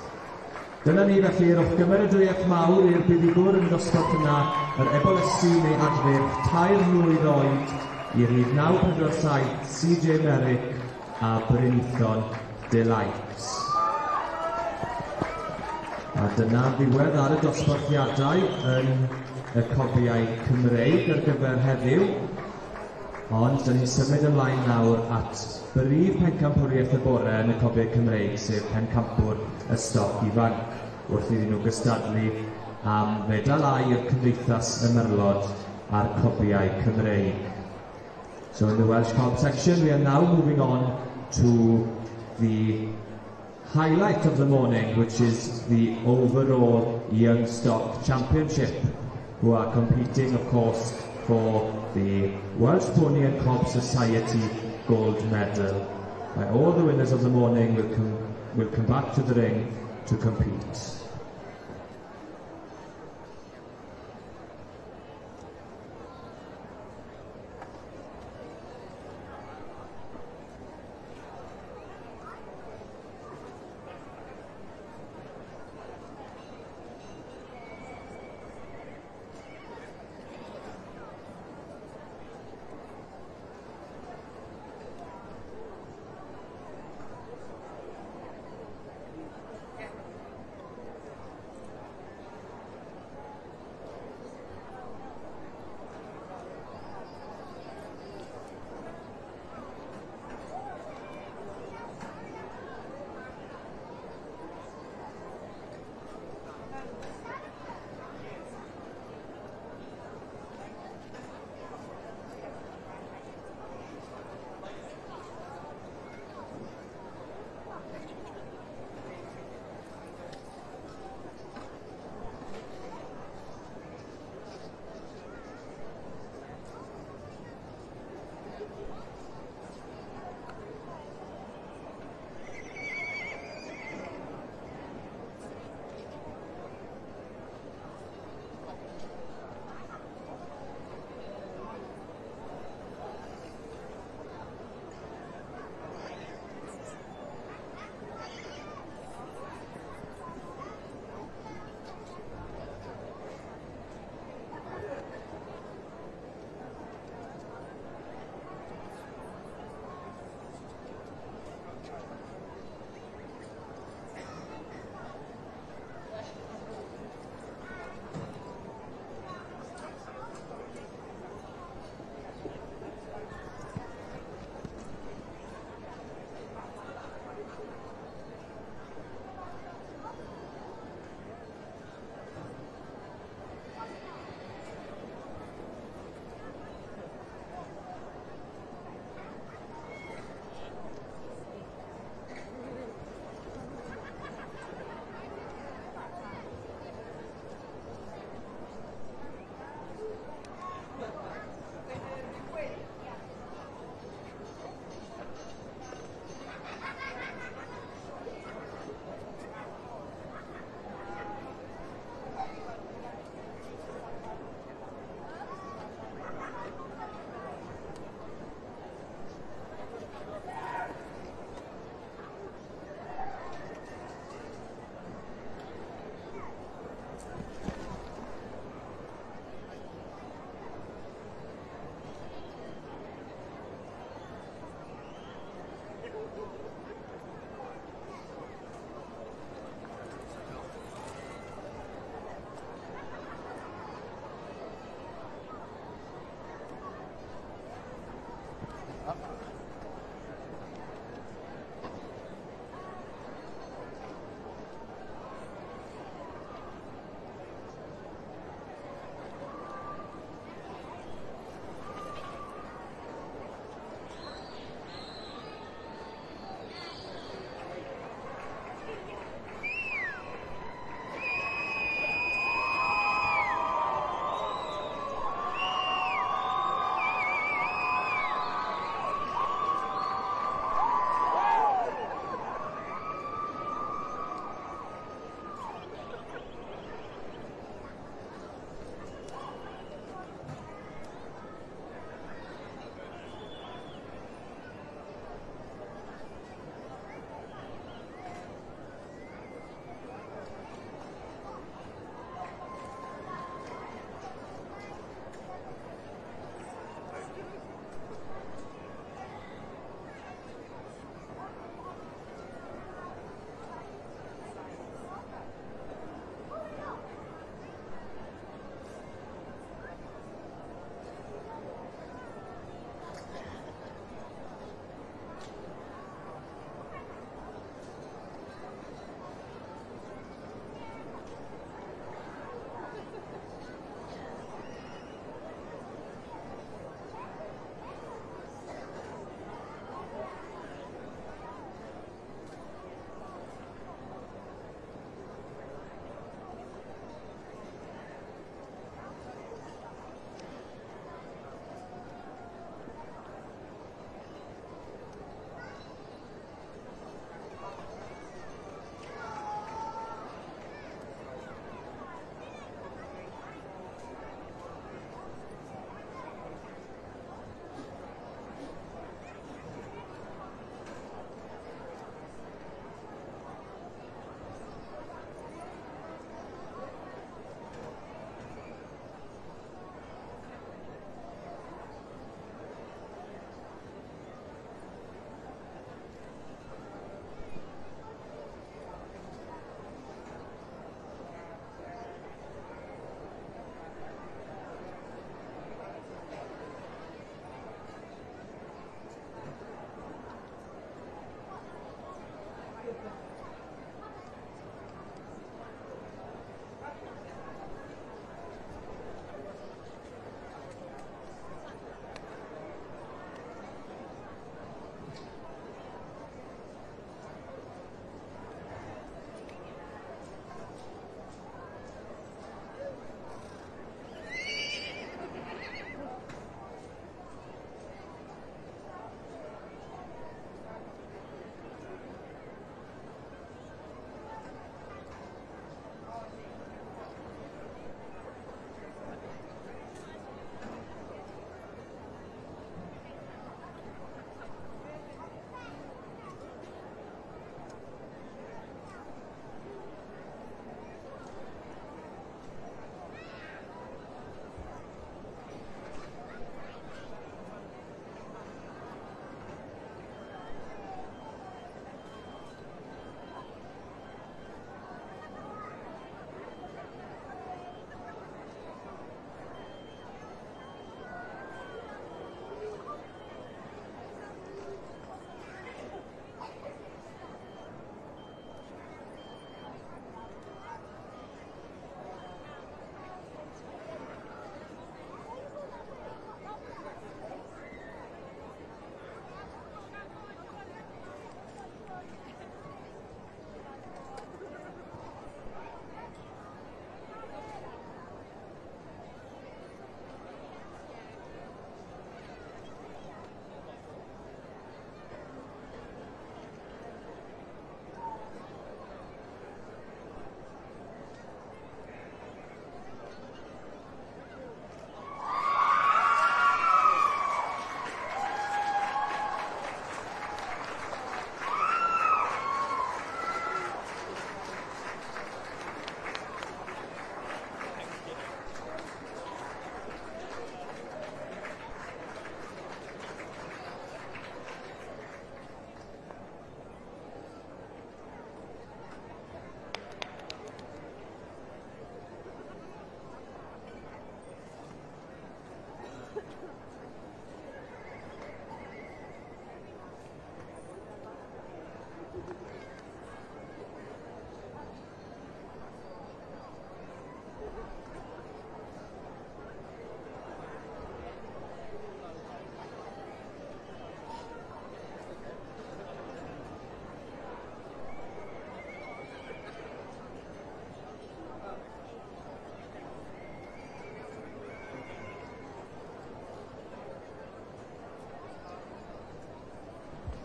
Dyna ni felly, rhowch gymeradwyaeth mawr i'r buddugwr yn dosbarth yna, yr ebolesu neu adfyrch 3 mlwydd oed i rif 947 CJ Merrick a Brynithon Delight. A dyna ddiwedd ar y dosbarthiadau yn y cobiau Cymreig ar gyfer heddiw. Ond, dyn ni'n symud ymlaen nawr at brif pencampwriaeth y bore yn y cobiau Cymreig, sef pencampwr y stoc ifanc, wrth iddyn nhw gystadlu am fedal aur Cymdeithas y Merlod a'r cobiau Cymreig. So in the Welsh Cob section, we are now moving on to the highlight of the morning, which is the overall Young Stock Championship, who are competing, of course, for the Welsh Pony and Cob Society Gold Medal. All the winners of the morning will come back to the ring to compete.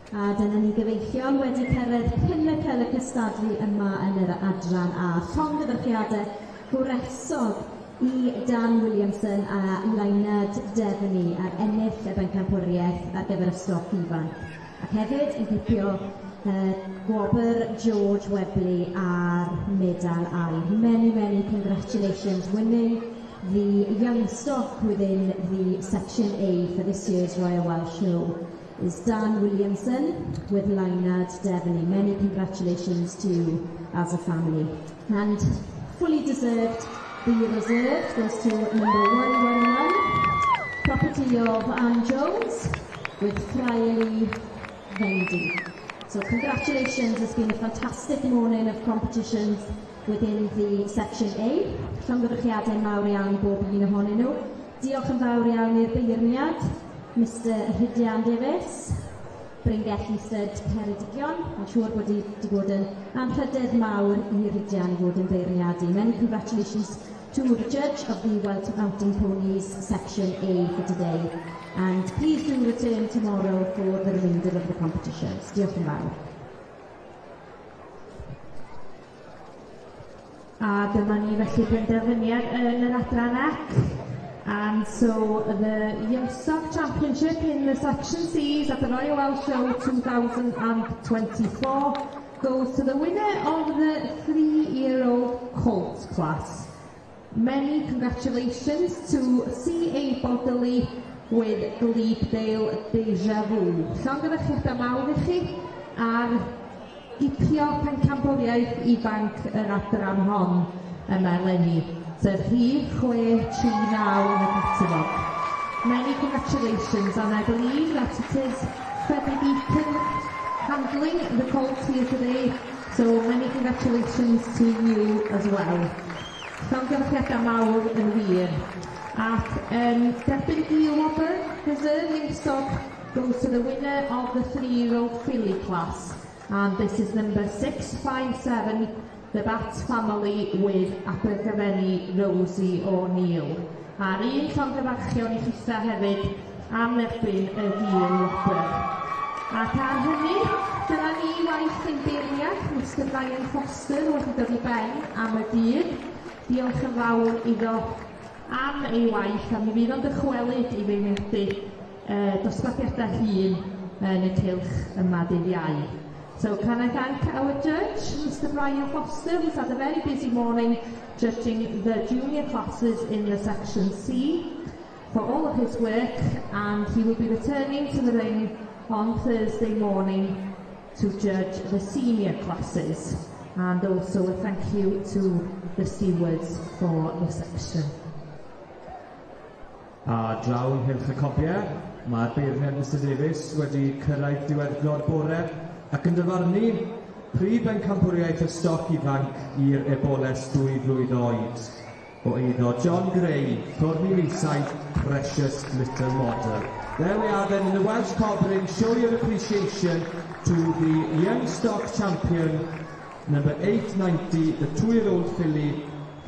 A dyna ni gyfeillion wedi cyrraedd pinnacle y cystadlu yma yn yr adran A. Llongyfarchiadau gwresog i Dan Williamson a Lynard Devaney ar ennill y bencampwriaeth ar gyfer y stoc ifanc. Ac hefyd yn cipio gwobr George Webley a'r medal aur. Many, many congratulations winning the young stock within the Section A for this year's Royal Welsh Show is Dan Williamson with Lynard Devaney. Many congratulations to you as a family. And fully deserved, the reserve goes to number 111, property of Ann Jones with Friarly Vendy. So congratulations, it's been a fantastic morning of competitions within the Section A. Llongyfarchiadau mawr iawn i bob un ohonyn nhw. Diolch yn fawr iawn i'r beirniad, Mr Rhydian Davies, Bryngelli Stud Ceredigion. Mae'n siŵr bod wedi bod yn anrhydedd mawr i Rhydian i fod yn beirniadu. Many congratulations to the judge of the Welsh Mountain Ponies Section A for today. And please do return tomorrow for the remainder of the competitions. Diolch yn fawr. A dyma ni felly penderfyniad yn yr adran C. And so the Youngstock Championship in the Section Cs at the Royal Welsh Show 2024 goes to the winner of the 3-year-old colt class. Many congratulations to C.A. Bodley with Glebdale Deja Vu. Llongyfarchiadau mawr i chi ar gipio pencampwriaeth ifanc yr adran hon yma eleni, sef rhif 639 yn y catalog. Many congratulations, and I believe that it is Freddie Beacon handling the colt here today, so many congratulations to you as well. Llongyfarchiadau mawr yn wir. Ac derbyn y wobr, reserve youngstock goes to the winner of the 3-year-old filly class. And this is number 657, the Batts family with Abergavenny Rosie O'Neill. A'r un llongyfarchion i chitha hefyd am erbyn y gil wobr. Ac ar hynny, dyna ni waith ein beirniad, Mr Brian Foster wedi dod i ben am y dydd. Diolch yn fawr iddo am ei waith, a mi fydd o'n dychwelyd i feirniadu dosbarthiadau hŷn yn y cylch yma dydd Iau. So can I thank our judge, Mr Brian Foster, who's had a very busy morning judging the junior classes in the Section C, for all of his work, and he will be returning to the ring on Thursday morning to judge the senior classes. And also a thank you to the stewards for the section. A draw yng nghylch y cobiau, mae'r beirniad Mr Davies wedi cyrraedd diweddglo'r bore ac yn dyfarnu prif bencampwriaeth y stoc ifanc i'r eboles 2 flwydd oed o eiddo John Gray, Thorney Leaside, Precious Little Model. There we are then in the Welsh Cob ring. Show your appreciation to the young stock champion, number 890, the 2-year-old filly,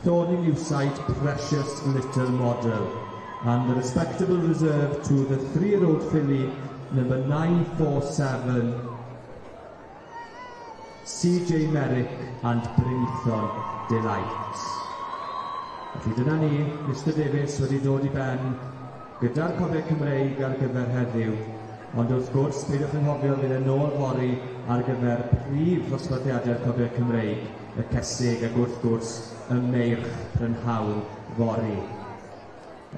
Thorney Newside, Precious Little Model. And the respectable reserve to the 3-year-old filly, number 947, CJ Merrick and Brynaethon Delight. Felly dyna ni, Mr Davies wedi dod i ben gyda'r Cobiau Cymreig ar gyfer heddiw. Ond wrth gwrs, peidiwch anghofio fydd e'n nôl fory ar gyfer prif ddosbarthiadau'r Cobiau Cymreig, y cesig ac wrth gwrs y meirch prynhawn fory.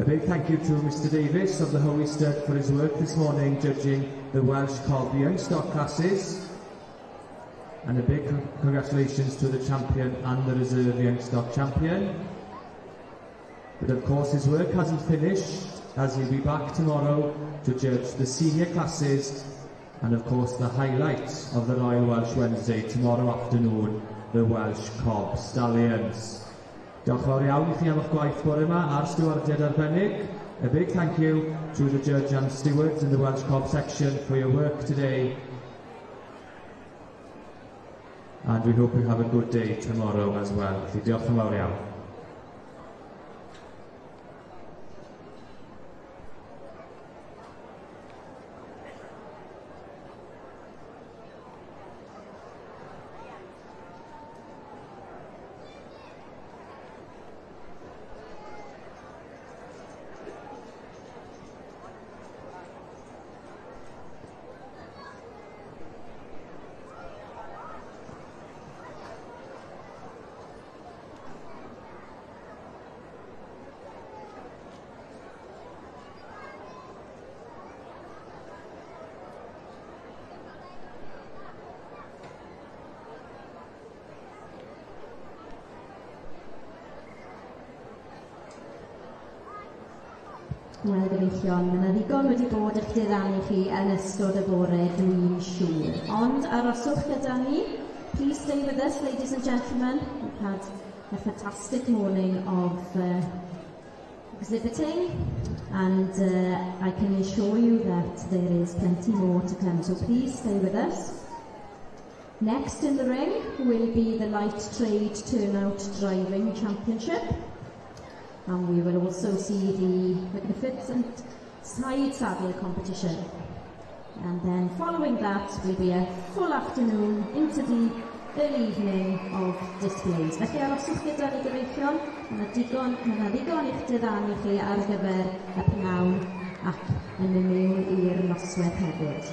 A big thank you to Mr Davies of the Holy Stud for his work this morning judging the Welsh Cob Young Stock classes. And a big congratulations to the champion and the reserve young stock champion. But of course his work hasn't finished, as he'll be back tomorrow to judge the senior classes and of course the highlight of the Royal Welsh Wednesday tomorrow afternoon, the Welsh Cob Stallions. Diolch yn fawr iawn i chi am eich gwaith bore yma a'r stiwardiaid arbennig. A big thank you to the judge and stewards in the Welsh Cob section for your work today. And we hope you have a good day tomorrow as well. Felly diolch yn fawr iawn. Wel, gyfeillion, mae yna ddigon wedi bod eich diddanu chi yn ystod y bore, dwi'n siŵr. Ond aroswch gyda ni. Please stay with us, ladies and gentlemen. We've had a fantastic morning of exhibiting, and I can assure you that there is plenty more to come, so please stay with us. Next in the ring will be the Light Trade Turnout Driving Championship. And we will also see the magnificent side saddle competition. And then following that will be a full afternoon into the early evening of displays. Felly aroswch gyda ni gyfeillion, mae yna ddigon i'ch diddanu chi ar gyfer y pnawn ac yn mynd mewn i'r noswaith hefyd.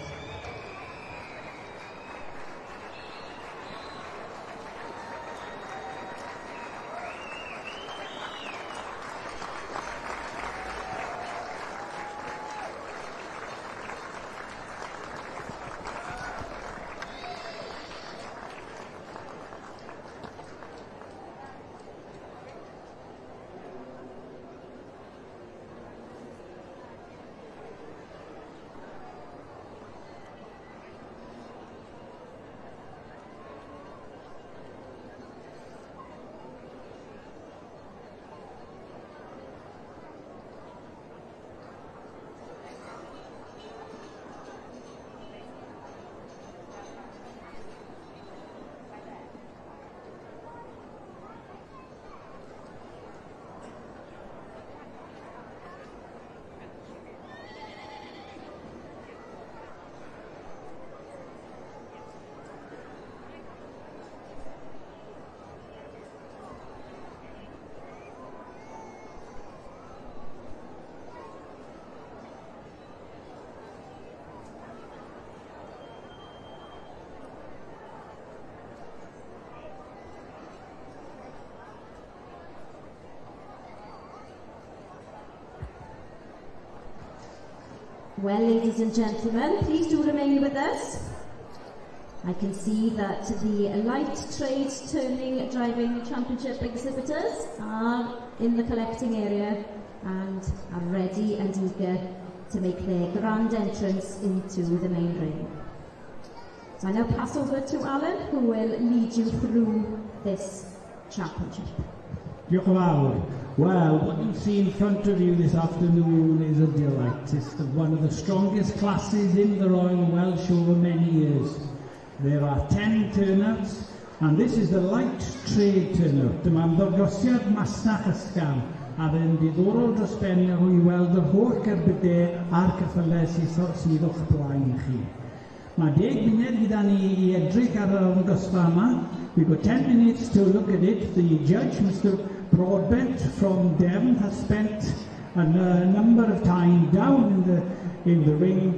Well, ladies and gentlemen, please do remain with us. I can see that the Light Trade Turning Driving Championship exhibitors are in the collecting area and are ready and eager to make their grand entrance into the main ring. So I now pass over to Alan, who will lead you through this championship. Diolch yn fawr. Well, what you see in front of you this afternoon is a delight. It's one of the strongest classes in the Royal Welsh over many years. There are 10 turnouts, and this is the light trade turnout. Dyma ymddangosiad masnach ysgafn, a fydd yn diddorol dros ben i weld yr holl gerbydau a'r ceffylau sydd o'ch blaen chi. Mae 10 munud gyda ni i edrych ar yr arddangosfa yma. We've got 10 minutes to look at it. The judge, Mr. Broadbent from Devon, has spent a number of time down in the ring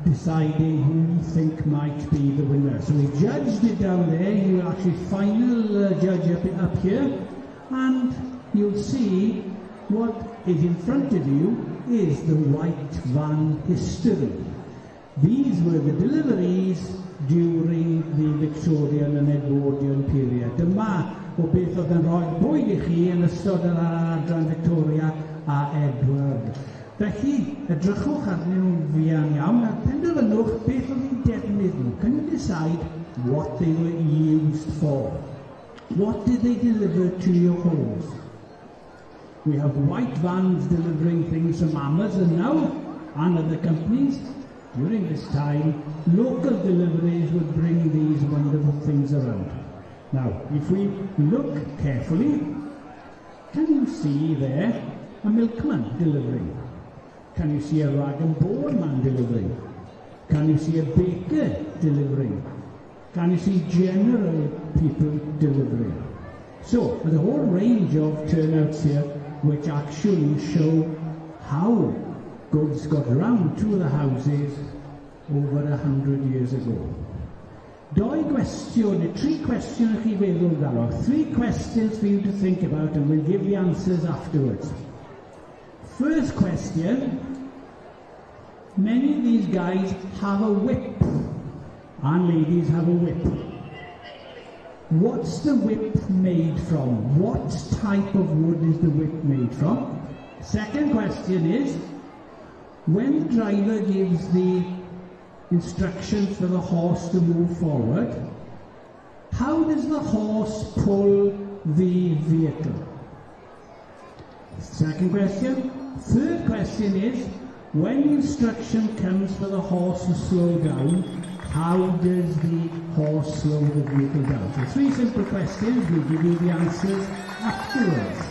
deciding who he think might be the winner. So he judged it down there. He will actually final judge up here, and you'll see what is in front of you is the white van history. These were the deliveries during the Victorian and Edwardian period. Dyma o beth oedd yn rhoi bwyd i chi yn ystod yr adran Victoria a Edward. Felly, edrychwch arnyn nhw'n fuan iawn a penderfynwch beth oedd eu defnydd nhw. Can you decide what they were used for? What did they deliver to your homes? We have white vans delivering things from Amazon now and other companies. During this time, local deliveries would bring these wonderful things around. Now, if we look carefully, can you see there a milkman delivering? Can you see a rag and bone man delivering? Can you see a baker delivering? Can you see general people delivering? So, there's a whole range of turnouts here which actually show how goods got round to the houses over 100 years ago. Dau gwestiwn, neu tri cwestiwn i chi feddwl amdano. Three questions for you to think about, and we'll give the answers afterwards. First question, many of these guys have a whip, and ladies have a whip. What's the whip made from? What type of wood is the whip made from? Second question is, When the driver gives the instruction for the horse to move forward, how does the horse pull the vehicle? Second question. Third question is, when the instruction comes for the horse to slow down, how does the horse slow the vehicle down? So three simple questions. We'll give you the answers afterwards.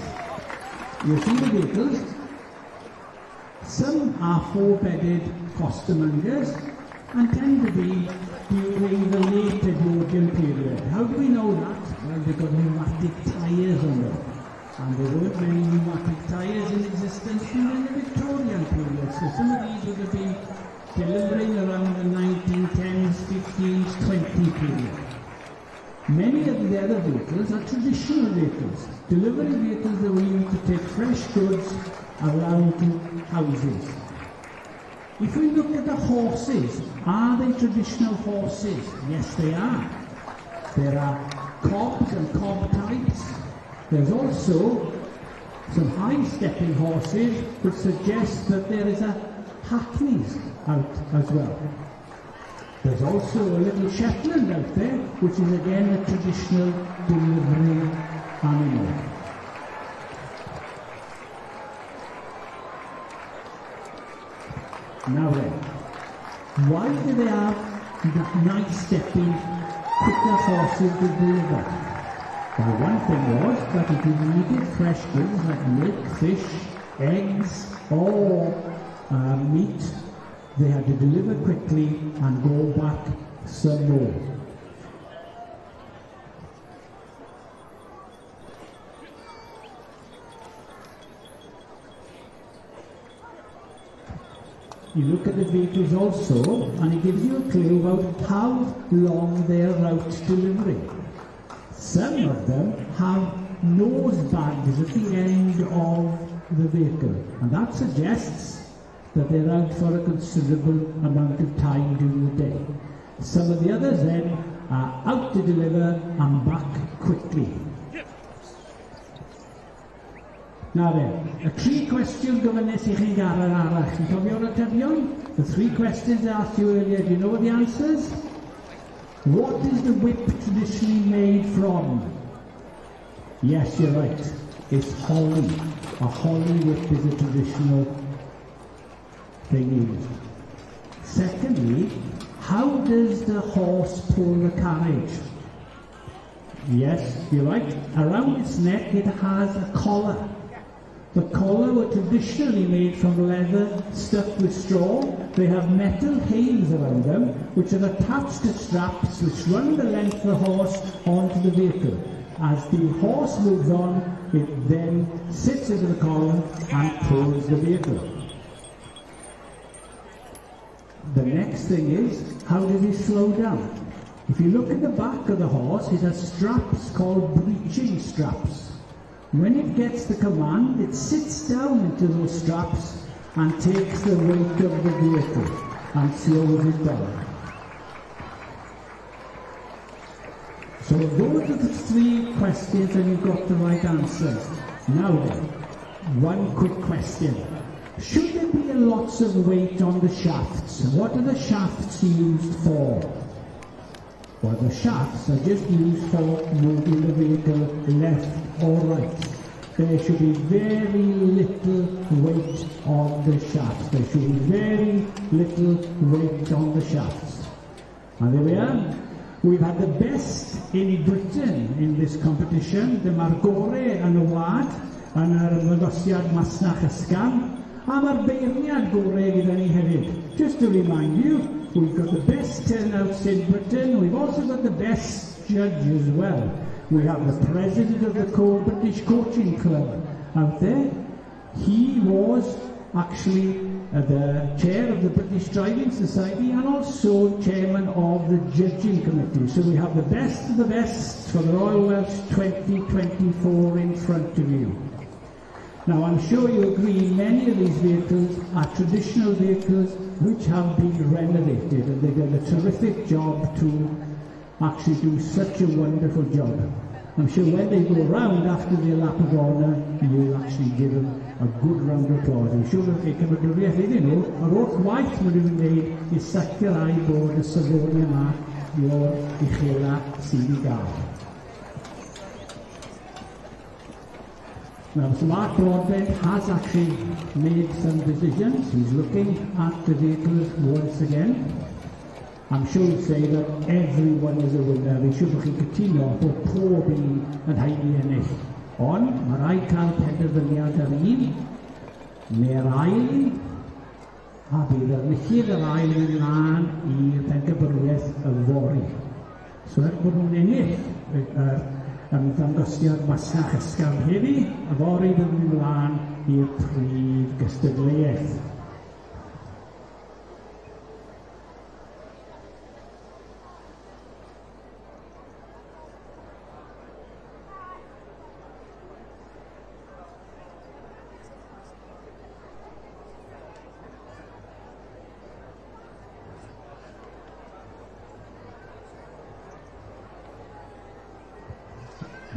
You'll see the vehicles. Some are four-bedded costermongers and tend to be during the late Edwardian period. How do we know that? Well, they've got pneumatic tyres on them. And there weren't many pneumatic tyres in existence during the Victorian period. So some of these would have been delivering around the 1910s, 15s, 20 period. Many of the other vehicles are traditional vehicles, delivery vehicles that were used to take fresh goods around to houses. If we look at the horses, are they traditional horses? Yes, they are. There are cobs and cob types. There's also some high-stepping horses which suggest that there is a hackneys out as well. There's also a little Shetland out there, which is again a traditional delivery animal. Now then, why do they have nice stepping, quicker horses to deliver? Well, one thing was that if you needed fresh goods like milk, fish, eggs, or meat, they had to deliver quickly and go back some more. You look at the vehicles also, and it gives you a clue about how long they're out delivering. Some of them have nose bags at the end of the vehicle, and that suggests that they're out for a considerable amount of time during the day. Some of the others then are out to deliver and back quickly. Now then, y tri cwestiwn gofynnes i chi'n gynnar arall. Chi'n cofio'r atebion? The three questions I asked you earlier, do you know the answers? What is the whip traditionally made from? Yes, you're right. It's holly. A holly whip is a traditional thing used. Secondly, how does the horse pull the carriage? Yes, you're right. Around its neck it has a collar. The collar were traditionally made from leather stuffed with straw. They have metal hames around them, which are attached to straps which run the length of the horse onto the vehicle. As the horse moves on, it then sits into the collar and pulls the vehicle. The next thing is, how does he slow down? If you look at the back of the horse, it has straps called breeching straps. When it gets the command, it sits down into those straps and takes the weight of the vehicle and slows it down. So those are the three questions and you've got the right answers. Now then, one quick question. Should there be lots of weight on the shafts? What are the shafts used for? Well, the shafts are just used for moving the vehicle left or right. There should be very little weight on the shafts. There should be very little weight on the shafts. And there we are. We've had the best in Britain in this competition. Dyma'r gore yn y wlad, yn yr ymddangosiad masnach ysgafn, a mae'r beirniad gore gyda ni hefyd. Just to remind you, we've got the best turnouts in Britain. We've also got the best judge as well. We have the president of the British Coaching Club out there. He was actually the chair of the British Driving Society and also chairman of the judging committee. So we have the best of the best for the Royal Welsh 2024 in front of you. Now, I'm sure you agree many of these vehicles are traditional vehicles which have been renovated, and they've done a terrific job to actually do such a wonderful job. I'm sure when they go round after their lap of honour, you will actually give them a good round of applause. I'm siŵr bod chi'n cymryd iddyn nhw, yr holl waith maen nhw'n wneud i sicrhau bod y safonau yma o'r uchela sydd i gael. Now, Sir Mark Broadbent has actually made some decisions. He's looking at the vehicles once again. I'm sure he'd say that everyone is a winner. Fi'n siŵr bod chi'n cytuno bod pob un yn haeddu ennill. Ond mae rhaid cael penderfyniad ar un, neu'r ail, a bydd yr enillydd yr ail yn mynd mlaen i'r pencampwriaeth yfory. So er bod nhw'n ennill yr ymddangosiad masnach ysgafn heddi, yfory bydd nhw'n mynd mlaen i'r prif gystadleuaeth.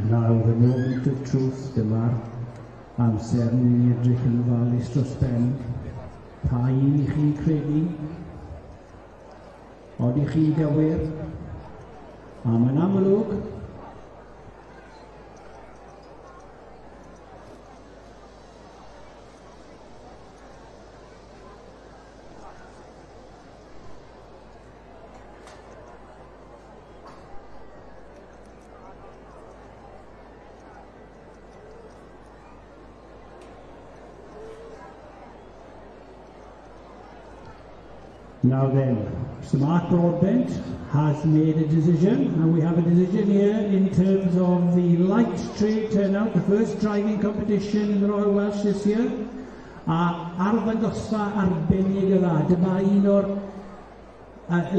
Now the moment of truth, dyma'r amser ni'n edrych yn ofalus dros ben. Pa un i chi'n credu? Odych chi'n gywir? A mae'n amlwg Now then, Sir Mark Broadbent has made a decision, and we have a decision here in terms of the light trade turnout, the first driving competition in the Royal Welsh this year. A arddangosfa arbennig yma, dyma un o'r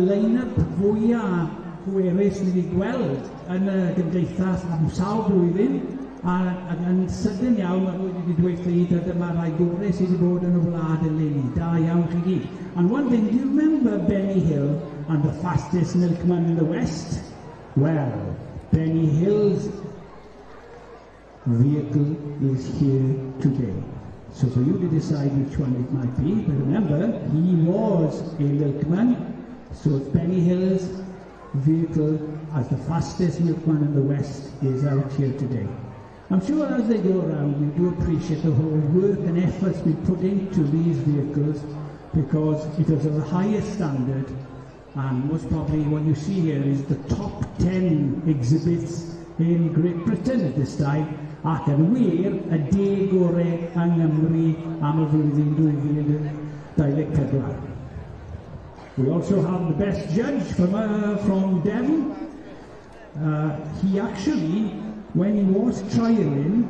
line-up fwyaf pwerus ni wedi gweld yn y gymdeithas am sawl blwyddyn, a yn sydyn iawn mae rhywun wedi dweud i da dyma rai gorau sydd wedi bod yn y wlad eleni. Da iawn chi gyd. And one thing, do you remember Benny Hill and the fastest milkman in the West? Well, Benny Hill's vehicle is here today. So for you to decide which one it might be, but remember, he was a milkman, so Benny Hill's vehicle as the fastest milkman in the West is out here today. I'm sure as they go around, you do appreciate the whole work and efforts we put into these vehicles, because it is of the highest standard, and most probably what you see here is the top 10 exhibits in Great Britain at this time, ac yn wir y 10 gorau yng Nghymru am y flwyddyn 2024. We also have the best judge from Devon. He actually, when he was trialling,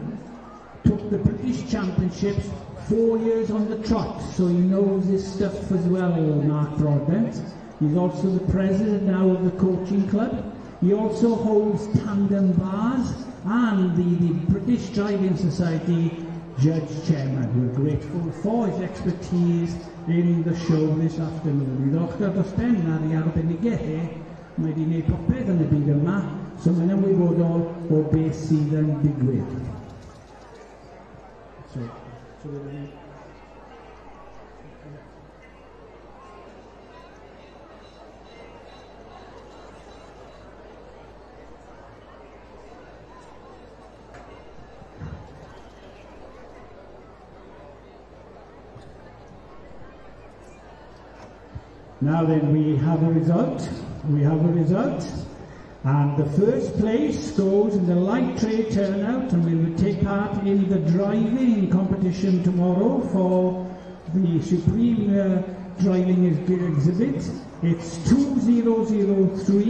took the British Championships 4 years on the trot, so he knows his stuff as well, Mark Broadbent. He's also the president now of the coaching club. He also holds tandem bars and the British Driving Society judge chairman. We're grateful for his expertise in the show this afternoon. Ni'n ddiolchgar dros ben ar ei arbenigedd e. Mae wedi gwneud popeth yn y byd yma, so mae'n ymwybodol o beth sydd yn digwydd. So we're gonna. Now then, we have a result. We have a result. And the first place goes in the light trade turnout, and we will take part in the driving competition tomorrow for the Supreme Driving Exhibit. It's 2003.